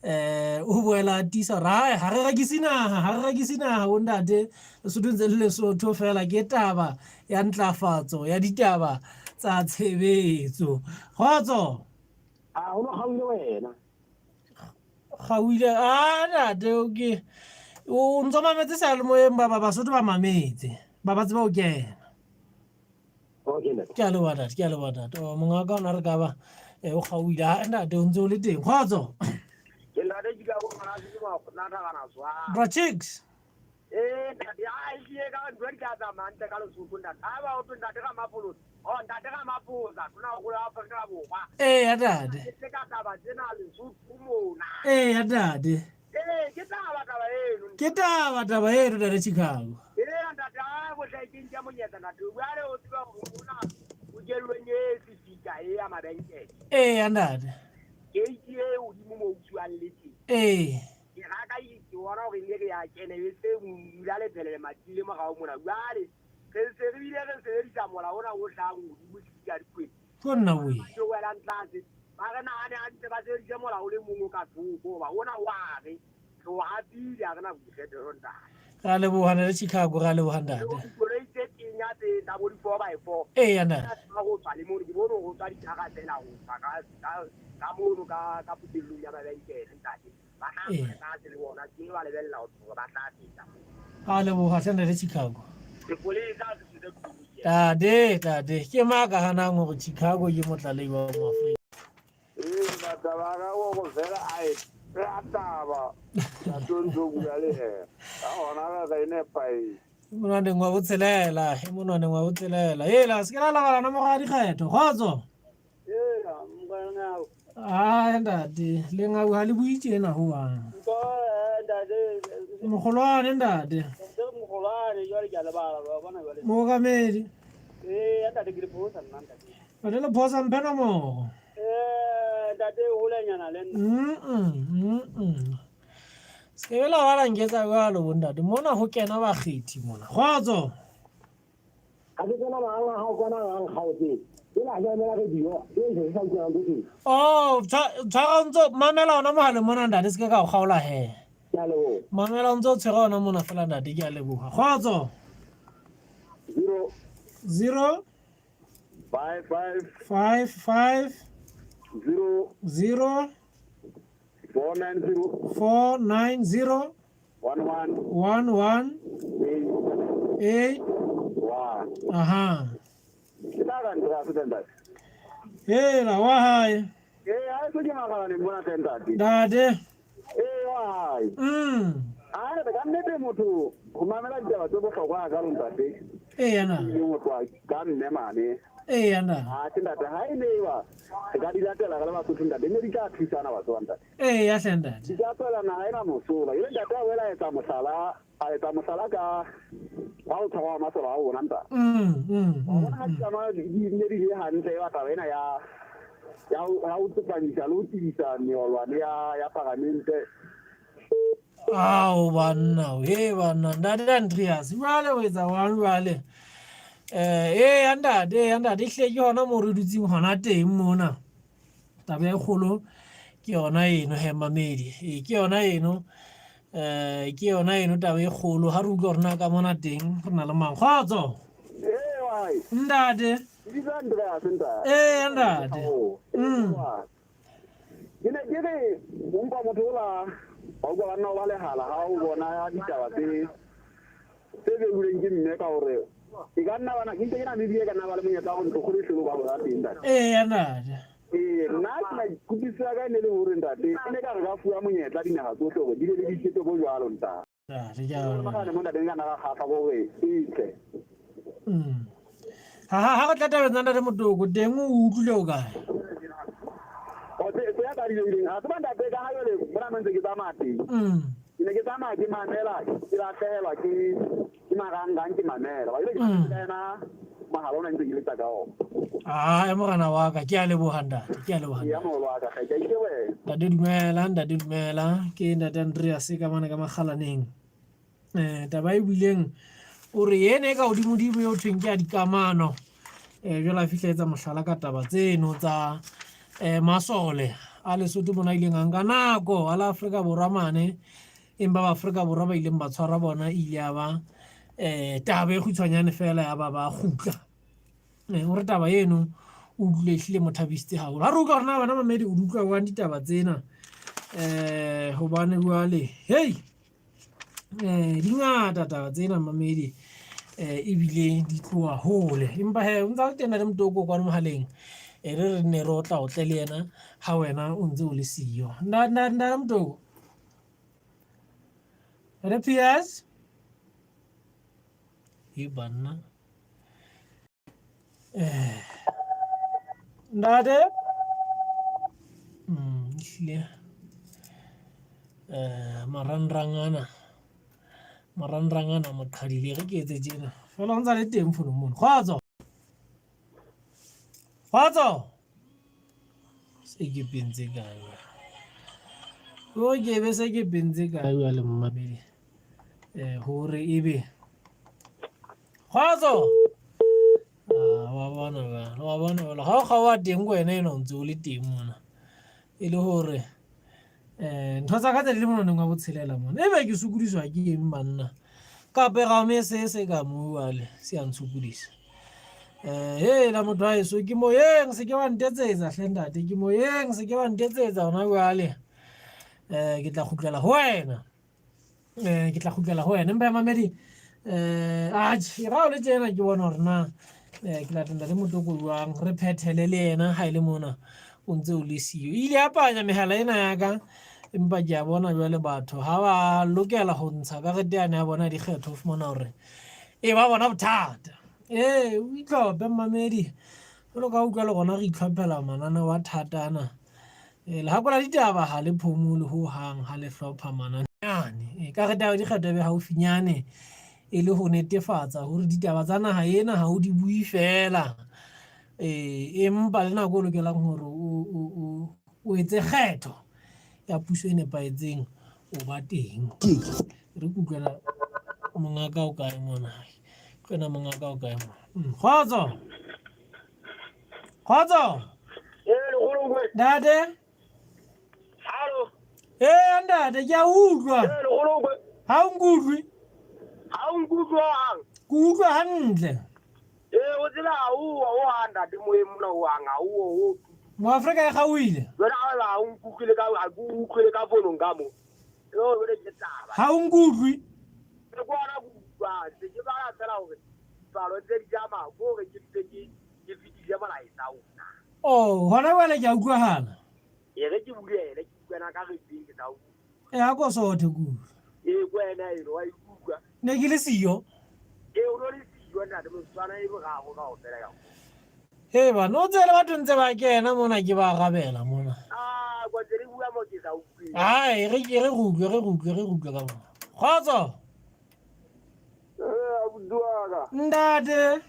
O boela a tiisa hore hai ha re rekise naha, ha re rekise naha bo ntate. Lesotho ntse le Lesotho fela ke taba ya ntlafatso ya ditaba tsa tshebetso. Kgotso. A ho no kgaohile wena. Kgaohile a ntate o ke o ntso mametse seyalemoyeng ba ba Basotho ba mametse ba ba tseba ho kena. Okay ntate. Ke a leboha ntate, ke a leboha ntate. Oh, monga ka ona re ka ba o kgaohile. Ha ntate o ntse o le teng. Kgotso. Ke ntate ke ka bona se ma na thagana tswa. Bra Chicks. Ee ntate a ehlile ka ntho di tla tsamaya hantle ka Lesotho ntate. Ha ba ho thwe ntate Ramaphosa, oh ntate Ramaphosa tona holo ya Afrika Borwa. Ee ntate. Ke ka taba tsena Lesotho mona. Ee ntate. Ee ke taba taba eno. Ke taba taba eno ntate Chicago. Ee ntate a bohle ke nke monyetla ntate. Jwale o tseba hore mona o kellweng e sefika e ya mabenkele. Ee ntate. Gate e hodimo mo utswang le teng. Ee. Ke raka ke bona hore ne re ya kene e se dula le phele lemati le morao mona. Jwale re se re bile re sebedisa mola ona o hlahang hodimo sefika dikweng. Ko nna we. Ke welang tlase. Ba re nahane hantle ba sebedise mola o le mong o ka thoko hoba ona wa re re o hapile ha re na boikgethelo ntate. Re a leboha ntate Chicago, re a leboha ntate. Dikoloi tse tenya tse tsa bo di-four by four. Ee ntate. Ba go tswa le mono ke bone go tswa dithaga fela go tswa ka ka ka mono ka ka potellong ya mabenkele ntate. Ba tla Ee. tlase le bona ke ba lebella hore ba tla feta. A leboha hle ntate Chicago. Sepolesa se se tlung. Tate, tate, ke mang a ka hanang hore Chicago ke motlalei wa Moafrika? Ee, mataba a gagwe go fela a e tsea taba ntate o ntse o bua le yena ka gona ge ge e nepaetse. E monwaneng wa botshelela, e monwaneng wa botshelela. Hela, se ke la lebala nomoro ya dikgetho. Kgotso. Ee, morena. Ai ntate, lengau ha le bue tjena hohang. Nko ntate. Mogolwane ntate. Ntate mogolwane jwale ke a lebala wa bona jwale. Mookamedi. Ee, ntate ke le phosa nna ntate. Ntate le phosa mphe nomoro. Eh, ntate o holenyana le nna. Se ke be la ba la nketsa jwalo bontate. Mona ho kena bakgethi mona. Kgotso. Ga ke tsena maang a gago kwana a nkgaotseng. Ke la ke emela radio e se sa utlwang ke teng. Oh, tshwara o ntso mamela ona mohaleng mona ntate se ke ka o kgaola he. Ke a leboha. Mamela o ntso o tshwere ona mona fela ntate ke a leboha. Kgotso. 0 0 5 5 5 5 0 0 4 9 0 4 9 0 1 1 1 1 8 8 1. Aha. Ke tla ka ntate se ntate. Hela wa hae. Eh, ha se ke makala mona tle ntate. Ntate. Eh, wa hae. A re ka nnete motho ho mamela ditaba tse bohlokwa hakalo ntate. Eya na. Ke motho wa ka mme mane. Eya na. Ha ke ntate ha e ne eba re ka di latela re le Basotho ntate ne di tla thusana batho ba ntate. Eya hle ntate. Di tla tswela naha ena mosola. Ele ntate a boela a etsa mohlala, a etsa mohlala ka wa ho tshwarwa masole a rona ntate. Wa bona ha di tsamaya di ne di le hantle eba taba ena ya ya ho tsepamisa le ho tebisa meolwane ya ya paramente. Ao banna, he banna, ntate Andreas, jwale o etsa jwang jwale? Eya ntate, eya ntate, ehlile ke hona moo re dutseng hona teng mona. Taba e kgolo ke yona eno he mamedi, ee ke yona eno, ke yona eno taba e kgolo. Ha re utlwa hore na ka mona teng re na le mang. Kgotso. Ntate. Eya ntate. Ke ne ke re o mpa motho ola wa utlwa banna o ba lehala ha o bona ditaba tse tse beuleng ke mme ka hore e ka nna bana ke ntse ke Namibia e ka nna ba le monyetla wa gore ntlokgolo e hlolo ka bona teng ntate. Eya ntate. Ee, nna ke na kutlwisiso ya ka e ne le hore ntate e ne ka re ka fuwa monyetla dinaha tsohle hore di be le boiketlo bo jwalo ntate. Ntate mo ntate nka nna ka kgahlwa ke hore e tle. Ha ha re tla tabeng tsa ntate Motoko teng o utlwile o kae? O tse tse ya ka di ileng. Ha tseba ntate ka ha jwale mona mo ntse ke tsamaya teng. Ke ne ke tsamaya ke mamela ke lahlehelwa ke ke marangrang ke mamela. Wa ile ke ka yena mohala ona ntse ke letsa ka ona. Ah, e morena wa ka ke a leboha ntate, ke a leboha. Ya moholo wa ka hle, ke a itse wena. Ntate dumela, ntate dumela. Ke ntate Andreas ka mane ka Makgalaneng. Taba e buileng o re ene e ka hodimodimo eo thweng ke ya dikamano. Jwale a fihla etsa mohlala ka taba tseno tsa masole a Lesotho mona a ileng a nka nako a la Afrika Borwa mane, empa ba Afrika Borwa ba ileng ba tshwara bona e ile ya ba taba e kgutshwanyane fela ya ba ba kgutla. O re taba eno o utlwile ehlile mo thabisitse haholo. Ha re utlwa hore na wena mamedi o di utlwa jwang ditaba tsena, hobane jwale hei di ngata taba tsena mamedi, ebile di tloha hole. Empa he o ntsa le tena le Motoko kwano mohaleng, e re re ne re otla otle le yena ha wena o ntse o le siyo. Nda nda nda Motoko. Re PS. E banna. Ntate. Ehlile. Marangrang ana. Marangrang ana mo qhadile re ke etse tjena. Fela o ntsa le teng fono mono. Kgotso. Kgotso. Se ke pentse kae jwale? O ke be se ke pentse kae jwale mmamedi? Hore ebe Kgotso. Ah, wa bona jwale, wa bona jwale. Ha o kgaoha teng ko wena ena o ntse o le teng mona. E le hore ntho tsa ka tse di le mononeng wa botshelela mona. Ebe ke sokodiswa ke eng banna? Kape ga me se se ka mo jwale se a ntshokodisa. Hela motho wa heso ke moyeng, se ke wa ntetsetsa hle ntate, ke moyeng, se ke wa ntetsetsa hona jwale. Ke tla kgutlela ho wena. Ke tla kgutlela ho wena empa mamedi atjhe ga o le tjena ke bona hore na ke latela le Motoko jwang re phethele le yena ha e le mona o ntse o le siyo. E ile ya panya mehala ena ya ka empa ke a bona jwale batho ha ba lokela ho ntsha karete yane ya bona ya dikgetho o fumana hore e ba bona bothata. Ee, o itlhophe mmamedi jwalo ka utlwa le rona re itlhophela mananeo a thata ana. Lehako la ditaba ha le phomole ho hang ha le hlopha mananyane. Karete ya dikgetho e be haufinyane e le ho netefatsa hore ditaba tsa naha ena ha o di bue fela. Empa le nako o lokelang hore o etse kgetho ya puso e nepahetseng o ba teng. Re kutlwela mongaka o kae mona? Kutlwela mongaka o kae mona? Kgotso. Kgotso. Ntate. Hallo. Ee ntate ke a utlwa. Ha o nkutlwe? Ha o nkutlwe hang. Ke utlwa hantle. Ee o tseba ha o o ha ntate moeng mona o hang ha o o. Moafrika e kgaohile. Jwale ha ha o nkutlwile ka ha ke utlwile ka fonong ka mo. Yo jwale ke taba. Ha o nkutlwe? Ke bona ke utlwa se ke bala fela hore dipalo tse di tsamaya ko hore ke mpe ke ke fetile molaetsa ona. Oh, hona jwale ke a utlwahala. E re ke bulele ke utlwana ka re teng ke sa utlwa. E a ko sothe kudu. Ee ko wena eno wa ikutlwa. Ne ke le siyo. Ee o no le siyo ntate motswana e boraro kaofela ka. Ee bana o tsele batho ntse ba kena mona ke ba arabela mona. Ah, kwa ntse re bua mo ke sa utlwe. Ai re ke re utlwe re utlwe re utlwe ka mona. Kgotso. Eh, abuti wa ka. Ntate.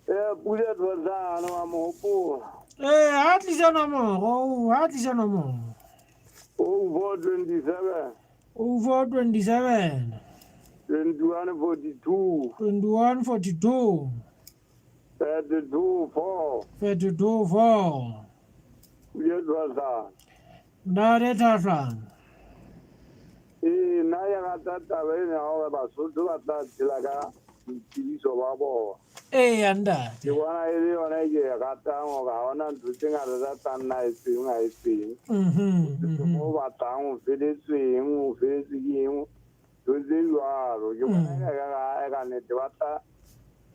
Eh, Pule Thozana wa mo hopola. Eh, ha tlisa nomoro, ha tlisa nomoro. 0427. 0427. 2142. 2142. 32 4. 32 4. Pule Thozana. Ntate Thatlana. Ee, nna ke rata taba ena ya hore Basotho ba tla tshela ka boitsebiso ba bona. Eya ntate. Ke bona e le yona e ke e ratang hore ha hona ntho tse ngata tsa tla nna e seng ha e seng. Mo batlang o feletsweng o feletswe ke eng ntho tse jwalo. Ke bona e ka e ka nnete ba tla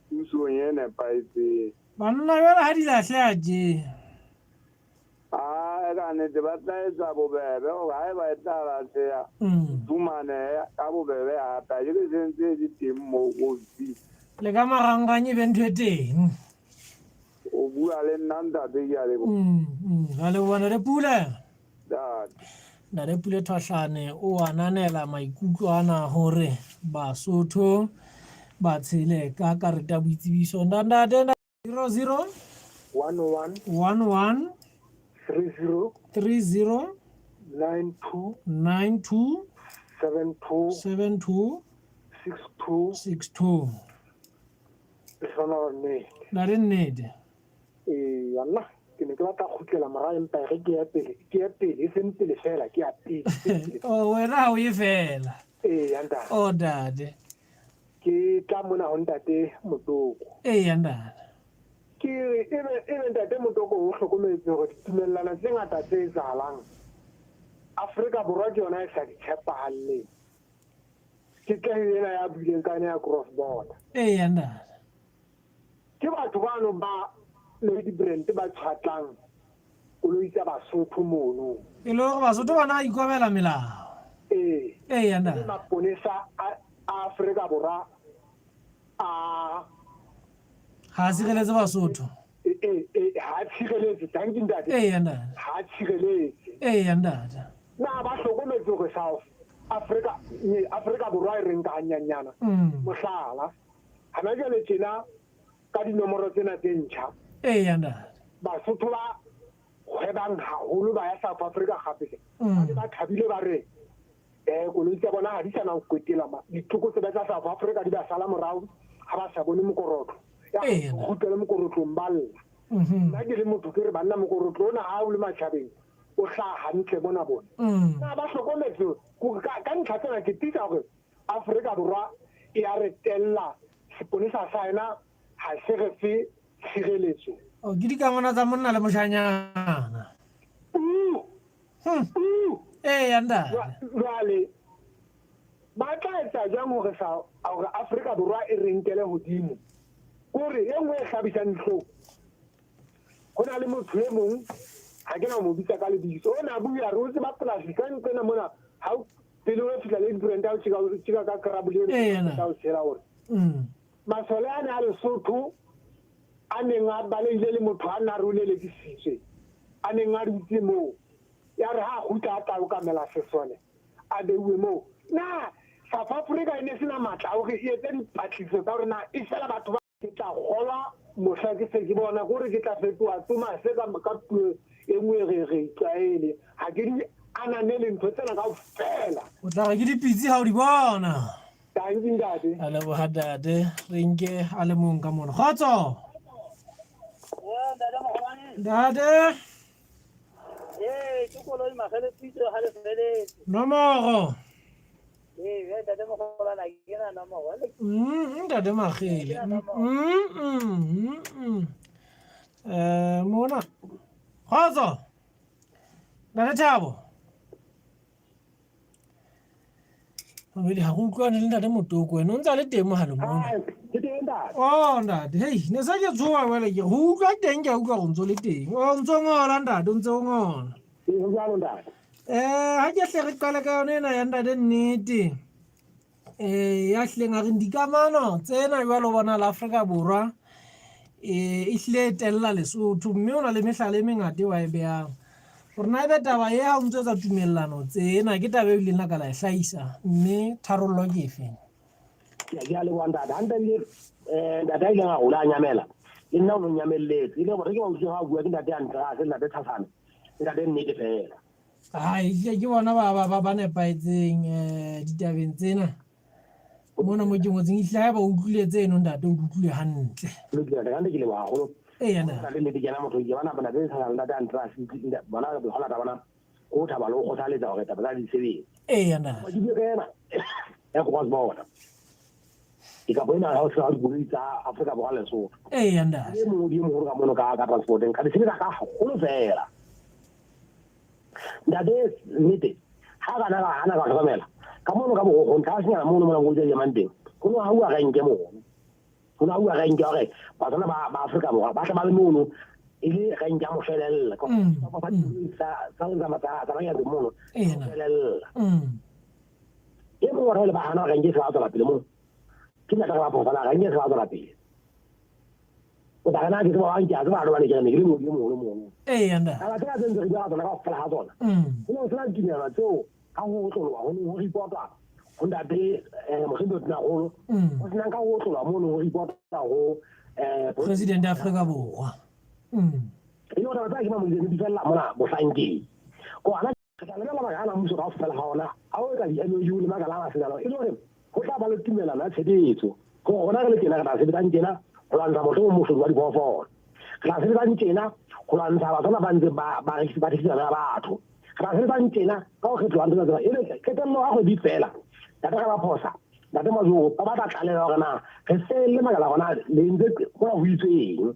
pusong e nepahetseng. Banna jwale ha di lahleha tje. Aa, ka nnete ba tla etsa bobebe hore haeba e tla lahleha, fumanehe ka bobebe hape. Ha ke re se ntse e le teng moo ofising. Le ka marangrang e be ntho e teng. O bua le nna ntate, ke a leboha. Ra leboha Ntate Pule. Ntate. Ntate Pule Thwahlane o ananela maikutlo ana hore Basotho ba tshele ka karete ya boitsebiso. Ntate 00 11 11 30 30 92 92 72 72 62 62. Lehlohonolo nnete. Ntate nnete. Ee, nna ke ne ke batla go kgutlela morago empa e re ke ya pele, ke ya pele, e seng pele fela, ke ya pele. Oh, wena ha o ye fela. Ee, ya ntate. Oh, ntate. Ke tla mona ho ntate Motoko. Ee, ntate. Ke re ebe ebe ntate Motoko o hlokometse hore ditumellano tse ngata tse etsahalang Afrika Borwa ke yona e sa di tshepahalleng. Ke tlehe ena ya buileng ka yona ya cross border. Ee, ntate. Ke batho bano ba Lady Brand ba tshwatlang koloi tsa Basotho mono. E le hore Basotho bana ba ikobela melao. Ee. Ee, ntate. Maponesa a Afrika Borwa a ha a sireletse Basotho. Ee, ha a tshireletse. Thank you ntate. Ee, ntate. Ha a tshireletse. Ee, ntate. Na ba hlokometse hore South Africa, Afrika Borwa e reng ka hanyanyana. Mohlala, hana jwale tjena ka dinomoro tsena tse ntjha. Ee, ntate. Basotho ba hwebang haholo ba ya South Africa kgafetsa. Ba ne ba thabile ba re koloi tsa bona ha di sa na ho kwetela ma. Ditlokotsebe tsa South Africa di ba sala morao ha ba sa bone mokorotlo. Ya kgutlele mokorotlong ba lla. Nna ke le motho ke re banna mokorotlo ona ha o le matjhabeng o hlaha hantle mona bona. Na ba hlokometse hore ka ntlha tsena ke tiisa hore Afrika Borwa e a re tella seponesa sa yona ha se re fe tshireletso. Oh, ke dikamano tsa monna le moshanyana. Ee, ntate. Jwale ba tla etsa jwang hore sa hore Afrika Borwa e re nkele hodimo? Kore e nngwe e hlabisang dihlong. Ho na le motho e mong ha ke na mo bitsa ka lebitso. O na bua re o tseba polasi ka nqena mona ha pele o fihla le different ha o tjeka o tjeka ka krabole eno ka o tshela hore. Masole a ne a Lesotho a neng a balehile le motho a na re o lelekisitswe a neng a dutse moo ya re ha a kgutla a tla okamela sesole a beuwe moo. Na South Africa e ne se na matla a hore e etse dipatlisiso tsa hore na e fela batho ba Ke tla kgolwa mohla ke se ke bona kore ke tla fetoha tsoma se ka ka puo e nngwe re re itlwaele. Ha ke di Ananele ntho tsena kaofela. O tla re ke dipitsi ha o di bona. Tanki ntate. A leboha ntate. Re nke a le mong ka mona. Kgotso. Ntate. Ee, ke koloi magele pitso ga le feletse. Nomoro. Ee, bjale ntate mogolwana ke na nomoro. Ntate Magele. Eh, mona. Kgotso. Ntate Thabo. Mamedi ga go utlwane le ntate Motoko wena o ntse a le teng mogaleng mona. Ke teng ntate. Oh ntate, hei, ne sa ke tshoa wele ke go utlwa teng ke a utlwa go ntse o le teng. O ntse o ngola ntate, o ntse o ngola. Ee, ho jwalo ntate. Eh, ha ke hle re qale ka yone ena ya ntate nnete. Eh, ya hlileng a reng dikamano tsena jwalo bona la Afrika Borwa eh e hlile e tella Lesotho mme o na le mehlala e mengata eo a e behang. Hore na ebe taba e ha o ntso etsa tumellano tsena ke taba e ileng la ka la e hlahisa mme tharollo ke efe? Ke a leboha ntate. Hantle ebile eh ntate a ileng a hola a nyamela. Le nna o no nyamelletse. E le hore ke ba utlwe ha o bua ke ntate a ntrase, ntate Thasane, ntate nnete fela. Hai, ehlile ke bona ba ba ba ba nepahetseng eh ditabeng tsena. Mona mo ke ngotseng ehlile haeba o utlwile tseno ntate o di utlwile hantle. Lokile ntate, hantle ke leboha haholo. Eya na. Ntate nnete ke yena motho ke bona ntate Thasane ntate a ntrase bona hona bona ko thaba le ho kgothaletsa hore taba tsa di sebetse. Eya na. Ke bue ka ena ya cross border. Ke ka bona ha o se ha dikoloi tsa Afrika Borwa Lesotho. Eya ntate. E mongwe di moholo ka mono ka ka transporteng ka di sebetsa ka haholo fela. Ntate nnete ha bana ba hana ba hlokomela ka mono ka bogogong tlasenyana mono mona go di emang teng go no hauwa renke mono go no hauwa renke hore batswana ba ba Afrika Borwa ba tla ba le mono e le renke ya mofelella ka ba tsa tsa tsa tsa ba mono mofelella e mongwe gore le ba hana renke se ba tswela pele mo ke nna ka ba phofa la renke se ba tswela pele o tla rena ke tseba wa nke a tseba a robale ke re ne ke le motho yo mogolo mono ee nda taba tsena tse ntse re bua ka tsona kaofela ga tsona go ne go sena ditumelo tseo ka go otloloa go ne go reportwa go ntate um motlhompi o tonagolo go senang ka go otloloa mono go reportwa go um president ya Afrika Borwa e le gore taba tsena ke mamoditseng di felela mona bohlankeng ko gana Re tla lebella makala a mmuso kaofela ga ona a o etsa di-MOU le makala a masenalo e le gore go tla ba le tumelano ya tshebetso gore rona re le tjena re tla sebetsang tjena go lwantsha mohlomong mohlodi wa diphoofolo, re tla sebetsang tjena go lwantsha batswana ba ntse ba ba rekisana ya batho, re tla sebetsang tjena ka go kgethola ntho tsena e le qetello ga kgwedi fela ntate ga ba phosa ntate Majoko ba batla tlalelo gore na re felle makala gona le ntse gona go itswe eng.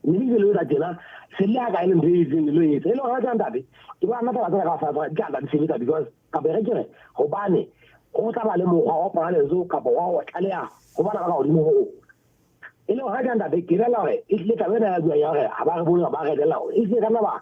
Mme le ile le tjena se le ka e le ntho e itseng le lo etsa e le hore ntate ke bona nna taba tsena ka fa di tla di sebetsa because kapa re ke re hobane go tla ba le mokgwa wa poraletso kapa wa go tlaleha go bana ba ka godimo go e le hore ntate ke bela hore e tlile taba ena ya bua ya hore ha ba re bone ba re etella e tlile ka nna ba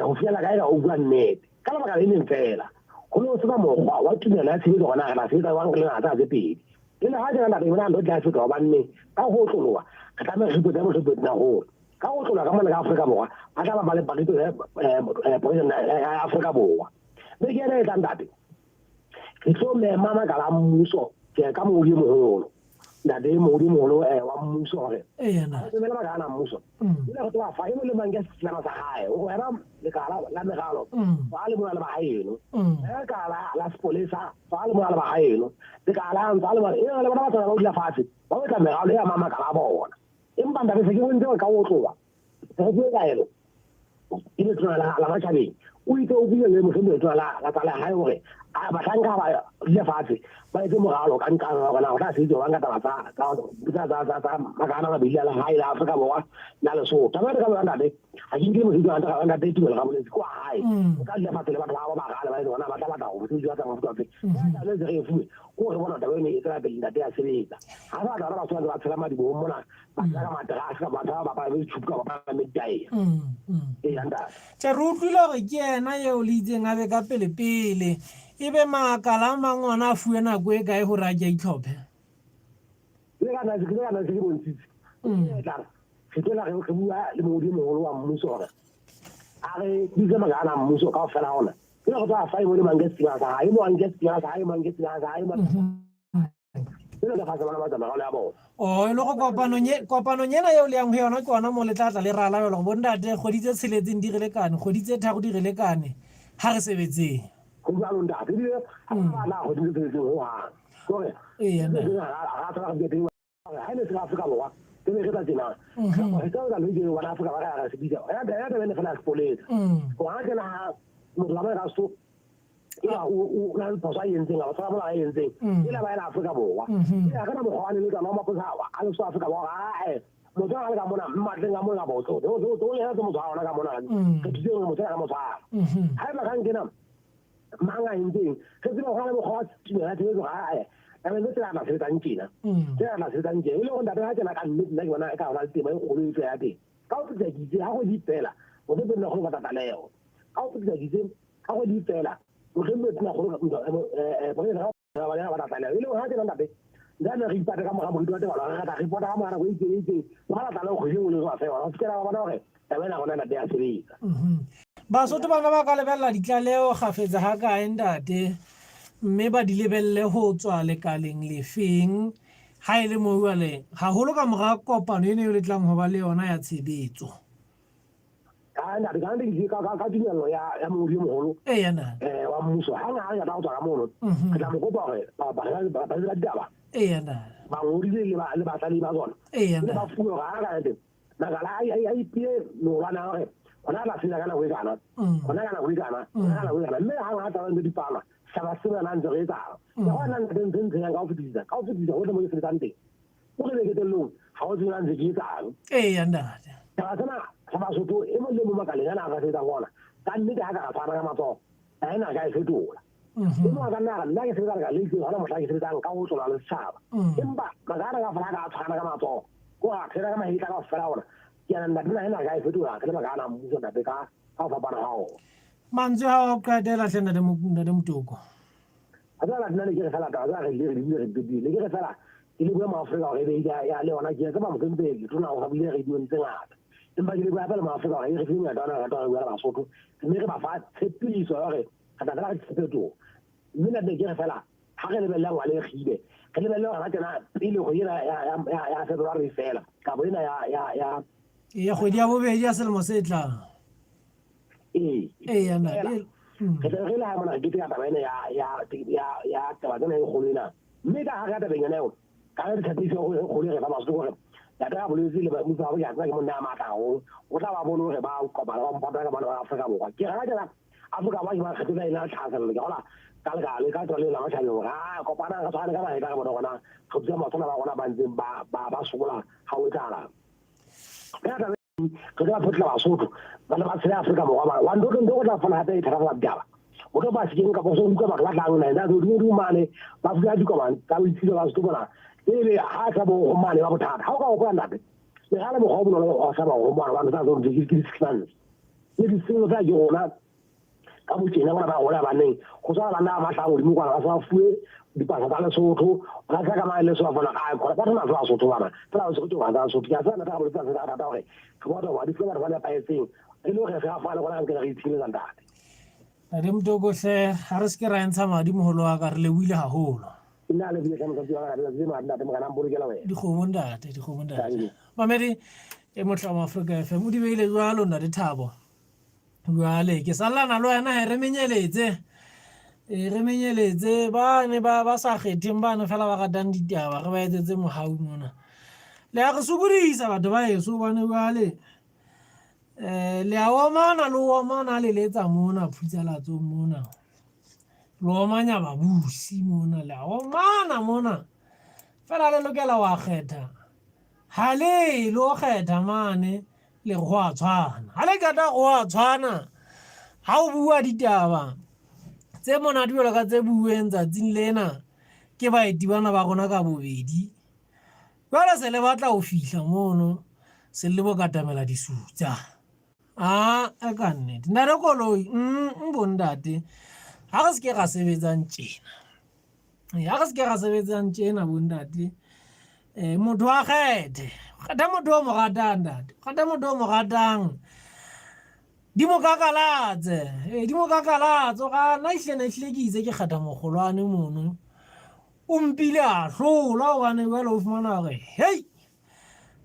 go fiela kae ka o bua nnete ka lebaka le leng fela go ne go sena mokgwa wa tumelo ya tshebetso gona re tla sebetsa jwang re le naga tse pedi le le ga jana nako e bona ntho tla feta gobanne ka go otloloa re tlameha re ipotsa motlhophe nagolo ka go otloloa ka mona ka Afrika Borwa ba tla ba ba le pakito ya president ya Afrika Borwa mme ke ena e tlang ntate re tlo mema makala a mmuso ke ka moodi moholo ntate moodi moholo wa mmuso gore emela makala ana a mmuso e le go tloga fa e mo le mang ke setlama sa gae o wena lekala la megalo fa le mona le bagaeno wena lekala la sepolesa fa le mona le bagaeno lekala ntsa le bona e le bona ba tsena ba dula fatshe ba etsa megalo ya makala a bona empa ntate se ke bontse gore ka o tloga re bue kaelo ke letona la matjhabeng o itse o buile le mohlomong letona la tsa lehae gore bahlanka ba dule fatshe ba etse moralo ka nqang gore na go tla sebetsa jwang ka taba tsa makana a mabedi a lehae la Afrika Borwa la Lesotho. Taba e re ka bua ntate ga ke nkile mosebetsi wa ntate ntate Tumelo Raboletse kwa hae o tla dula fatshe le batho ba ba bagale ba etse gona ba tla batla go mosebetsi wa tsa mofuta ofe taba e re e fuwe ko re bona taba eno e tswela pele ntate ya sebetsa ga sa batla bona batho ba ntse ba tshela madibong mona ba tshela ka materase kapa batho ba bapala ditšhupu kapa ba bapala metitaela ee ntate. Tjhe, re utlwile hore ke yena eo le itseng a be ka pele-pele. Ebe makala a mang ona a fuwe nako e kae hore a ke a itlhophe? Le ka nna ke ka nna se ke bontshitse. E tla re re tlo la re re bua le mongodi e moholo wa mmuso hore a re bitse makala ana a mmuso kaofela ha ona. Ke re tla fa e mong le mang ke setibana sa hae, e mong a nke setibana sa hae, e mong a nke setibana sa hae, e mong O e le go kopanong e kopanong ena eo le yang ho yona ke ona mo le tla tla le rala jalo gore bontate kgwedi tse tsheletseng di re lekane kgwedi tse tharo di re lekane. Ha re sebetseng. Ho jwalo ntate, ebile ha ba tla go dilo tse ho hang. Kore ga tshwana go teng ha ne se Afrika Borwa ke ne re tla tjena. Re tla ka le wa Afrika ba re se bitsa. Ya ya taba ne fela sepolesa. Go ha ke na motho ba ka so eba o na le phoso a entseng a ba tshwara molao a entseng e la ba ela Afrika Borwa. E ga kana mokgwa wa ne le tsana wa mapolesa a le so Afrika Borwa a motho a le ka mona mmatleng ka mona botso o o le tse motho a ona ka mona re thuse gore motho a ka mo tshwara ha eba kang kena mang a entseng re tseba go na le mokgwa wa tumelo ya tshebetso ga ae tabeng tse tsela tla sebetsang tjena tsela tla sebetsang tjena e le gore ntate ga tsena ka nnete nna ke bona e ka gona le tema e kgolo e tswa ya teng ka go fetisa kitse ga go di fela motho e nna kgolo ka tlatlaleho ka go fetisa kitse ga go di fela motho e nna kgolo ka ba ba tla le le ha tsena ntate nna re ipata ka mora moriti wa tebalo re tla repota ka mora nako e itseng e itseng ba tla le kgwedi nngwe le nngwe feela go fitlhela ba bona gore taba ena gona ntate ya sebetsa. Basotho bana ba ka lebella ditlaleho kgafetsa ha kae ntate mme ba di lebelle ho tswa lekaleng lefeng ha e le moo jwale haholo ka mora kopano eno eo le tlang ho ba le yona ya tshebetso? Ka ntate ka ntate ka ka ka tumello ya ya mongodi yo moholo eya na eh wa mmuso ha nga ya tla go tswa ka mono re tla mo kopa hore ba ba ba ba ditaba eya na bangodi le ba le batlali ba tsona eya na ba fuwe hore ha ka ntate makala a a ipie meolwana hore hona la sena ka nako e kana hona ka nako e kana hona ka nako e kana mme ha nga taba ntse di palwa saba sena na ntse re etsang ke hona ntate ntse ntse yang ka ho fetisisa ka ho fetisisa hohle mo ke sebetsang teng o re qetellong ga o tsena ntse ke etsang. Eya ntate. Taba tsena sa Basotho e mong le mong makaleng ana a ka sebetsang ona ka nnete ha ka ra tshwana ka matsoho taba ena ka e fetola. E mong a ka nna a re nna ke sebetsa lekala le itseng hona mohla ke sebetsang ka ho tlola le setjhaba. Empa makala ana kaofela ha ka a tshwana ka matsoho ko a phela ka mahetla kaofela ona ke a ntate naha ena re ka e fetola re le makala ana a mmuso ntate ka ka ho fapana ha ona. Mantswe a ho qetela hle ntate Motoko. A tseba nna ne ke re fela taba tsena re ile re di buile re di qetile. Ne ke re fela ke lebohe Maafrika hore ebe ya ya le yona ke a tseba mohlompe letona o buile radiong tse ngata. Empa ke lebohe hape le Maafrika hore e re file monyetla ona re rata hore re bua le Basotho mme re ba fa tshepiso ya hore re tla fela re tlisa phetoho. Mme nna ne ke re fela ha re lebelle ngwana e kgibe re lebelle hore ha tsena pele kgwedi ena ya ya ya ya February fela kapa ena ya ya ya ya kgwedi ya bobedi ya selemo se tlang. Ee. Ee, ntate. Fela, re tla re le ha mona re keteka taba ena ya ya ya ya taba tsena e kgolo ena. Mme ka hare tabeng yona eo, ka re tshepiso e kgolo e re fa Basotho hore ntate a boletse le mmuso wa ke a tseba ke monna ya matla haholo. O tla ba bone hore ba kopana ba mpota ka bana ba Afrika Borwa. Ke rata tjena Afrika Borwa ke ba kgetho ena tlhasello ke hola ka lekala le ka tswa le la matjhabeng hore ha kopanang re tshwane ka mahetla re bone hore na re thusa Batswana ba rona ba ntseng ba ba ba sokola ha o etsahalang. Ka taba re tla photla Basotho ba ne ba tshela Afrika Borwa ba wa ntho ntho go tla fana hape e thatafatsa ditaba o tlo ba sekeng kapa o se utlwa batho ba tlang naheng tsa godimo godimo mane ba fuka dikobang tsa boitshilo ba Sotho bona ebe ha sa bo go mane ba bothata ha o ka gopola ntate le ga le mokgwa o bonolo wa sa ba go mane ba ntsa tsa ke di-6 months le disenyo tsa ke rona ka botjena bona ba gola baneng go tshwana banna ba matlha godimo kwana ba sa fuwe dipasa tsa Lesotho ba tla ka mae leso ba fana ga khona ba thona tsa Sotho bana fela o se go tsa Sotho ke a tsena ka boletse tsa rata gore re bona gore di batho ba nepahetseng e le gore re a fana gona nke re itshireletsa ntate. Ntate Motoko hle ha re se ke ra entsha madi moholo wa ka re lebohile haholo. Nna le bile ka motsatsi wa ka letsatsi le madi ntate morena mbolokela wena. Dikgomo ntate, dikgomo ntate. Mamedi e motla wa Afrika FM o di beile jwalo ntate Thabo. Jwale ke sallana le wena he re menyeletse. E re menyeletse ba ne ba ba sa kgetheng ba ne fela ba ratang ditaba re ba etsetse mohau mona. Le a re sokodisa batho ba heso hobane jwale eh le a omana le omana le letsa mona phutsalatsong mona. Le omanya babusi mona le a omana mona. Fela le lokela wa kgetha. Ha le lo kgetha mane le go a tshwana ga le qeta go a tshwana ga o bua ditaba tse monate jalo ka tse bueng tsatsing lena ke baeti bana ba rona ka bobedi jale se le batla go fihla mono se le bo katamela disutsa a e ka nnete ntate koloi bontate ga re se ke ra sebetsang tjena ya re se ke ra sebetsang tjena bontate um motho a kgethe kgetha motho o mo ratang ntate kgetha motho o mo ratang di mo kakalatse ee di mo kakalatse ga nna ehlile ne ehlile ke itse ke kgetha mogolwane mono o mpile a hlola gobane jale o fumana gore hei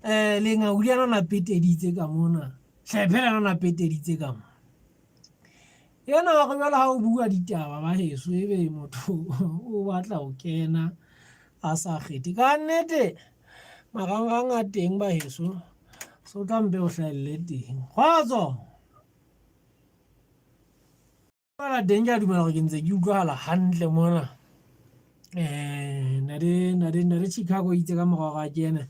um lengau le yana na peteditse ka mona tlhephe le yana na peteditse ka mona. Ena wa re jwale ha o bua ditaba ba heso ebe motho o batla ho kena a sa kgethe. Ka nnete marangrang a teng ba heso so tla mpe o hlahelle teng. Kgotso! Fela teng ke a dumela gore ke ntse ke utlwagala hantle mona. Ntate ntate ntate Chicago itse ka morago ga kene.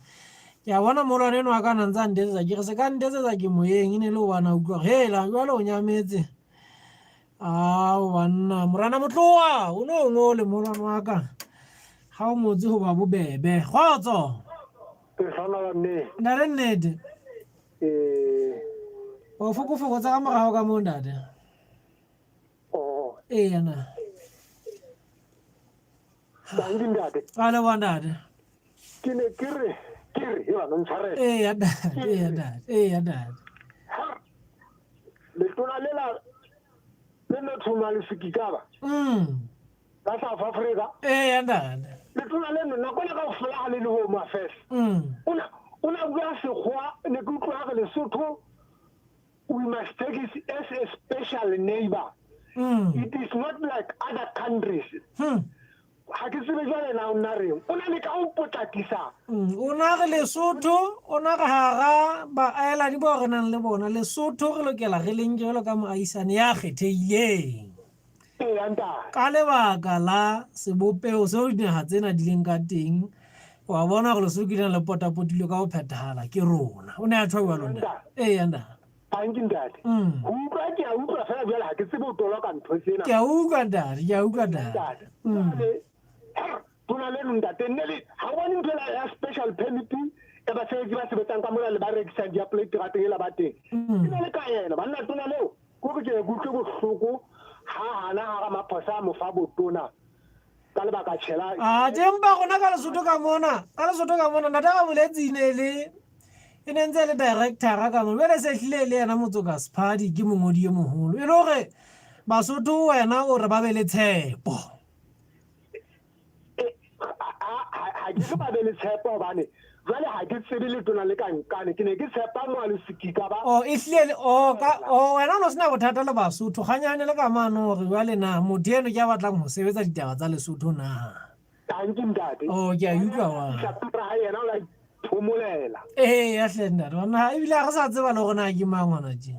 Ke a bona molwane eno a ka na ntse a ntetsetsa ke re se ka ntetsetsa ke moyeng e ne le hobane a utlwa gore hela jwale o nyametse. Ao banna morana motloa o ne o ngole molwane wa ka. Ga o ngotse ho ba bobebe. Kgotso. Ntate nnete. O fokofoko tsa ka morago ka moo ntate. Oh. Eya na. Dankie ntate. A leboha ntate. Ke ne ke re ke re e bana ntshwarele. Eya ntate, eya ntate, eya ntate. Letona lela le no thoma le sekikaba. Ka South Africa. Eya ntate. Letona leno nako le kaofela ha le le Home Affairs. O na o na bua sekgowa ne ke utlwa re Lesotho we must take it as a special neighbor. It is not like other countries. Ha ke tsebe jwale na o nna reng. O na le ka ho potlakisa. O na re Lesotho, o na re hara baahelani bao re nang le bona, Lesotho re lokela re le nke jwalo ka moahisane ya kgethehileng. Eya ntate. Ka lebaka la sebopeho seo dinaha tsena di leng ka teng, wa bona gore Lesotho ke lena le potapotilwe ka ho phethahala ke rona. O ne a tjho jwalo ntate. Eya ntate. Thank you ntate. Ho utlwa ke a utlwa fela jwale ha ke tsebe ho toloka ntho tsena. Ke a utlwa ntate, ke a utlwa ntate. Jwale tona leno ntate nne le ha o bone ntho ela ya special permit e basebetsi ba sebetsang ka mona le ba rekisang diapole terateng ela ba teng. Ke ne le ka yena banna tona leo ko re ke ke utlwe bohloko ha hana ha Ramaphosa a mo fa botona ka lebaka tjhela. A teng ba rona ka Lesotho ka mona, ka Lesotho ka mona ntate Raboletsi e ne e le e ne ntse e le director ka mona. Jwale se hlile e le yena Motsoka Sephadi ke mongodi e moholo. E le hore Basotho wena o re ba be le tshepo. Ha ke re ba be le tshepo hobane jwale ha ke tsebe letona le ka nkane ke ne ke tshepa moalosi ka ba. Oh, e hlile le oh ka oh wena o no sena bothata le Basotho ganyane le ka mano hore jwale na motho eno ke a batlang ho sebetsa ditaba tsa Lesotho na. Thank you ntate. Oh, ke a utlwa wa. Ka yena o la phomolela. Ee, ya hle ntate. Ona ebile ha re sa tseba le hore na ke mang hona tje.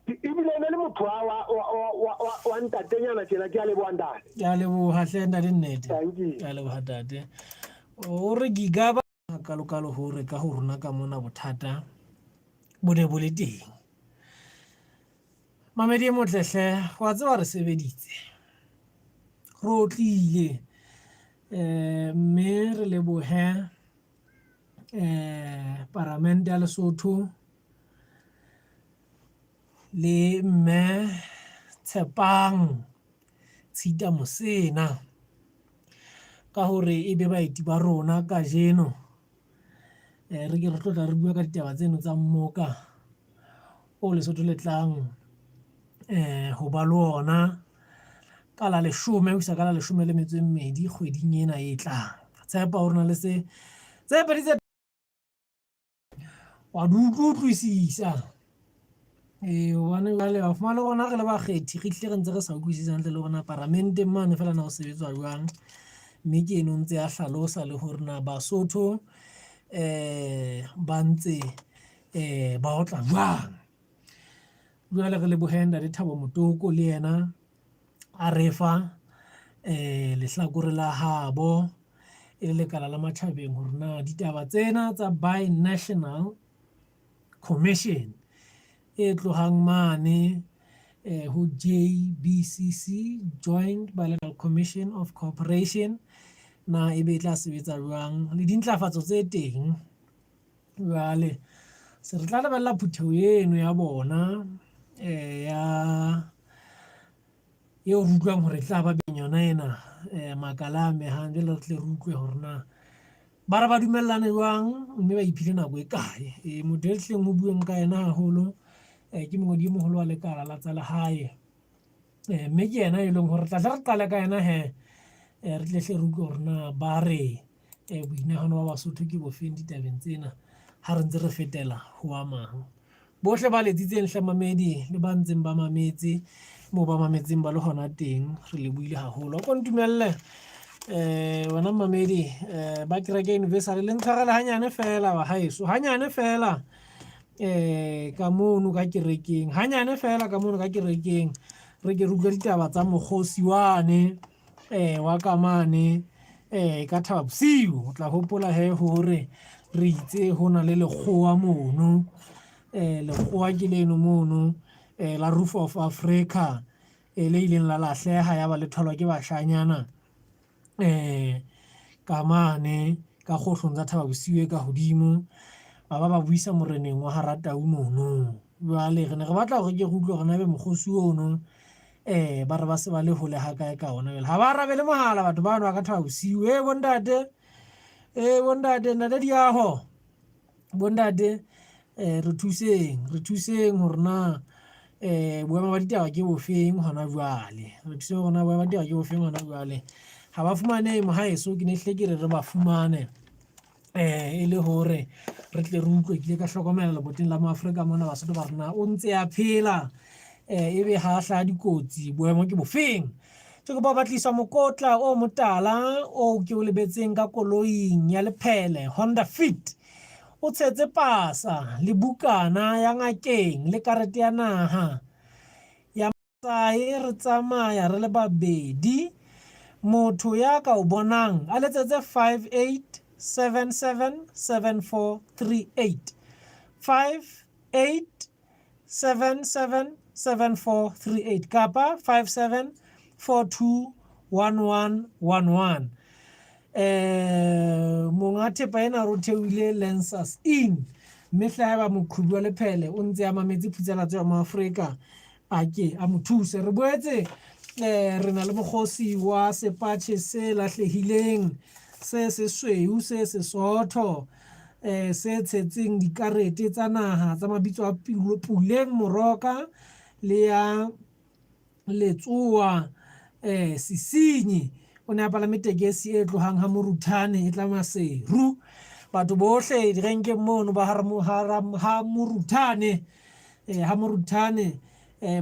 Ebile e ne le motho wa wa wa wa wa wa ntatenyana tjena ke a leboha ntate. Ke a leboha hle ntate nnete. Thank you. Ke a leboha ntate. O re gigaba kalokalo hore ka ho rona ka mona bothata bo ne bo le teng. Mamedi e motle hle, wa tseba re sebeditse. Re otlile mme re lebohe paramente ya Lesotho le mme Tshepang Tshita Mosena ka hore e be baeti ba rona kajeno. Re ke re tlo tla re bua ka ditaba tseno tsa mmoka o Lesotho le tlang ho ba le ona ka la leshome ho isa ka la leshome le metso e mmedi kgweding ena e tlang. Tshepa hore na le se tse pedi tse wa di utlwisisa. Ee, hobane jwale wa fumana le rona re le bakgethi re hlile re ntse re sa utlwisise hantle le hore na paramenteng mane feela na ho sebetswa jwang. Mme ke eno ntse a hlalosa le hore na Basotho ba ntse ba otla jwang. Jwale re lebohe Ntate Thabo Motoko le yena a re fa lehlakore la habo e le lekala la matjhabeng hore na ditaba tsena tsa bi-national commission e tlohang mane ho JBCC, Joint Bilateral Commission of Cooperation, na ebe e tla sebetsa jwang le dintlafatso tse teng. Jwale se re tla lebella phutheho eno ya bona ya eo re utlwang hore e tla ba beng yona ena makala a amehang. Jwale re tle re utlwe hore na ba re ba dumellane jwang mme ba iphile nako e kae. Motho e hleng ho bueng ka yena haholo ke mongodi e moholo wa lekala la tsa lehae. Mme ke yena e leng hore tla tle re qale ka yena he re tle hle re utlwe hore na ba re boinahano ba Basotho ke bofeng ditabeng tsena ha re ntse re fetela ho a mang. Bohle ba letsitseng hle mamedi le ba ntseng ba mametse Moo ba mametseng ba le hona teng, re lebohile haholo. A ko ntumelle wena mmamedi ba kereke Universal le ntshwarele hanyane feela ba haeso, hanyane feela ka mono ka kerekeng, hanyane feela ka mono ka kerekeng re ke re utlwe ditaba tsa mokgosi wane wa ka mane ka Thaba Bosiu. O tla hopola he hore re itse ho na le lekgowa mono, lekgowa ke leno mono la Roof of Africa le ileng la lahleha ya ba le tholwa ke bashanyana ka mane ka kgohlong tsa Thaba Bosiu e ka hodimo, ba ba ba buisa moreneng wa ha Ratau mono. Jwale re ne re batla hore ke re utlwe hore na ebe mokgosi ono ba re ba se ba le hole ha kae ka ona. Jwale ha ba arabele mohala batho bano ba ka Thaba Bosiu. Bontate, bontate, ntate Diaho, bontate re thuseng, re thuseng hore na boemo ba ditaba ke bofeng hona jwale. Re thuseng hore na boemo ba ditaba ke bofeng hona jwale. Ha ba fumanehe mohaeso, ke ne hlile ke re re ba fumane e le hore re tle re utlwe. Ke ile ka hlokomela leboteng la Moafrika mona Basotho ba re na o ntse a phela ebe ha hlaha dikotsi boemo ke bofeng. Ke kopa ho batliswa mokotla o motala oo ke o lebetseng ka koloing ya lephele Honda Fit. O tshetse pasa le bukana ya ngakeng le karete ya naha ya Masai. Re tsamaya re le babedi. Motho ya ka o bonang a letsetse 58777438. 58777438 kapa 57421111. Monga thepa ena re o theohile Lancers Inn, mme hle haeba moqhubi wa lephele o ntse a mametse phutsalatso ya Moafrika, a ke a mo thuse. Re boetse re na le mokgosi wa sepatjhe se lahlehileng se sesweu se sesootho se tshetseng dikarete tsa naha tsa mabitso a Puleng Moroka le ya Letsoa Sesinyi. O ne a palame tekesi e tlohang ha Moruthane e tla Maseru. Batho bohle direnkeng mono ba ha Moruthane, ha Moruthane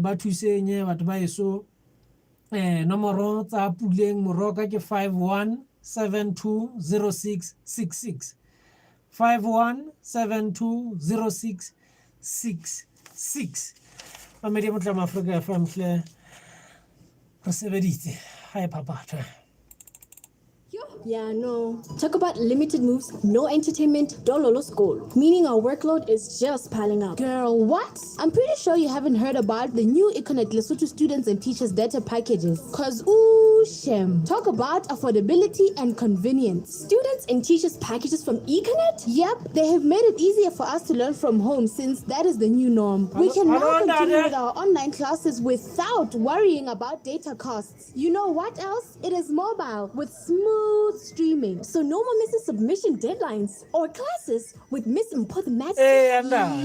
ba thuseng batho ba eso. Nomoro tsa Puleng Moroka ke 51720666. 51720666. Mamedi e motle wa Afrika FM hle, re sebeditse ha e phaphathwe. Yeah, no. Talk about limited moves, no entertainment, dololo school. Meaning our workload is just piling up. Girl, what? I'm pretty sure you haven't heard about the new Econet Lesotho students and teachers data packages. Cause ooh, shem. Talk about affordability and convenience. Students and teachers packages from Econet? Yep, they have made it easier for us to learn from home since that is the new norm. We can now continue with our online classes without worrying about data costs. You know what else? It is mobile with smooth streaming. So no more missing submission deadlines or classes with Miss Mpho the Maths. Hey, Anda.